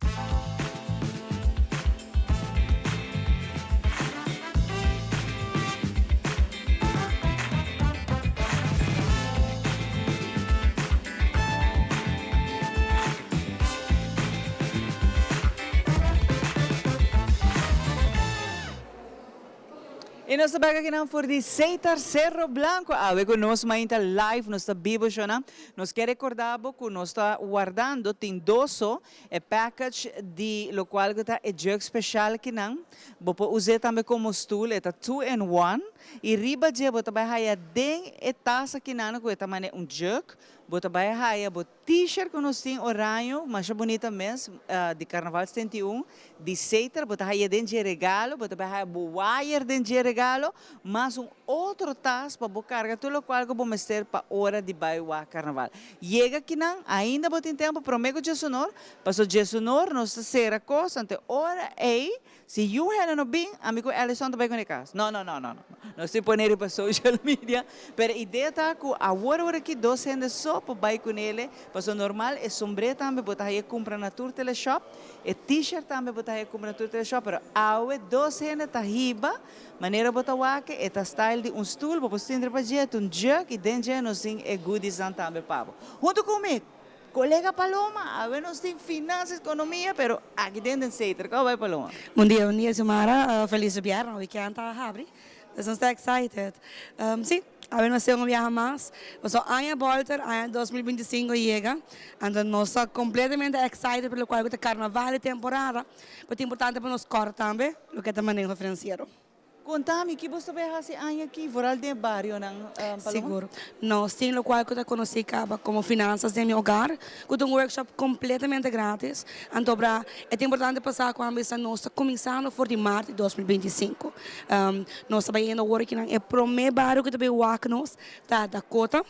Y nos ta bek akinan for di Seitar Cerro Blanco awe cu nos mainta live nos ta bibo shona. Nos kier recorda bo cu nos ta wardando tin doso e package di locual cu ta e jug special kinan. Bo por use tambe como stoel e ta two in one y riba dje bo ta bay haya den e tas akinan cu e ta mane un jug bo ta bay haya bo T-shirt ku nos tin oraño, masha bunita mes, di Carnaval 71, di Seter, bo ta haya den dje regalo, bo ta bai haya bo wayer den dje regalo, mas un otro tas pa bo carga tur locual ku bo mester pa ora di bai wak Carnaval. Yega kinan, ainda bo tin tempo prome ku Djesunor, paso Djesunor nos ta sera cos, anto e ora ey Si yu hende no bin, ami ku Ellison ta bai ku e kas. No, no, no, no, no. Nos tin pone riba social media. Pero idea ta ku awor awor aki dos hende so por bai ku nele, pasobra normal e sombré tambe bo ta haye kumpra na tur teleshop, e t-shirt tambe bo ta haye kumpra na tur teleshop, pero awe dos hende ta hiba, manera bo ta wak e ta style di un stoel, bo por sintra pa dje, ta un jug i den dje nos tin e goodiesnan tambe pa bo. Huntu ku mi! Colega Paloma, awe nos tin finansa, economia, pero aki den den Seter. Con bay, Paloma? Bon dia, bon dia, Xiomara. Feliz bierna, weekend ta habri. Dus nos ta excited. Si, awe nos tin un biaha mas. Pasobra aña bolter, aña 2025 yega. Anto nos ta completamente excited pa locual cu ta carnaval y temporada. Pero ta importante pa nos corda tambe loke ta maneho financiero. Konta mi, ki bo ta bay hasi aña aki, vooral den e barionan, Paloma? Sigur. Nos tin locual cu ta conoci caba como Finanzas den mi Hogar, cu ta un workshop completamente gratis. Anto bra, e ta importante pa sa cu a bisa nos ta cuminsando for di maart di 2025. Nos ta bayendo awor akinan e prome bario cu ta bay wak nos ta Dakota,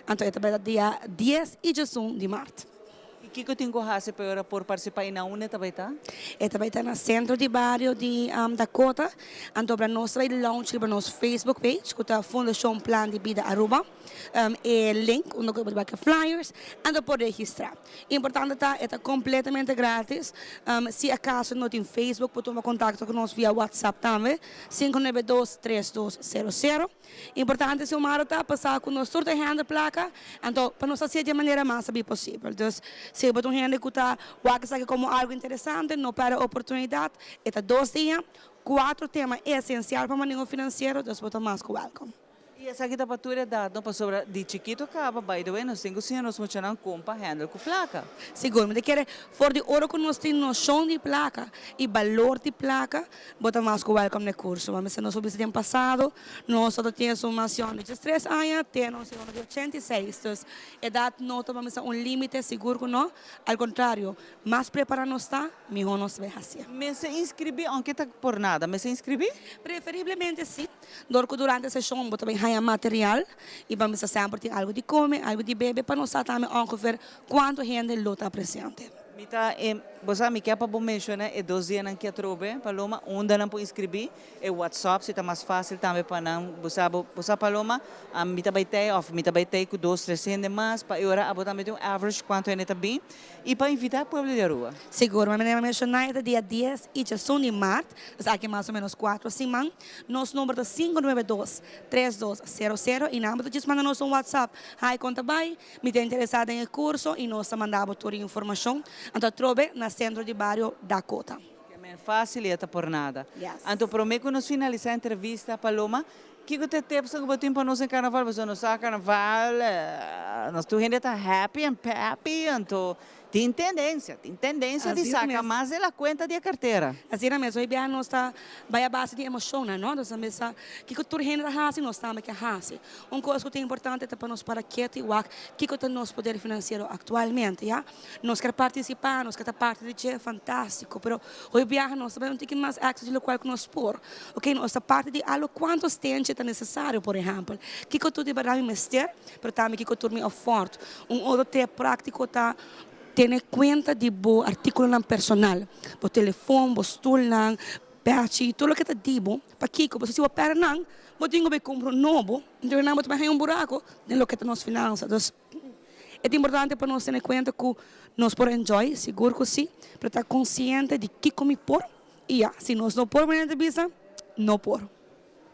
anto e ta bay ta dia dies y diesun di maart. I kiko tin ku hasi pa e ora por partisipá i na unda e ta bai ta? E ta bai ta na sentro di bario di Dakota. Anto bra nos ta bai launch riba nos Facebook page ku ta Fundashon Plan di Bida Aruba. E link unda ku bo ta bai ku e flyers anto por registrá. Importante ta e ta kompletamente gratis. Si akaso no tin Facebook por tuma kontakto ku nos via WhatsApp tambe, 592 3200. Importante Xiomara ta pa sa cu nos tur ta hende placa, anto pa nos hacié di e manera mas sabí posibel. Dus si bo ta un hende cu ta wak esaki como algo interesante, no perde oportunidad. E ta dos dia, cuatro tema esencial pa maneho financiero, dus bo ta mas cu welcome. Y esaki ta pa tur edad, no? Pasobra di chikito caba, by the way, nos tin cu siña nos muchanan con pa handle cu placa. Sigur, mi ta kere for di ora cu nos tin nocion di placa y balor di placa, Bo ta mas ku wèlkòm na e kurso. Bo a mester nos bisa den pasado nos tabata tin esun mansion di diestres aña te nos yega di 86. Dus edat no ta mester un límite, sigur ku no. Al kontrario, mas prepará nos ta, mihó nos ta bai hasié. Mester inskribí, ounke ta por nada, mester inskribí? Preferiblemente sí, dor ku durante e seshon bo ta bai haña material i bo a mester semper tin algu di kome, algu di bebe pa nos sa tambe ongeveer kuantu hende lo ta presente. Mi ta e, bo sa mi ke pa bo menciona e dos dianan ki atrobe, Paloma, unda nan por inscribi, e WhatsApp si ta mas facil tambe pa nan, bo sa bo, bo sa Paloma, mi ta bay tey of mi ta bay tey cu dos tres hende mas, pa e ora abo tambe tin un average cuanto hende ta bin, y pa invita e pueblo di Aruba. Sigur, manera mi a menciona e ta dia dies y djesun di maart, dus aki mas o menos cuatro siman, nos number ta 592 3200 y nan bo ta djis manda nos un WhatsApp, hi con ta bay? Mi ta interesá den e kurso i nos ta manda bo tur e informashon. Anto atrobe na Sentro di Bario Dakota. Ke fásil i e ta por nada. Yes. Anto promé ku nos finalisá e entrevista, Paloma, kiko ta e tipsnan ku bo tin pa nos den karnaval? Pasobra nos sa karnaval, nos tur hende ta happy and peppy, anto tin tendensia, tin tendensia di saka mas de la kuenta di e kartera. Asina mes, hoy bia nos ta bai a base di emoshonnan, no? Nos ta mesa kiko tur hende ta hasi, nos tambe ke hasi. Un kos ku ta importante ta pa nos para ketu i wak kiko ta nos poder finansiero aktualmente, ya. Nos ker partisipá, nos ke ta parti di dje, fantástiko, pero hoy biaha nos ta bai un tiki mas èkstra di lokual ku nos por. Oke, nos ta parti di alo kuantu stenchi ta nesesario, por ehèmpel. Kiko tur di bèrdat mi mester? Pero tambe kiko tur mi afford. Un otro tip práktiko ta tene kuenta di bo artíkulonan personal, bo telefon, bo stulnan, pèchi, tur loke ta di bo. Pakiko? Pasobra si bo pèrdè nan, bo tin ku bai kumpra un nobo, entonces nan bo ta bai haña un buraku den loke ta nos finansa. Dus, e ta importante pa nos tene kuenta ku nos por enjoy, sigur ku si, pero ta konsiente di kiko mi por i ya, si nos no por, manera ta bisa, no por.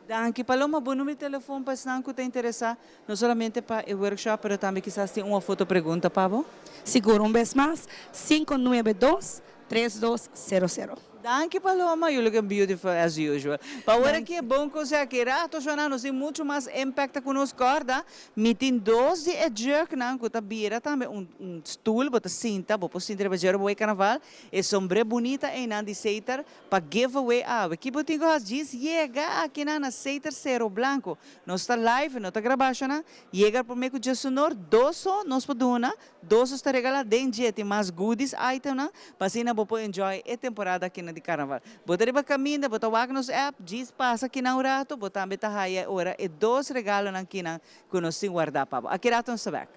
Danki Paloma, bo numero di telefon pa esnan ku ta interesá no solamente pa e workshop pero tambe kisas tin un of otro pregunta pa bo. Sigur, un bes mas, 592 3200. Danki Paloma, you looking beautiful as usual. Pa awor aki e bon conseho aki rato shona nos tin mucho mas impact ku nos corda. Mi tin dos di e jurknan ku ta bira tambe un un stoel bo ta sinta bo por sinta riba dje ora bo bai carnaval. E sombré bunita einan di Seiter Pa giveaway awe. Ki bo tin ku hasi? Djis yega akinan na Seiter Cero Blanco. Nos ta live, no ta grabashonnan. Yega prome ku djesunor, doso nos por duna, doso ta regala den dje. Tin mas goodies itemnan pa asina bo por enjoy e temporada akinan di Carnaval. Bo ta riba kaminda, bo ta wak nos app, djis pasa akinan un rato, bo tambe ta haya e ora e dos regalonan kinan ku nos tin warda pa bo. Aki rato nos ta bek.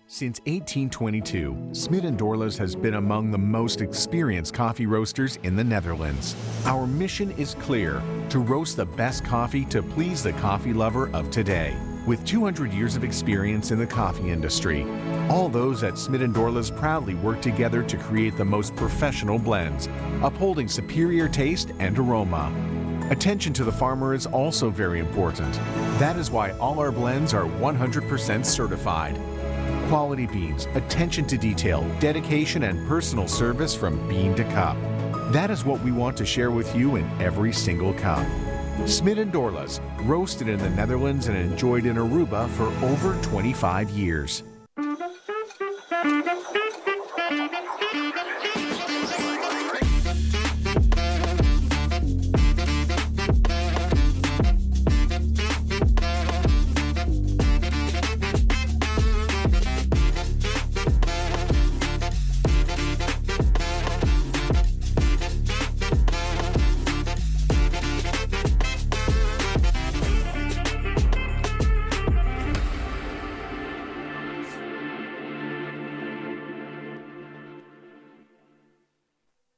Since 1822, Smit & Dorlas has been among the most experienced coffee roasters in the Netherlands. Our mission is clear, to roast the best coffee to please the coffee lover of today. With 200 years of experience in the coffee industry, all those at Smit & Dorlas proudly work together to create the most professional blends, upholding superior taste and aroma. Attention to the farmer is also very important. That is why all our blends are 100% certified. Quality beans, attention to detail, dedication, and personal service from bean to cup. That is what we want to share with you in every single cup. Smit and Dorlas, roasted in the Netherlands and enjoyed in Aruba for over 25 years.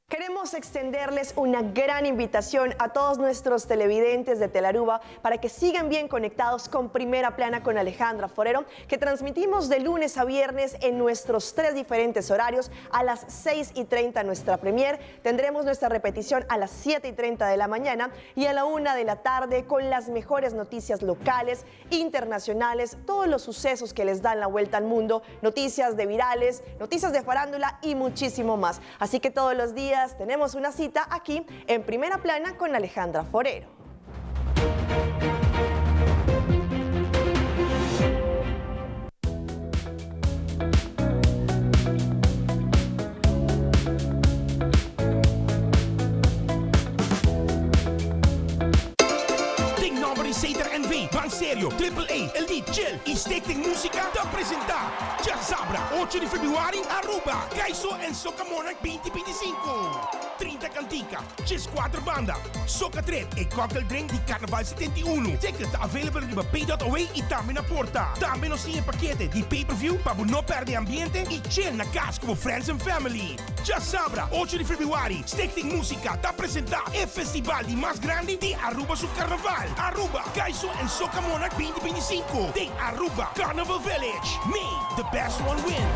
Queremos extenderles una gran invitación a todos nuestros televidentes de Telaruba para que sigan bien conectados con Primera Plana con Alejandra Forero, que transmitimos de lunes a viernes en nuestros tres diferentes horarios a las 6 y 30 nuestra premier. Tendremos nuestra repetición a las 7 y 30 de la mañana y a la 1 de la tarde con las mejores noticias locales, internacionales, todos los sucesos que les dan la vuelta al mundo, noticias de virales, noticias de farándula y muchísimo más. Así que todos los días tenemos una cita aquí en Primera Plana con Alejandra Forero. Den nomber di Setar NV, Ban Serio, Triple A, Elite, Chill y Stichting Musica ta presenta Djasabra, ocho di februari, Aruba, Kaiso en Soca Monarch binti binti sinku. Trinta kantika, djeskuater banda, soca tret e cocktail drink di Carnaval 71. Ticket ta available riba pay.away y tambe na porta. Tambe nos tin e pakete di pay per view pa bo no perde e ambiente y chill na cas cu bo friends and family. Djasabra, ocho di februari, Stichting Musica ta presenta e festival di mas grandi di Aruba su Carnaval, Aruba, Kaiso en Soca Monarch binti binti sinku den Aruba Carnival Village. May the best one win!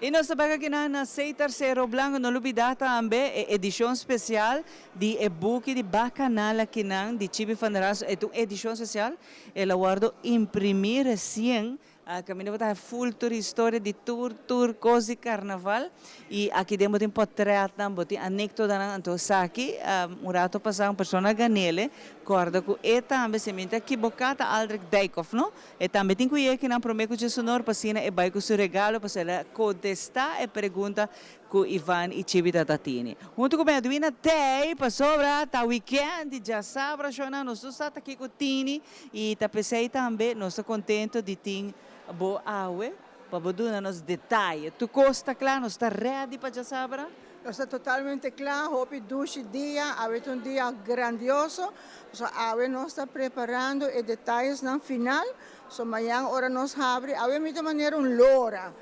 Y nos ta bek akinan na Seitar Cerro Blanco. No lubida tambe e edicion special di e buki di Bacanal akinan di Chibi van der Ast. E ta un edicion special, el a wordo imprimi recien. Caminda bo ta haña full tur historia di tur tur cos di carnaval y aki den bo tin potretnan, bo tin anectotanan, anto esaki un rato pasa un persona ganele corda cu e tambe si mi ta equiboca ta Aldrich Dijkhoff no? E tambe tin cu yega kinan prome cu Djesonor pa asina e bay cu su regalo pasobra el a contesta e pregunta cu Ivan y Chibi ta ta tini. Hunto cu Edwina tey pasobra ta weekend y djasabra shona nos tur sa ta kico tini y ta pesey tambe nos ta contento di tin bo awe pa bo duna nos detaye. Tur cos ta cla? Nos ta ready pa djasabra? Nos ta totalmente cla, hopi dushi dia, awe ta un dia grandioso, pasobra awe nos ta preparando e detayesnan final So mañan ora nos habri, awe mi ta manera un lora.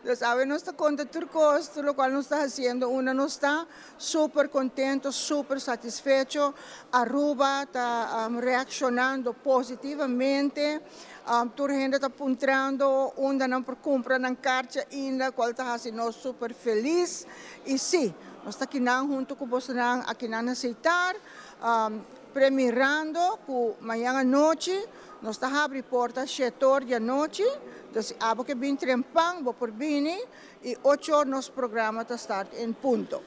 Dus awe nos ta konta tur kos, tur lokual nos ta hasiendo, unda nos ta super kontento, super satisfecho. Aruba ta reakshonando positivamente, tur hende ta puntrando unda nan por kumpra nan karchi ainda, kual ta hasi nos super felis. I si, nos ta kinan huntu ku bosonan akinan na Seitar. Premirando ku mañan anochi nos ta habri porta shetor di anochi, dus si abo ke bin trempan bo por bini i ocho or nos programa ta start en punto.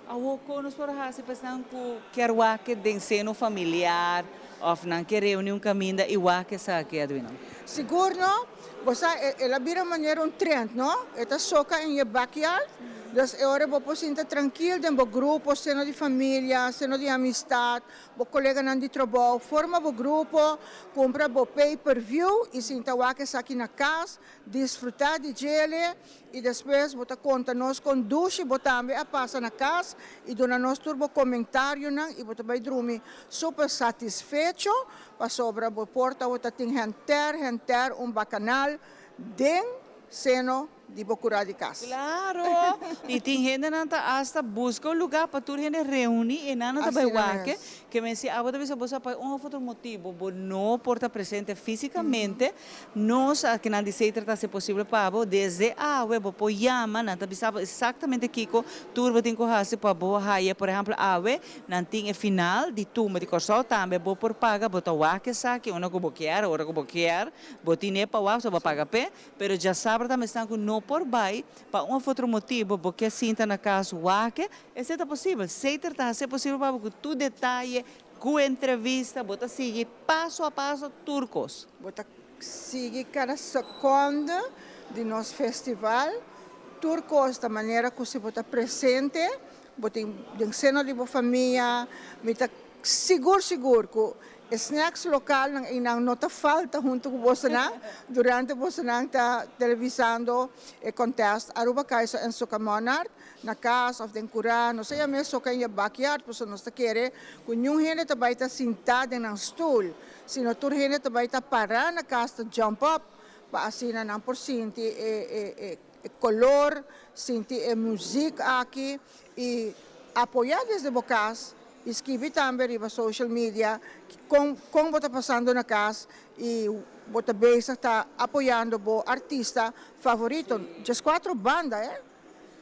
Awor kon nos por hasi pa esnan ku kier wak den seno familiar of nan ke reuni un kaminda i wak esaki, Edwina? Sigur no, Bo sa, el a bira manera un trend, no? E ta soca en je backyard. Dus e ora bo por sinta trankil den bo grupo, seno di familia, seno di amistad, bo coleganan di trabou. Forma bo grupo, cumpra bo pay per view y sinta wak esaki na cas, disfruta di djele y despues bo ta conta nos con dushi bo tambe a pasa na cas y duna nos tur bo comentarionan y bo ta bay drumi super satisfecho Pasobra bo por tabata tin henter henter un bakanal den seno Di bo cura di cas. Claro! Y tin hendenan ta hasta busca un lugar pa tur hende reuni y nan no ta bay wak. Ke men si abo ta bisa bo sa pa un of otro motibo bo no por ta presente fisicamente, nos akinan di Seiter ta haci posible pa bo. Desde awe bo por yama, nan ta bisa bo exactamente kico tur bo tin cu haci pa bo haya. Por ehempel awe nan tin e final di Tumba di Corsou tambe bo por paga, bo ta wak esaki unda cu bo kier, ora cu bo kier, bo tine pa wak, so bo paga p'e. Pero djasabra ta mesnan ku no por bai pa un of otro motibu, bo ke sinta na kas wak, esei ta posibel. Seiter ta hasi posibel pa bo ku tur detaye, ku entrevista, bo ta sigui paso a paso tur kos. Bo ta sigui kada sekonde di nos festival, tur kos ta manera ku si bo ta presente, bo tin den seno di bo famia, mi ta Sigur sigur ku e snacks lokalnan einan no ta falta huntu ku bosonan durante bosonan ta televisando e contest Aruba Kaiser en Soca Monarch na kas of den kura. Nos a yam'é soca in je backyard pasobra nos ta kere ku niun hende ta bai ta sintá den nan stul sino tur hende ta bai ta pará na kas ta jump up pa asina nan por sinti e e kolor, sinti e muzik aki i apoyá desde bo kas i skibi tambe riba social media kon kon bo ta pasando na kas i bo ta bezig ta apoyando bo artista favorito. Djeskuatro banda eh,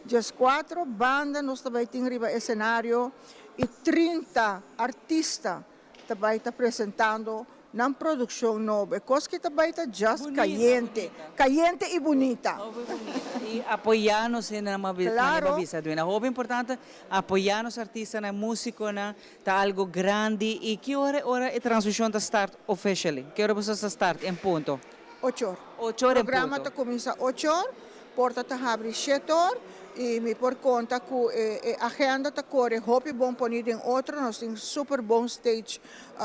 djeskuatro banda nos ta bai tin riba esenario i 30 artista ta bai ta presentando nan produccion nobo. E cos ki ta bai ta just cayente, cayente y bunita. Hopi bunita y apoya nos hendenan manera bo a bisa Duena. Hopi importante apoya nos artistanan, musiconan ta algo grandi y ki ora ora e transmision ta start officially? Ki ora boso ta start en punto? Ocho or. Ocho or en punto. Programa ta cuminsa ocho or. Porta ta habri shete or y mi por conta cu e agenda ta core hopi bon poni den otro. Nos tin super bon stage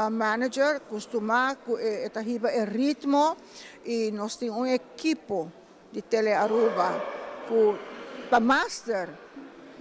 manager custuma cu e ta hiba e ritmo y nos tin un ekipo di Tele Aruba cu ta master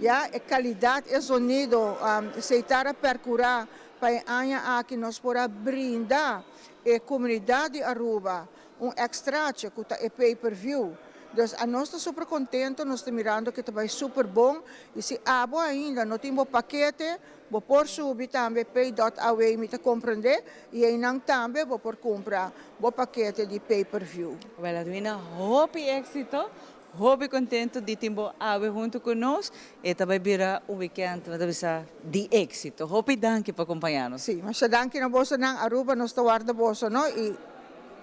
ya e calidad e zonido. Seitar a percura pa e aña aki nos por a brinda e comunidad di Aruba Un extraatje cu ta e pay per view. Dus anos ta super contento, nos ta mirando cu ta bay super bon y si abo ainda no tin bo pakete, bo por subi tambe pay dot aw mi ta comprende y eynan tambe bo por cumpra bo pakete di pay per view. Wel Edwina, hopi exito, hopi contento di tin bo awe hunto cu nos. E ta bay bira un weekend, mi ta bisa, di exito. Hopi danki pa acompaña nos. Si, masha danki na bosonan. Aruba nos ta warda boso no y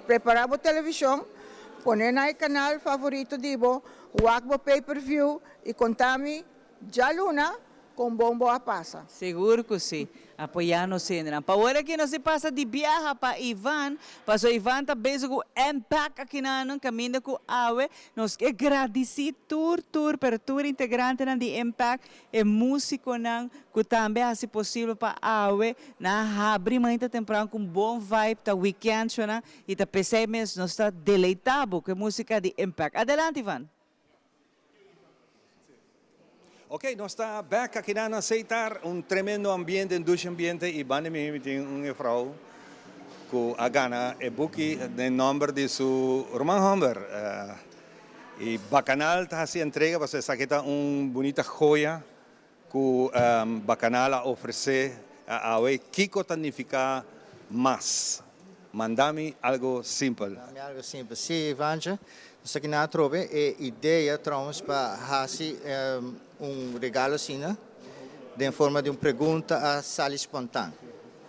Prepara bo television, pone na e canal favorito di bo, wak bo pay per view y conta mi djaluna con bon bo a pasa. Sigur cu si. Apoya nos hendenan. Pa ora ki nos di pasa di biaha pa Ivan, paso Ivan ta bezig cu Impact akinanan caminda cu awe. Nos ke gradici tur tur pero tur integrantenan di Impact E musiconan cu tambe a haci posibel pa awe nan a habri mainta tempran cu un bon vibe, ta weekend shonan y ta pesey mes nos ta deleita bo cu e musica di Impact. Adelante Ivan! Ok, nos ta back aki nan na Seitar, un tremendo ambiente, un dushi ambiente y banda mi mi tin un juffrouw cu a gana e buki den nomber di su ruman homber. E Bacanal ta hasi entrega pasobra esaki ta un bunita joya ku Bacanal a ofresé awe. Kiko ta nifiká mas? Manda mi algo simpel. Manda mi algo simpel. Sí, Ivantje, nos ta kina atrobe e idea trouwens pa hasi un regalo asina den forma di un pregunta a sali spontaan.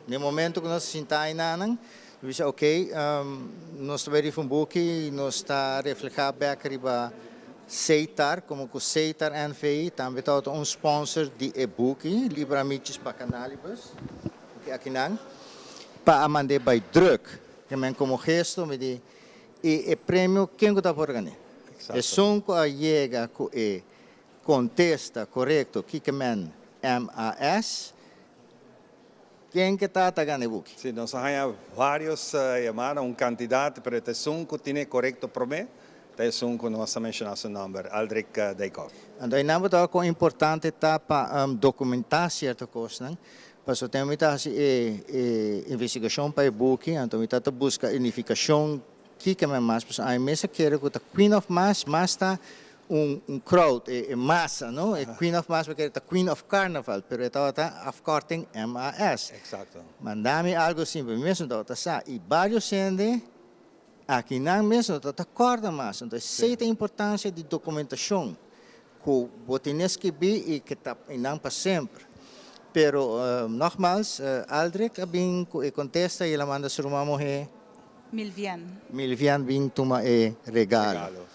Den momento ku nos a sinta einanan, nos bisa ok, nos ta bai rifa un buki i nos ta reflehá bèk riba Seitar, komo ku Seitar NV tambe tabata un sponsor di e buki, Libra Amicis Bacchanalibus, buki akinan, pa a mand'é bai drùk. Ke men komo gesto mi di, i e premio ken ku ta por gané? Esun ku a yega ku e kontesta korekto kiko men MAS, Ken ke ta ta gana e buki? Si, nos a haña varios yamada, un kantidat, pero ta esun ku tin e korekto promé, ta esun ku nos a menshoná su nòmber, Aldrich Dijkhoff. Anto einan bo ta wak kon importante ta pa dokumentá sierto kosnan, pasobra tempu mi ta hasi e e investigashon pa e buki, anto mi ta ta buska e nifikashon kiko men mas, pasobra ami mes a kere ku ta Queen of Mas, mas ta. un un crowd, e e masa, no? E Queen of Mass porque ta Queen of Carnaval, pero e tabata afkorting MAS. Exacto. Manda mi algo simpel, mi mes no tabata sa. Y varios hende aki nan mes no tabata corda mas. Entonces esey ta e importancia di documentacion cu bo tene skibi y ke ta eynan pa semper. Pero nogmaals, Aldrich a bin cu e contesta y el a manda su ruman muhe. Milvian. Milvian bin tuma e regalo.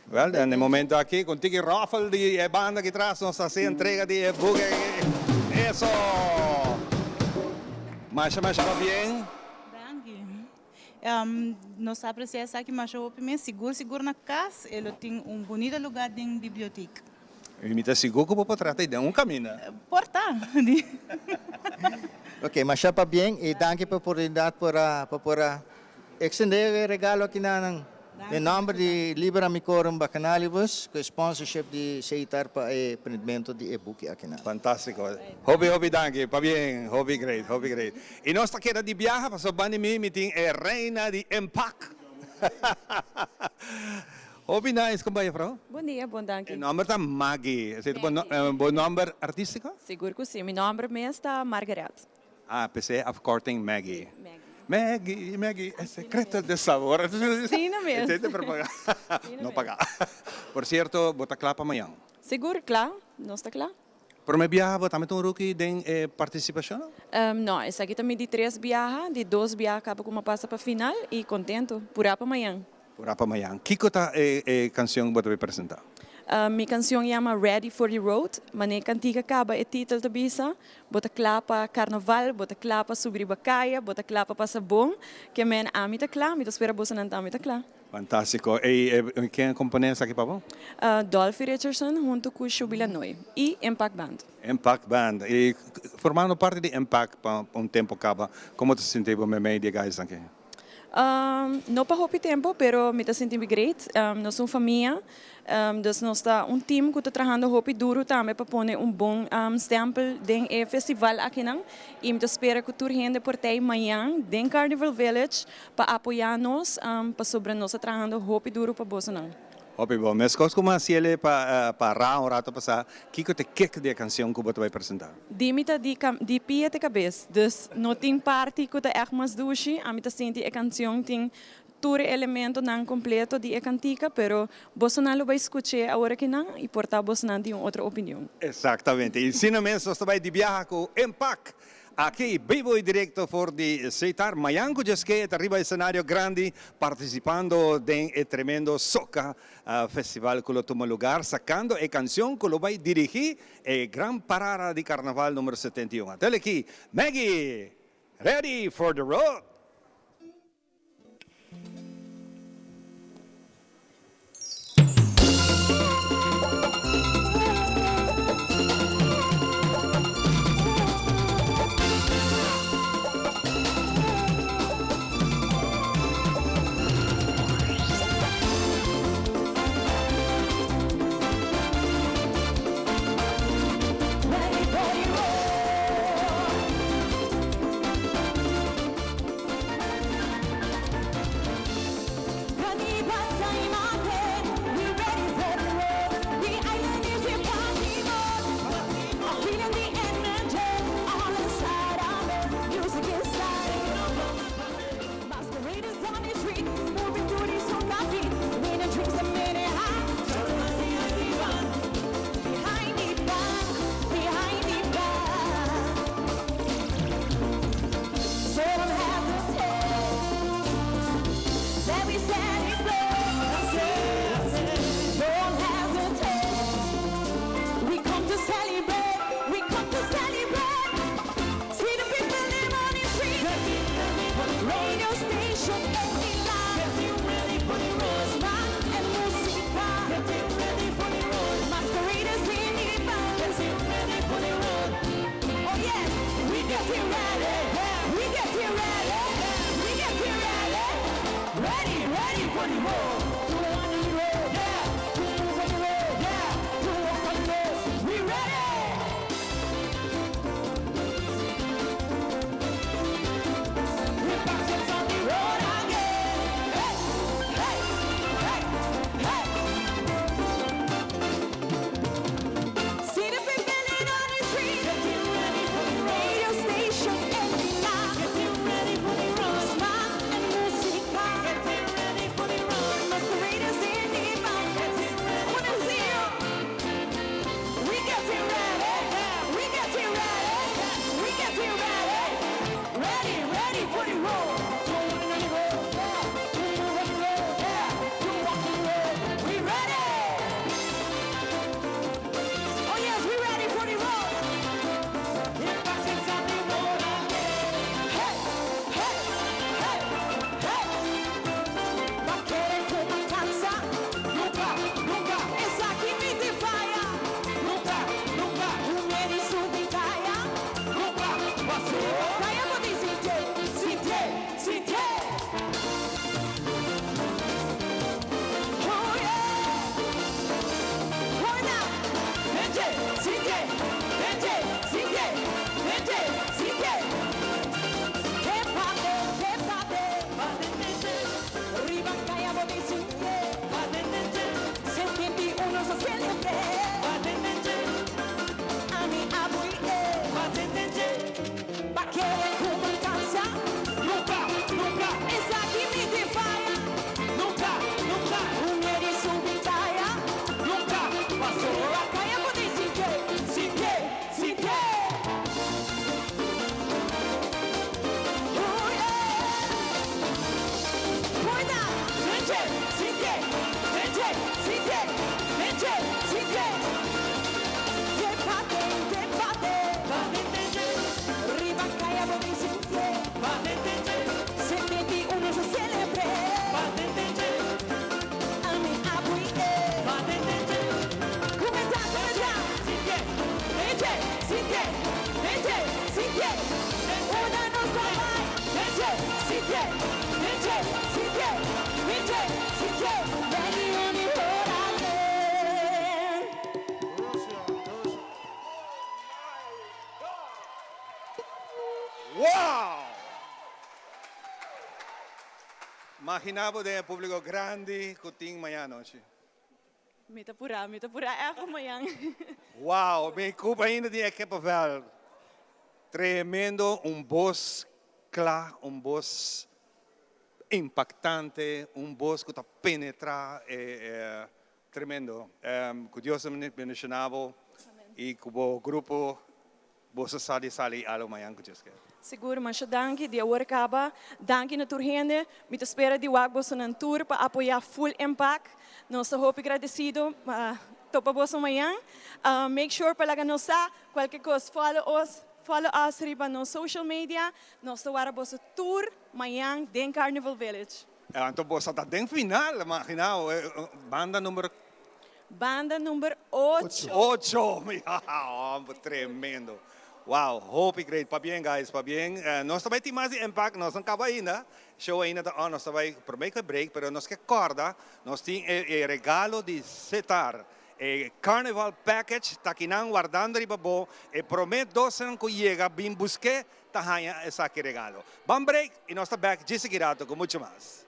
Wel, den e momento aki con tiki roffel di e banda aki tras nos ta haci entrega di e buki aki. Eso! Masha masha pabien. Danki. Nos ta aprecia esaki masha hopi mes. Sigur sigur na cas e lo tin un bunita lugar den biblioteek. Y mi ta sigur cu bo por trata y den un caminda. Por ta. Ok, masha pabien y danki pa e oportunidad por a pa por a Extendé e regalo aki na nan. Den nomber di Liber Amicorum Bacchanalibus cu e sponsorship di Seitar pa e printmento di e buki aki nan. Fantastico. Hopi hopi danki. Pabien. Hopi great, hopi great. Y nos ta keda di biaha pasobra banda di mi mi tin e reina di Impact. Hopi nice. Con bai juffrouw? Bon dia, bon danki. E nomber ta Maggie. Esey ta bo nomber artistico? Sigur cu si. Mi nomber mes ta Margaret. Ah, p'esei afkorting Maggie. Maggie, Maggie, e secreto de sabor. Sí, no mes. Esei ta propaganda. No paga. Por cierto, bo ta kla pa mañan? Sigur, kla. Nos ta kla. Prome biaha bo tambe ta un rookie den e participacion? No, esaki ta mi di tres biaha. Di dos biaha caba cu mi a pasa pa final y contento. Pura pa mañan. Pura pa mañan. Kico ta e cancion cu bo ta bay presenta? Mi cancion yama Ready for the Road. Mane cantica caba e titel ta bisa, Bo ta cla pa carnaval, bo ta cla pa subi riba caya, bo ta cla pa pasa bon. Ke men ami ta cla, mi ta spera bosonan tambe ta cla. Fantastico. Ey, ken a compone esaki pa bo? Dolphy Richardson hunto cu Shuby Lanoy y Impact Band. Impact Band. Y formando parti di Impact pa un tempo caba, como ta sinti bo memey di e guys aki? No pa hopi tempo, pero mi ta sinti mi great. Nos ta un famia, dus nos ta un team cu ta trahando hopi duro tambe pa pone un bon stempel den e festival akinan. Y mi ta spera cu tur hende por tey mañan den Carnival Village pa apoya nos, pasobra nos ta trahando hopi duro pa bosonan. Hopi bon. Meskos ku Maciele pa pa ra un rato pasá, kiko ta e kek di e kansion ku bo ta bai presentá? Di mi ta di di pia te kabes, dus no tin parti ku ta ègt mas dushi. Ami ta sinti e kansion tin tur e elementonan kompleto di e kantika, pero bosonan lo bai skuch'é awor akinan i por ta bosonan tin un otro opinion. Eksaktamente. I asina mes nos ta bai di biaha ku Impact Aki bibo y directo for di Setar, mayan cu Djeskee ta riba escenario grandi participando den e tremendo Soca Festival cu lo tuma lugar sacando e cancion cu lo bay dirigi e gran parada di Carnaval numero 71. Atel aki Maggie, Ready for the road! Wow! Imagina bo den e publico grandi cu tin mañana anochi. Mi ta pura, mi ta pura echt pa mañan. Wow, mi cup ainda tin e kippenvel. Tremendo, un bos cla, un bos impactante, un bos cu ta penetra e tremendo. Cu Dios ta bendiciona bo y cu bo grupo Boso sa di sali alo mañan ku Dios ke. Sigur, masha danki di awor kaba. Danki na tur hende. Mi ta spera di wak bosonan tur pa apoya Full Impact. Nos ta hopi gradesido pa topa boso mañan. Make sure pa laga nos sa kualke kos. Follow us, follow us riba nos social media. Nos ta wara boso tur mañan den Carnival Village. Anto boso ta den final, imagina bo, banda number. Banda number ocho. Ocho! Homber, tremendo. Wow, hopi great. Pabien guys, pabien. Nos ta bai tin mas di Impact, nos no caba ainda. Show ainda ta on, nos ta bai prome cu e break, pero nos ke corda, nos tin e regalo di Setar. E Carnival Package ta kinan wardando riba bo. E prome dosnan cu yega bin buske ta haña esaki regalo. Ban break y nos ta back djis aki rato cu mucho mas.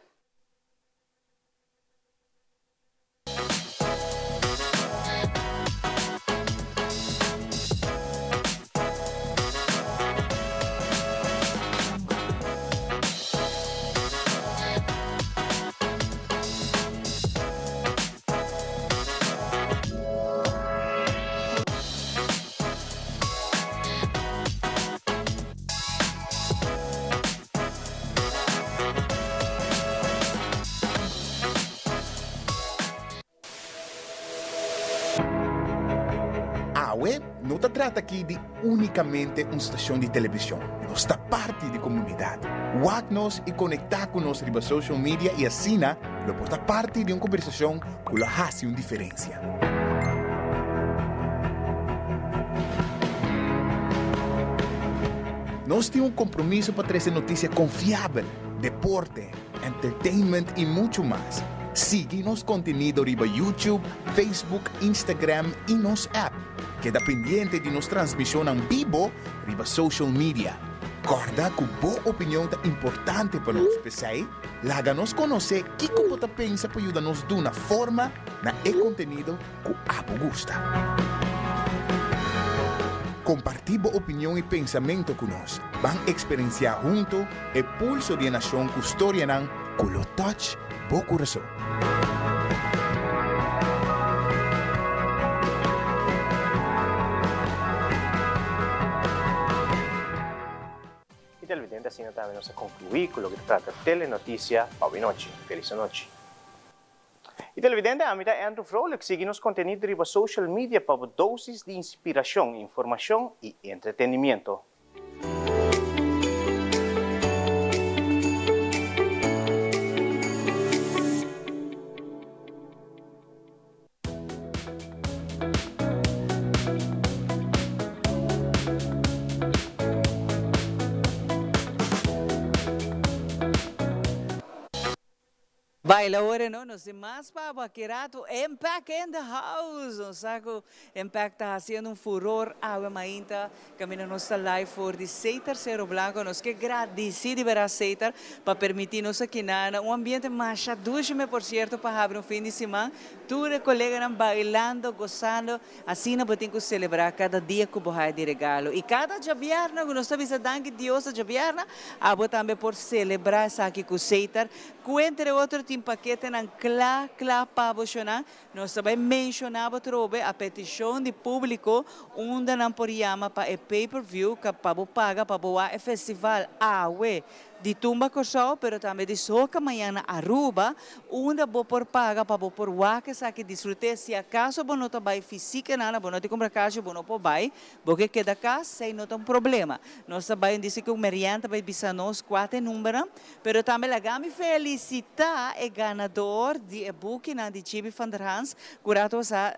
Awe no ta trata aki di únikamente un stashon di televishon, nos ta parti di komunidat. Wak nos i konektá ku nos riba social media i asina lo por ta parti di un kombersashon ku lo hasi un diferensia. Nos tin un kompromiso pa trese notisia konfiabel, deporte, entertainment i muchu mas. Sigui nos kontenido riba YouTube, Facebook, Instagram i nos app. Keda pendiente di nos transmishonnan bibo riba social media. Kòrda ku bo opinion ta importante pa nos, p'esei Laga nos konosé kiko bo ta pensa pa yuda nos duna forma na e kontenido ku abo gusta. Kompartí bo opinion i pensamentu ku nos. Ban eksperensiá huntu e pulso di e nashon ku storianan ku lo touch bo kurason. Y televidente asina tambe nos a conclui cu loke ta trata Telenoticia pa awe nochi. Feliz anochi. Y televidente ami ta Andrew Vrolijk sigui nos contenido riba social media pa bo dosis di inspiracion, informacion y entretenimiento. Baila ora no, nos tin mas pa bo aki rato. Impact in the house! Nos sa cu Impact ta haciendo un furor awe mainta caminda nos ta live for di Setar Cerro Blanco. Nos ke gradici di bera Setar pa permiti nos aki na un ambiente masha dushi me por cierto pa habri un fin di siman. Tur e coleganan bailando, gozando. Asina bo tin cu celebra cada dia cu bo haya di regalo. Y cada djabièrnè cu nos ta bisa danki Dios ta djabièrnè, abo tambe por celebra esaki cu Setar. Cu entre otro tin paketenan cla cla pa bo shona. Nos ta bay menciona bo trobe a peticion di publico unda nan por yama pa e pay per view pa bo paga pa bo wak e festival awe di Tumba Kòrsou pero tambe di Soca mañan na Aruba unda bo por paga pa bo por wak esaki disfrut'é si acaso bo no ta bai fisica nada bo no tin cumpra kashi bo no por bai bo ke keda cas esei no ta un problema nos ta bai un disi cu Marianne ta bai bisa nos cua ta e numbernan pero tambe laga mi felicita e ganador di e bukinan di Chibi van der Hans cu rato sa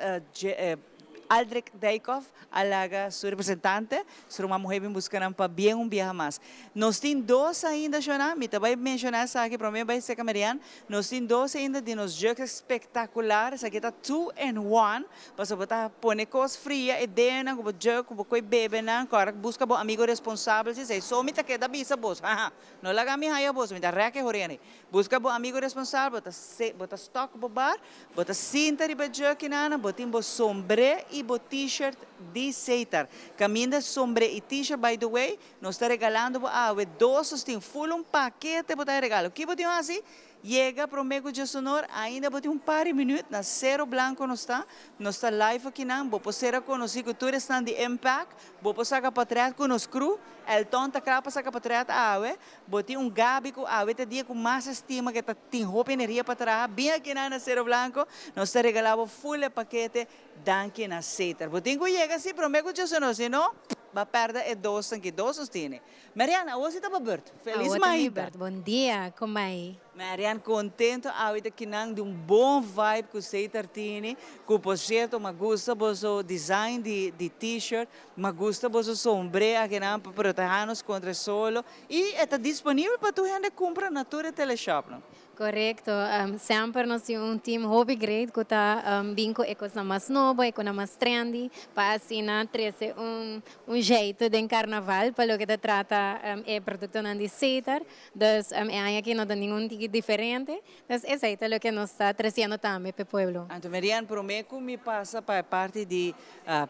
Aldrich Dijkhoff a laga su representante, su ruman muhé bin buska nan pa bien un biaha mas. Nos tin dos ainda, Shona, mi ta bai menshoná esaki, promé bai seka Marianne, nos tin dos ainda di nos jugs spektakular, esaki ta two in one, pasobra bo ta pone kos fria e denan ku bo jug ku bo koe bebe nan, kòrda buska bo amigo responsabel si esei so mi ta keda bisa bos, haha, no laga mi haya bos, mi ta rèk e horene. Buska bo amigo responsabel, bo ta bo ta stock bo bar, Bo ta sinta riba e jerkinana, bo tin bo sombré i bo t-shirt di Setar. Kaminda sombré i t-shirt, by the way, nos ta regalando bo awe dos, nos tin full un pakete bo ta e regalo. Ki bo tin hasi? Yega promé ku djesonor, ainda bo tin un par di minüt, na Cero Blanco nos ta, nos ta live akinan, bo por sera konosí ku tur esnan di Impact, bo por saka potrèt ku nos crew, Elton ta kla pa saka potrèt awe, Bo tin un Gaby ku awe ta dia ku mas estima ke ta tin hopi energia pa traha. Bin akinan na Cero Blanco, nos ta regala bo full e pakete danki na Setar. Bo tin ku yega si prome ku djoso no, si no ba perde e dosnan ki dos nos tene. Marianne, awor si ta bo beurt. Feliz Awor ta mi mainta. beurt. Bon dia, kon bai? Marianne, contento awe ta kinan di un bon vibe ku Setar tene, ku por cierto ma gusta boso design di di t-shirt, ma gusta boso sombre akinan pa proteha nos contra e solo y e ta disponibel pa tur hende cumpra na tur e teleshopnan. Korekto. Semper nos tin un team hopi great ku ta bin ku e kosnan mas nobo, e kosnan mas trendy pa asina trese un un jeito den karnaval pa loke ta trata e produktonan di Setar. Dus e aña aki no ta ningun tiki diferente. Dus esei ta loke nos ta tresiendo tambe pa e pueblo. Anto Marianne, prome ku mi pasa pa e parti di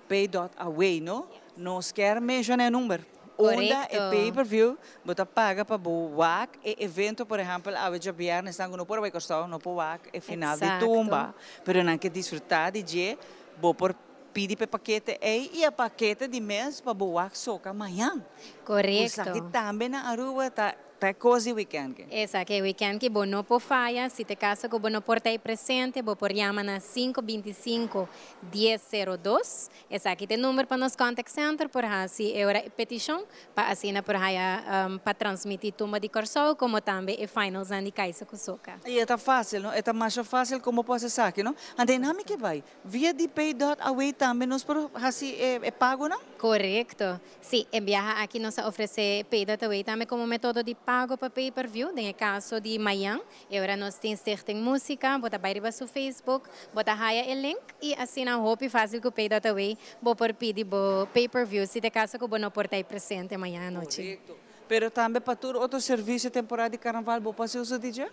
pay dot away no, nos kier menshona e number. Unda e pay per view bo ta paga pa bo wak e evento por ehempel awe djabièrnè esnan ku no por a bai Kòrsou no por wak e final di tumba pero nan ke disfrutá di dje bo por pidi pa e pakete ei i e pakete di mes pa bo wak soka mañan. Esaki tambe na Aruba ta Ta e kos di weekend ki. Esaki e weekend ki bo no por faya, si ta e kaso ku bo no por ta ei presente bo por yama na sinku bintisinko dies sero dos, esaki ta e number pa nos contact center por hasi e ora e petishon pa asina por haya pa transmiti Tumba di Kòrsou komo tambe e finalsnan di Kaisa ku Soka. I e ta fásil no, e ta masha fásil komo por hasi esaki no, anto e nami ke bai via di pay dot away tambe nos por hasi e pagonan? Korekto. Sí, e biaha aki nos a ofresé Pay That Away tambe komo metodo di pago pa pay per view. Den e kaso di mayan, e ora nos tin Stichting Músika, bo ta bai riba su Facebook, bo ta haya e link i asina hopi fásil ku Pay That Away bo por pidi bo pay per view si ta e kaso ku bo no por ta ei presente mayan anochi. Korekto. Pero tambe pa tur otro servisio temporada di karnaval bo por hasi uso di dje?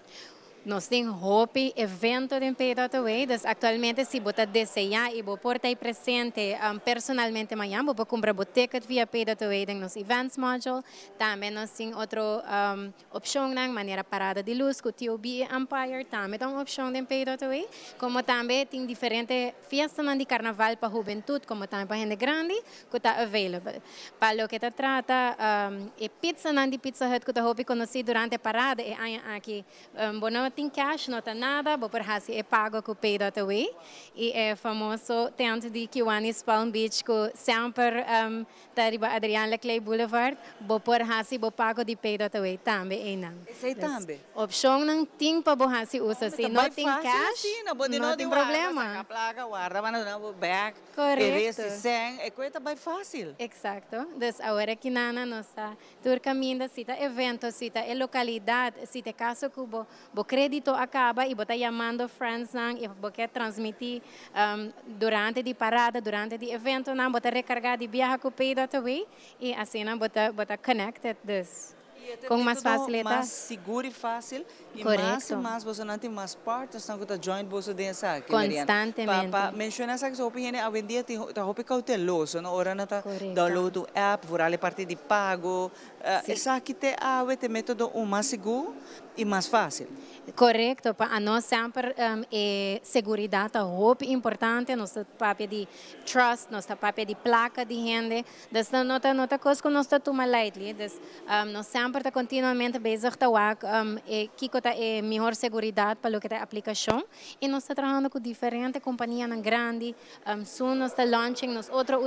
Nos tin hopi evento den Pay Dot Away, dus actualmente si bo ta desea y bo por ta presente personalmente mañan, bo por cumpra bo ticket via Pay Dot Away den nos events module. Tambe nos tin otro opcionnan manera Parada di Luz cu TOB y Empire tambe ta un opcion den Pay Dot Away. Como tambe tin diferente fiestanan di carnaval pa hubentud como tambe pa hende grandi cu ta available. Pa loke ta trata e pizzanan di Pizza Hut cu ta hopi conoci durante e parada e aña aki, bo no tin cash, no ta nada, bo por haci e pago cu Pay dot Away. Y e famoso tent di Kiwanis Palm Beach cu semper ta riba Adriaan Laclé Boulevard, bo por haci bo pago di Pay dot Away tambe eynan. Esey tambe? Opcionnan tin pa bo haci uso. Si no tin cash, no tin problema. Korekto. E sèn, e koe ta bai fásil. Eksakto. Dus awor aki nana nos ta tur kaminda, si ta evento, si ta e lokalidat, si ta e kaso ku bo bo kre. krédito a kaba i bo ta yamando friendsnan i bo ke transmití durante di parada, durante di eventonan, bo ta rekargá di biaha ku Pay.away i asina bo ta bo ta connected. Dus kon mas fásil e ta? Mas sigur i fásil i mas i mas bosonan tin mas partnersnan ku ta join boso den esaki, Marianne. Konstantemente. Pa menshoná esaki so hopi hende awendia tin ta hopi kouteloso no ora nan ta download un app vooral e parti di pago. Esaki te awe te método un mas sigur i mas fásil. Korekto, pa anos semper e seguridat ta hopi importante, nos ta papia di trust, nos ta papia di plaka di hende, dus no ta no ta kos ku nos ta tuma lightly, dus nos semper ta kontinuamente bezig ta wak e kiko ta e mihor seguridat pa loke ta e aplikashon i nos ta trahando ku diferente kompanianan grandi, soon nos ta launching nos otro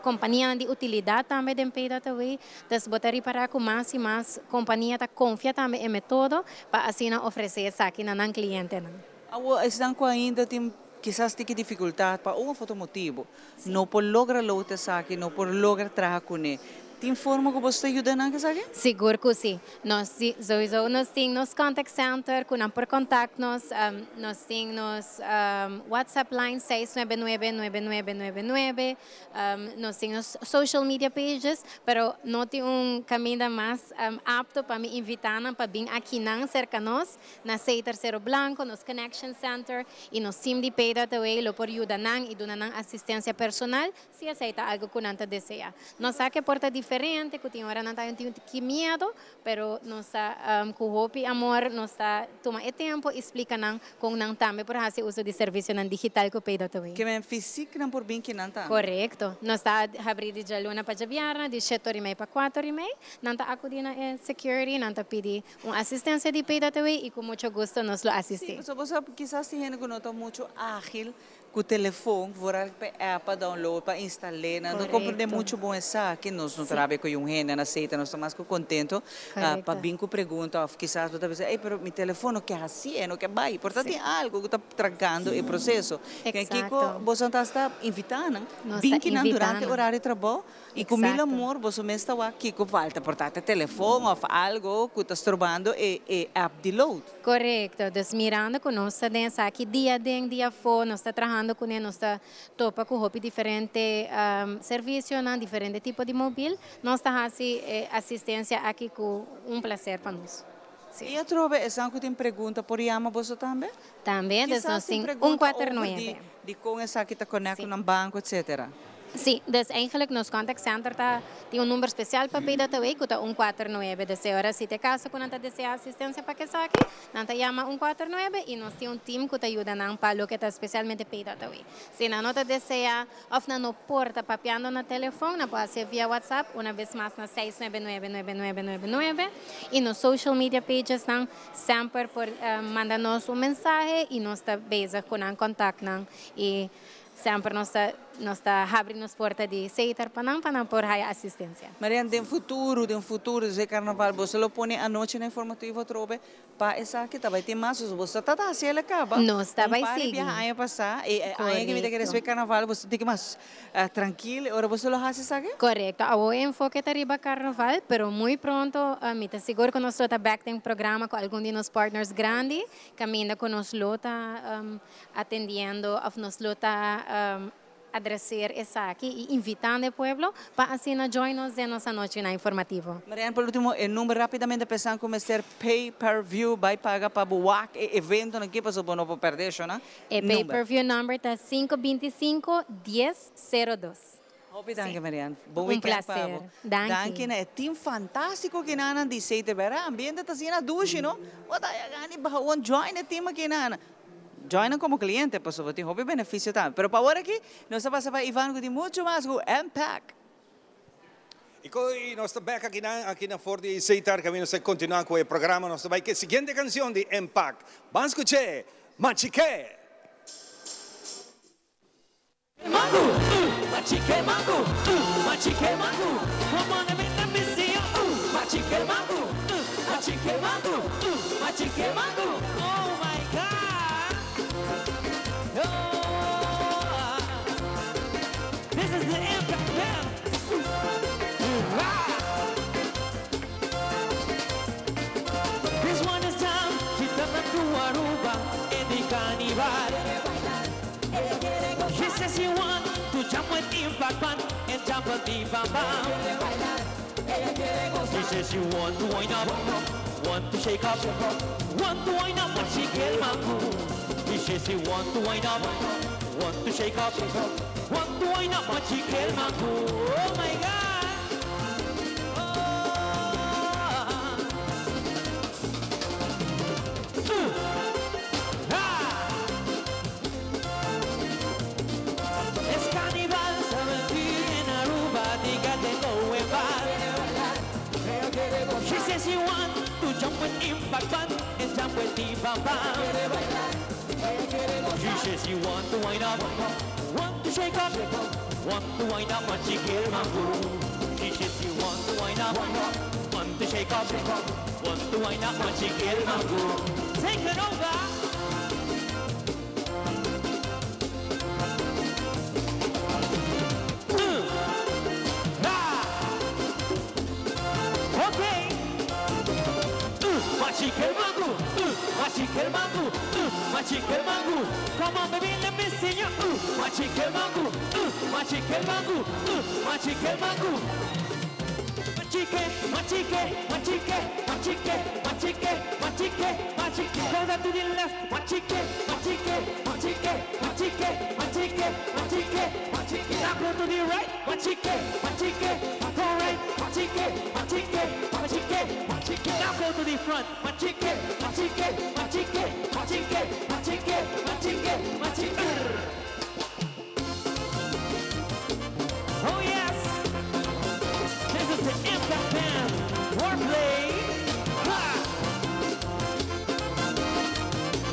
Kompanianan di utilidat tambe den Pay.away. Dus bo ta ripará ku mas i mas kompania ta konfia tambe e metodo pa asina ofresé esaki na nan klientenan. Awor esnan ku ainda tin kisas tiki difikultat pa un òf otro motibu no por logra load esaki, no por logra traha kuné, tin forma ku boso ta yuda nan ku esaki? Sigur ku si. Nos si, souiso nos tin nos contact center ku nan por contact nos, nos tin nos WhatsApp line seis nuebe nuebe nuebe nuebe nuebe nuebe, nos tin nos social media pages, pero no tin un caminda mas apto pa mi invita nan pa bin akinan cerca nos na Seiter Cero Blanco, nos connection center y nos team di Pay.away lo por yuda nan y duna nan asistencia personal Si esei ta algu ku nan ta deseá. Nos sa ku e por ta diferente, ku tin ora nan ta tin un tiki miedu, pero nos sa ku hopi amor nos ta tuma e tempu i splika nan kon nan tambe por hasi uso di servisionan digital ku Pay.away. Ke men fisik nan por bin ki nan tambe? Korekto. Nos ta habrí di djaluna pa djabièrnè, di shete ora i mei pa kuater ora i mei. Nan ta akudí na e security, nan ta pidi un asistensia di Pay.away i ku mucho gusto nos lo asistí. Sí, pasobra bo sa kisas tin hende ku no ta muchu ágil Ku telefon, vooral pa e app pa download, pa instal'é, nan no komprendé muchu bon esaki, nos no ta rabia ku un hende nan aceita, nos ta mas ku kontento pa bin ku pregunta òf kisas bo ta bisa, ey pero mi telefon no ke hasi, e no ke bai, por ta tin algu ku ta trankando e proseso. Kiko boso ta hasta invitá nan, bin kinan durante orario di trabou I ku mil amor boso mes ta wak kiko falta, por ta ta telefon of algo ku ta strobando e e app di load. Korekto, dus mirando ku nos ta den esaki dia aden dia afó, nos ta trahando kuné, nos ta topa ku hopi diferente servisionan, diferente tipo di mobil, nos ta hasi e asistensia aki ku un plaser pa nos. Si. I atrobe esnan ku tin pregunta por yama boso tambe? Tambe, dus Kisas nos tin tin un pregunta kuater over nuebe. di di kon esaki ta konèkt ku nan banko etsetera. Sí, dus eigenlijk nos contact center ta tin un number special pa PWA cu ta un cuater nuebe. Dus e ora si ta e caso cu nan ta desea asistencia pa esaki, nan ta yama un cuater nuebe y nos tin un team cu ta yuda nan pa loke ta specialmente PWA. Si nan no ta desea of nan no por ta papiando na telefon, nan por hacié via WhatsApp, una bes mas na seis nuebe nuebe nuebe nuebe nuebe nuebe y nos social media pages nan semper por manda nos un mensahe y nos ta bezig cu nan contact nan y Semper nos ta nos ta habri nos porta di Setar pa nan pa nan por haya asistencia. Marian, den futuro, den futuro despues di carnaval boso lo pone anochi na informativo atrobe pa esaki ta bay tin mas boso boso ta ta haci el a caba Nos ta un bay par di sigui. biaha aña pasa y e aña que mi ta kere despues di carnaval boso tin ki mas trankil e ora boso lo haci esaki? Correcto, awo e enfoke ta riba carnaval pero muy pronto mi ta sigur cu nos lo ta bek den programa cu algun di nos partners grandi caminda cu nos lo ta atendiendo of nos lo ta adreser esaki y invitando e pueblo pa asina join nos den nos anochinan informativo. Marianne, por ultimo, e number rapidamente pensan cu mester pay per view bay paga pa bo wak e eventonan aki pasobra bo no por perde esho nan. E pay per view number ta sinku binti sinku dies sero dos. Hopi danki Marianne. Bon Un weekend pa placer. bo. Danki. Danki na e team fantastico kinanan di Seite Bera. Ambiente ta asina dushi no. Bo ta haya gana di baha un join e team akinanan. Join nan como cliente pasobra bo tin hopi beneficio tambe. Pero pa awor aki nos ta pasa pa Ivan cu tin mucho mas cu Mpac. Y cu nos ta bek akinan aki na for di Seitar caminda nos ta continua cu e programa. Nos ta bay cu e siguiente cancion di Mpac. Ban scuche Machiké! carnival. She says she want to jump with Impact Band and jump with the bam bam. She says she want to wind up, want to shake up, want to wind up, but she kill mango. She says she want to wind up, want to shake up, want to wind up, but she kill mango. Oh my God! Es carnival, 17 in Aruba, they got the going bad. She says she want to jump with Impact Band and jump with the Bam Bam. She says she want to wind up, want to shake up, want to wind up, but she kill my She says she want to wind up, want to shake up, want to wind up, but she kill my Take it over. Okay. Machique mango, machique mango, machique mango. Come on, baby, let me see you. Machique mango, machique mango, machique mango. Machique, machique, machique, machique, machique, machique, machique. Go down to the left, machique, machique, machique, machique, machique, machique, machique. Now go to the right, machique, machique, go right, machique, machique, machique, machique. Now go to the front, machique, machique, machique, machique, machique, machique, machique. Oh yes! This is the Impact Band Foreplay. Ha!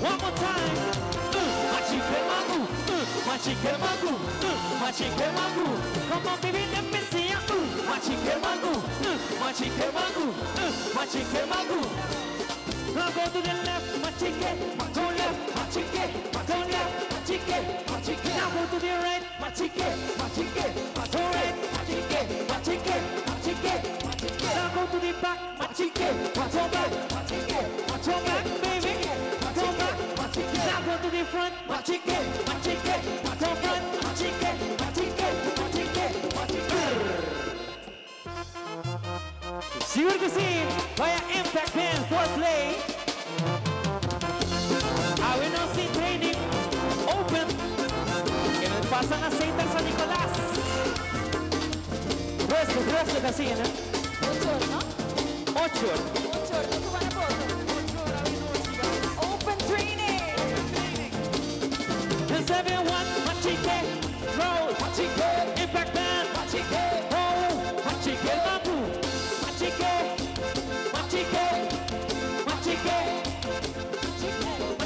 One more time. Machique mangu, machique mangu, machique mangu. Come on, baby, let me see ya. Machique mangu, machique mangu, machique mangu. Now go to the left, machique, go left, machique, go left, machique, machique. Now go to the right, machique, machique, go right, machique, machique, machique, machique. Now go to the back, machique, go back, machique, go back, baby, go back, machique. Now go to the front, machique, machique, go front, machique, machique, machique, machique. Sigur que si, vaya Impact Band Foreplay. Awe no sin training open. Que me pasan aceite en San Nicolás. Grueso, grueso casi, ¿no? 8 horas, no? 8 horas. 8 horas, no van a Open training. The 7-1, machique, roll, machique, Impact Band, machique, roll, machique, mambu, machique, machique, machique,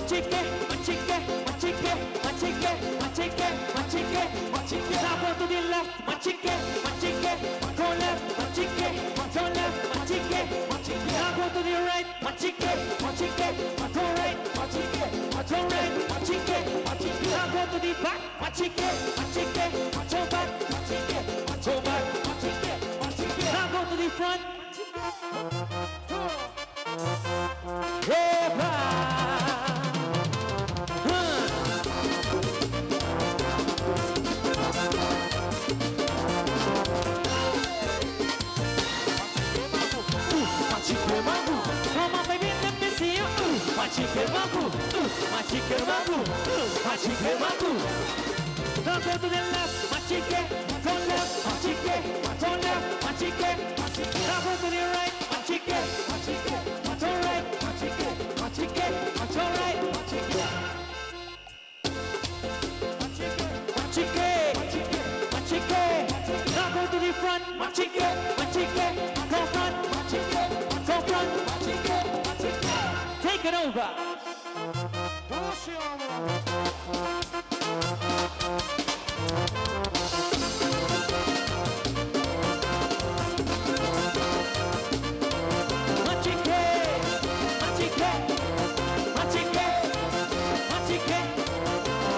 machique, machique, machique, machique, machique, machique, machique. Now go to the left, machique, machique, go left, machique, go left, machique, machique. Now go to the right, machique, machique, go right, machique, go right, machique, machique. Now go to the back, machique, machique, go back, machique, go back, machique, machique. Now go to the front. Epa! Machique mangu, come on baby, let me see you. Machique mangu, machique mangu, machique mangu. Now go to the left, machique, go left, machique, go left, machique, machique. Now go to the right, machique, machique, go right, machique, machique, go right, machique. Machique, machique, now go to the front, machique, machique, go front, machique, go front, machique, machique. Take it over. Machique, machique, machique, machique,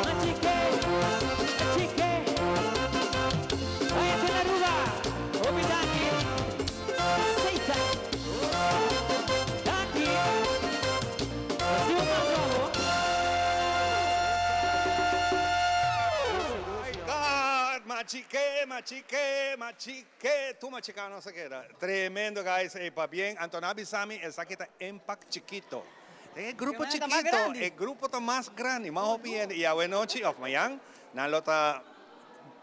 machique, machique. Ahí está la Aruba. Obidaki. Seita. Daki. Recibo más robo. Machique, machique, machique. Tu machica no se queda. Tremendo, guys. Ey, pabien. Anto nan a bisa mi esaki ta Impact Chikito. E grupo Ke manera ta mas chikito, grandi. e grupo ta mas grandi, mas hopi hende. Y awe nochi of mañan nan lo ta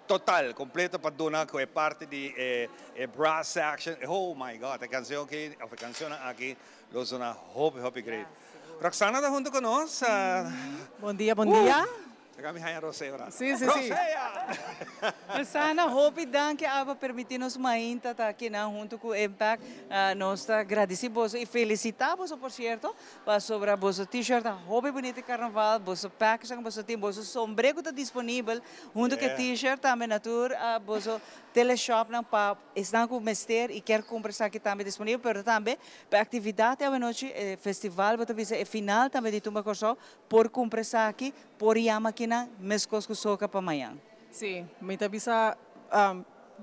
total, completo pa duna cu e parti di e e brass section. Oh my God, e cancion aki of e cancionnan aki lo zona hopi hopi great. Roxana ta hunto cu nos. Bon dia, bon dia. Laga mi haña rosea ora. Sí, sí, sí. Rosea! Roxana, hopi danki a pa permiti nos mainta ta akinan hunto cu Impact. Nos ta gradici boso y felicita boso por cierto pasobra boso t-shirt ta hopi bunita di carnaval, boso package cu boso tin, boso sombre cu ta disponibel hunto cu e t-shirt tambe na tur boso teleshopnan pa esnan cu mester y kier cumpra esaki tambe disponibel pero tambe pa e actividad di awenochi e festival bo ta bisa e final tambe di Tumba Corsou por cumpra esaki por yama kinan mescos cu soca pa mañan. Sí, mi ta bisa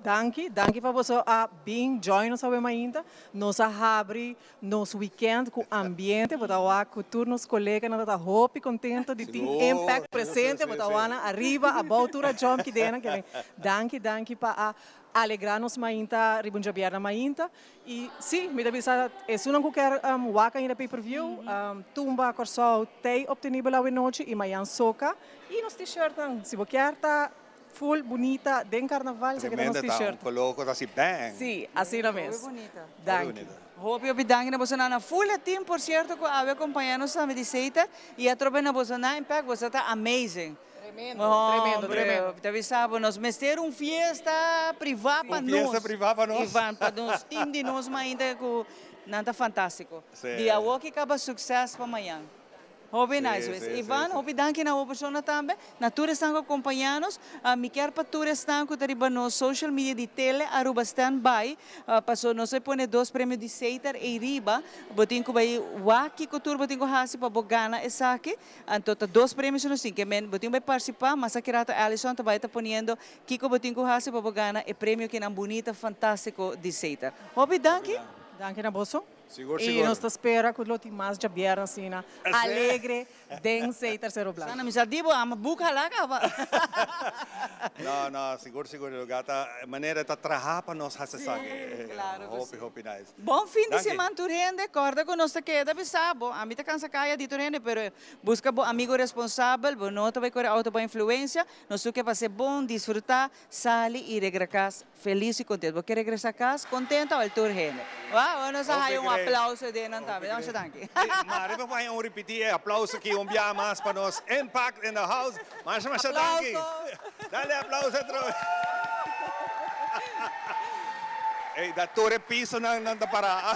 danki, danki pa boso a bin join nos awe mainta. Nos a habri nos weekend cu ambiente, bo ta wak cu tur nos coleganan ta ta hopi contento di tin Impact presente, bo ta wak nan ariba, abou, tur a jump kidenan. Danki, danki pa a alegra nos mainta riba un djabièrnè mainta. Y si, mi ta bisa esunnan cu kier wak ainda pay per view, Tumba Corsou t'ey obtenibel awenochi y mayan soca. Y nos t-shirtnan, si bo kier ta full bunita den carnaval, esaki ta nos Tremendo ta, un t-shirt. color cu ta así bang. Si, asina mes. Hopi bunita. Danki. Hopi hopi danki na boso nan na full e team por cierto cu awe acompaña nos tambe di Seita y atrobe na boso nan Impact, boso ta amazing. Tremendo, tremendo, tremendo. Ta bisa bo nos mester un fiesta priva pa Un nos. fiesta priva pa nos. Ivan, pa nos team di nos mainta cu nan ta fantastico. Sí. Di awo ki caba succes pa mañan. Hopi Sí, nice wes. sí, sí, Ivan, sí. hopi danki na bo persona tambe, na tur esnan cu acompaña nos. Mi kier pa tur esnan cu ta riba nos social media di Tele Aruba stand by, paso nos a pone dos premio di Setar ey riba. Bo tin cu bay wak kico tur bo tin cu haci pa bo gana esaki. Anto ta dos premio su nos tin ke men bo tin bai participá mas aki rato Allison ta bai ta poniendo kiko bo tin ku hasi pa bo gana e premio kinan bunita fantástiko di Setar. Hopi danki. Danki na boso. Sigur Y sigur. nos ta spera ku lo tin mas djabièrnè asina alegre den Setar Cerro Blanco. Sana mi sa di bo ama buk hala kaba. No no sigur sigur e lugar ta manera ta traha pa nos hasi esaki. Claro ku si. Hopi hopi nice. Bon fin di Danki. siman tur hende, corda cu nos ta keda bisa bo, ami ta cansa caya di tur hende, pero busca bo amigo responsabel, bo no ta bay core auto bo influencia, nos tur ke pase bon, disfruta, sali y regra cas feliz y contento. Bo ke regresa cas contento awel tur hende. Wow, nos a Hopi haya un great. aplauso den nan Hopi tambe. Danki, great. danki. Ey, mari pa haya un ripiti e aplauso aki un biaha mas pa nos Impact in the house. Masha masha danki. Aplauso. Dale aplauso atrobe. Ey, da tur e pisonan nan ta para.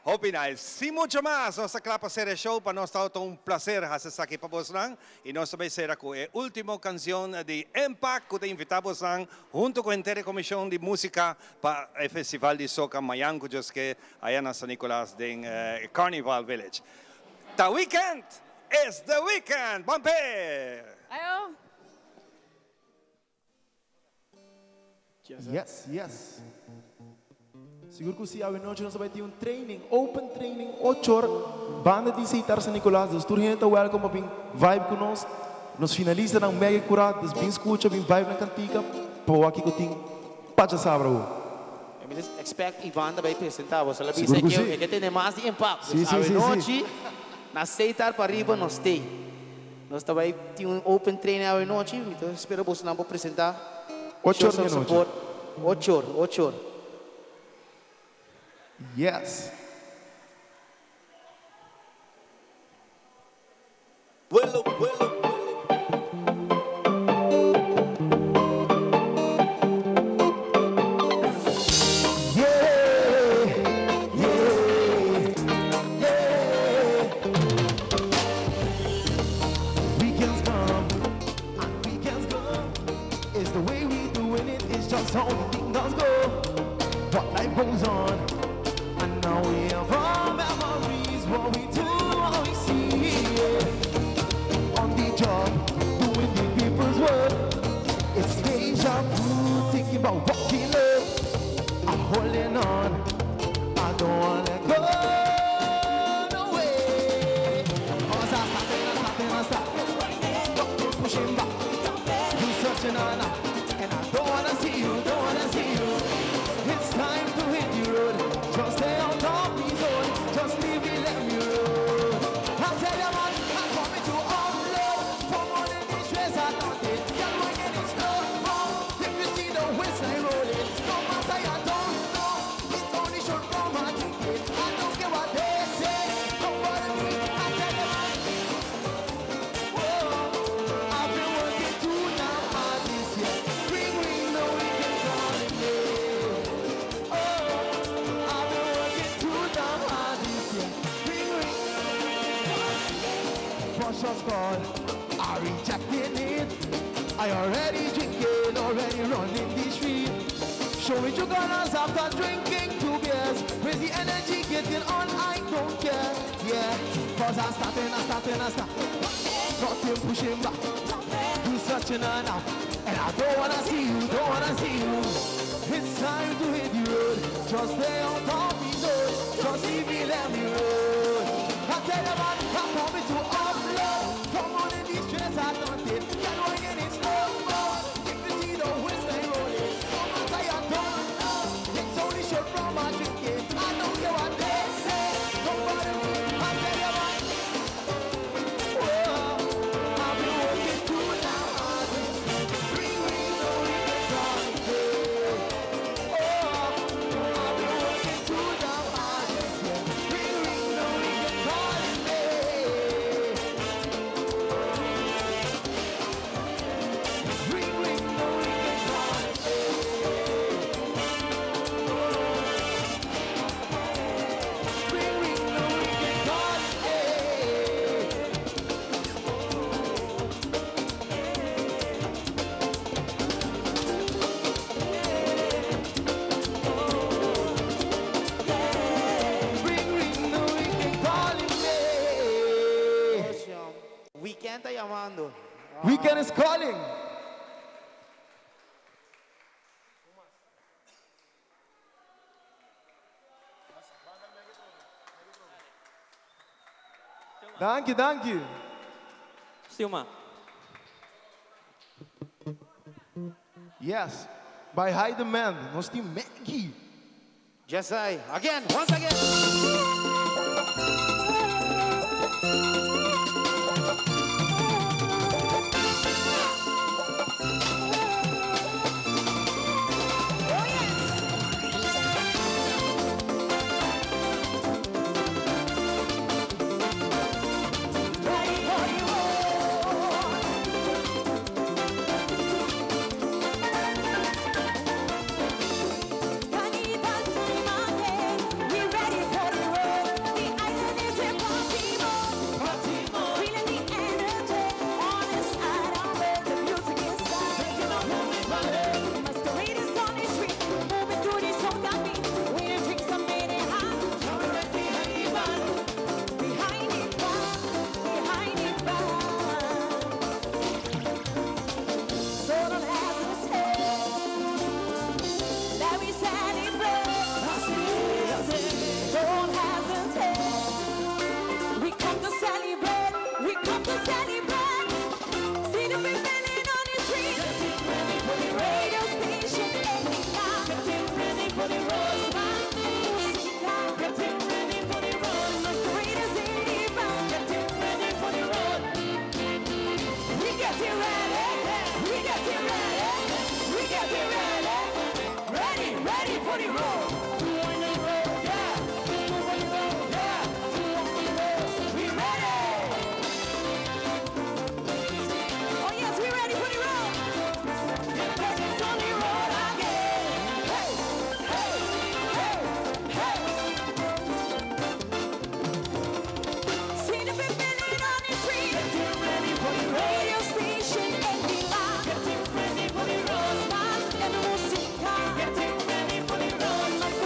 Hopi nice. Sin mucho mas, nos ta kla pa sera e show. Pa nos tabata un placer hasi esaki pa bosnan. Y nos ta bay sera cu e ultimo cancion di Impact cu ta invita bosnan hunto cu henter e comision di musica pa e festival di soca mayan cu Dios ke aya na San Nicolas den Carnival Village. Ta weekend! It's the weekend! Bon pe! Ayo! Yes, yes. Sigur cu si, awe nochi nos ta bay tin un training, open training, ocho or, banda di Seitar San Nicolas, dus tur hende ta welcome pa bin vibe cu nos. Nos finalistanan mega cura, dus bin scucha, bin vibe na cantica, pa wak kico tin pa djasabra awo. Mi ta expect Ivan ta bay presenta, boso la bisa Sigur cu e si. ke tene mas di impact. Si, Dus si, awe si, si. nochi na Seitar pariba nos tey. Nos ta bay tin un open training awe nochi, mi ta spera bosonan por presenta. Ocho Show or di some anochi. support. Ocho or, ocho or. Yes. Vuelo, vuelo. Weekends come and weekends go. It's the way we doing it, it's just how the thing does go. But life goes on, and now we have our memories, what we do, what we see. Yeah. Cautious call. I rejecting it. I already drinking, already running the street. Show me your gunners after drinking two beers. Raise the energy getting on, I don't care. Yeah, cause I'm starting, I'm starting, I'm starting. Nothing pushing back. You searching on now. And I don't wanna see you, don't wanna see you. It's time to hit the road. Just stay on top of the road. Just leave me, let me roll. I tell you man, I'm coming to upload. Come on in these streets, I don't take. Can't wait in slow mo. If you see the waistline rolling, no matter you don't know. It's only short from my drinking. I don't care what they say. Don't bother me. I tell you man. Oh, I've been working too hard. Ring, ring, no ring, it's on me. Oh, I've been working too damn hard. Ring, ring, no ring, it's on me. Ring, ring, no ring, it's on me. Ring, ring, no ring, it's on me. Ring, ring, no ring, they calling me. Weekend ta yamando. Weekend is calling. Thank you, thank you. Stilma. Yes, by high demand, nos tin Maggie. Yes, I. Again, once again. We ready for the road. The island is a party mode. Feeling the energy on the side of it. The music inside. Masquerade is on the street. Moving to the soca beat. We the drinks are made it hot. Behind it back. Behind it back. So don't hesitate. Let me celebrate. Don't hesitate. We come to celebrate. We come to celebrate. See the big men on the street. Radio station anytime. Getting ready for the road. Getting ready for the road. Masquerade is in the back. Getting ready for the road. We getting ready. We getting ready. We getting ready. Ready, ready for the road. Yeah. Yeah. We ready. Oh yes, we ready for the road. It's on the road again. Hey, hey, hey, hey. See the big men on the street. Getting ready for the road. Radio station and the light. Getting ready for the road. Smile and música. Getting ready for the road.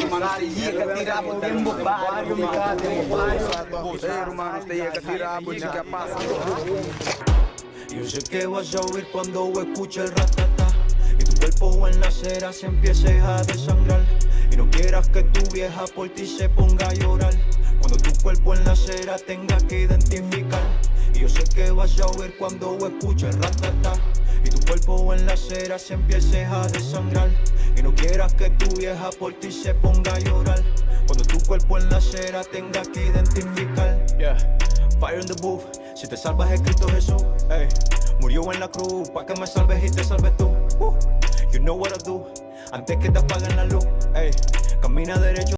Ruman, yega tira bo den bo bario. Ruman, yega tira bo chica pasa. Yo sé que vas a oír cuando escuche el ratata y tu cuerpo en la acera se empiece a desangrar y no quieras que tu vieja por ti se ponga a llorar cuando tu cuerpo en la acera tenga que identificar. Y yo sé que vas a oír cuando escuche el ratata y tu cuerpo en la acera se empiece a desangrar y no quieras que tu vieja por ti se ponga a llorar cuando tu cuerpo en la acera tenga que identificar. Yeah. Fire in the booth, si te salvas es Cristo Jesús. Ey, murió en la cruz, pa' que me salves y te salves tú. You know what I do, antes que te apaguen la luz. Ey, camina derecho.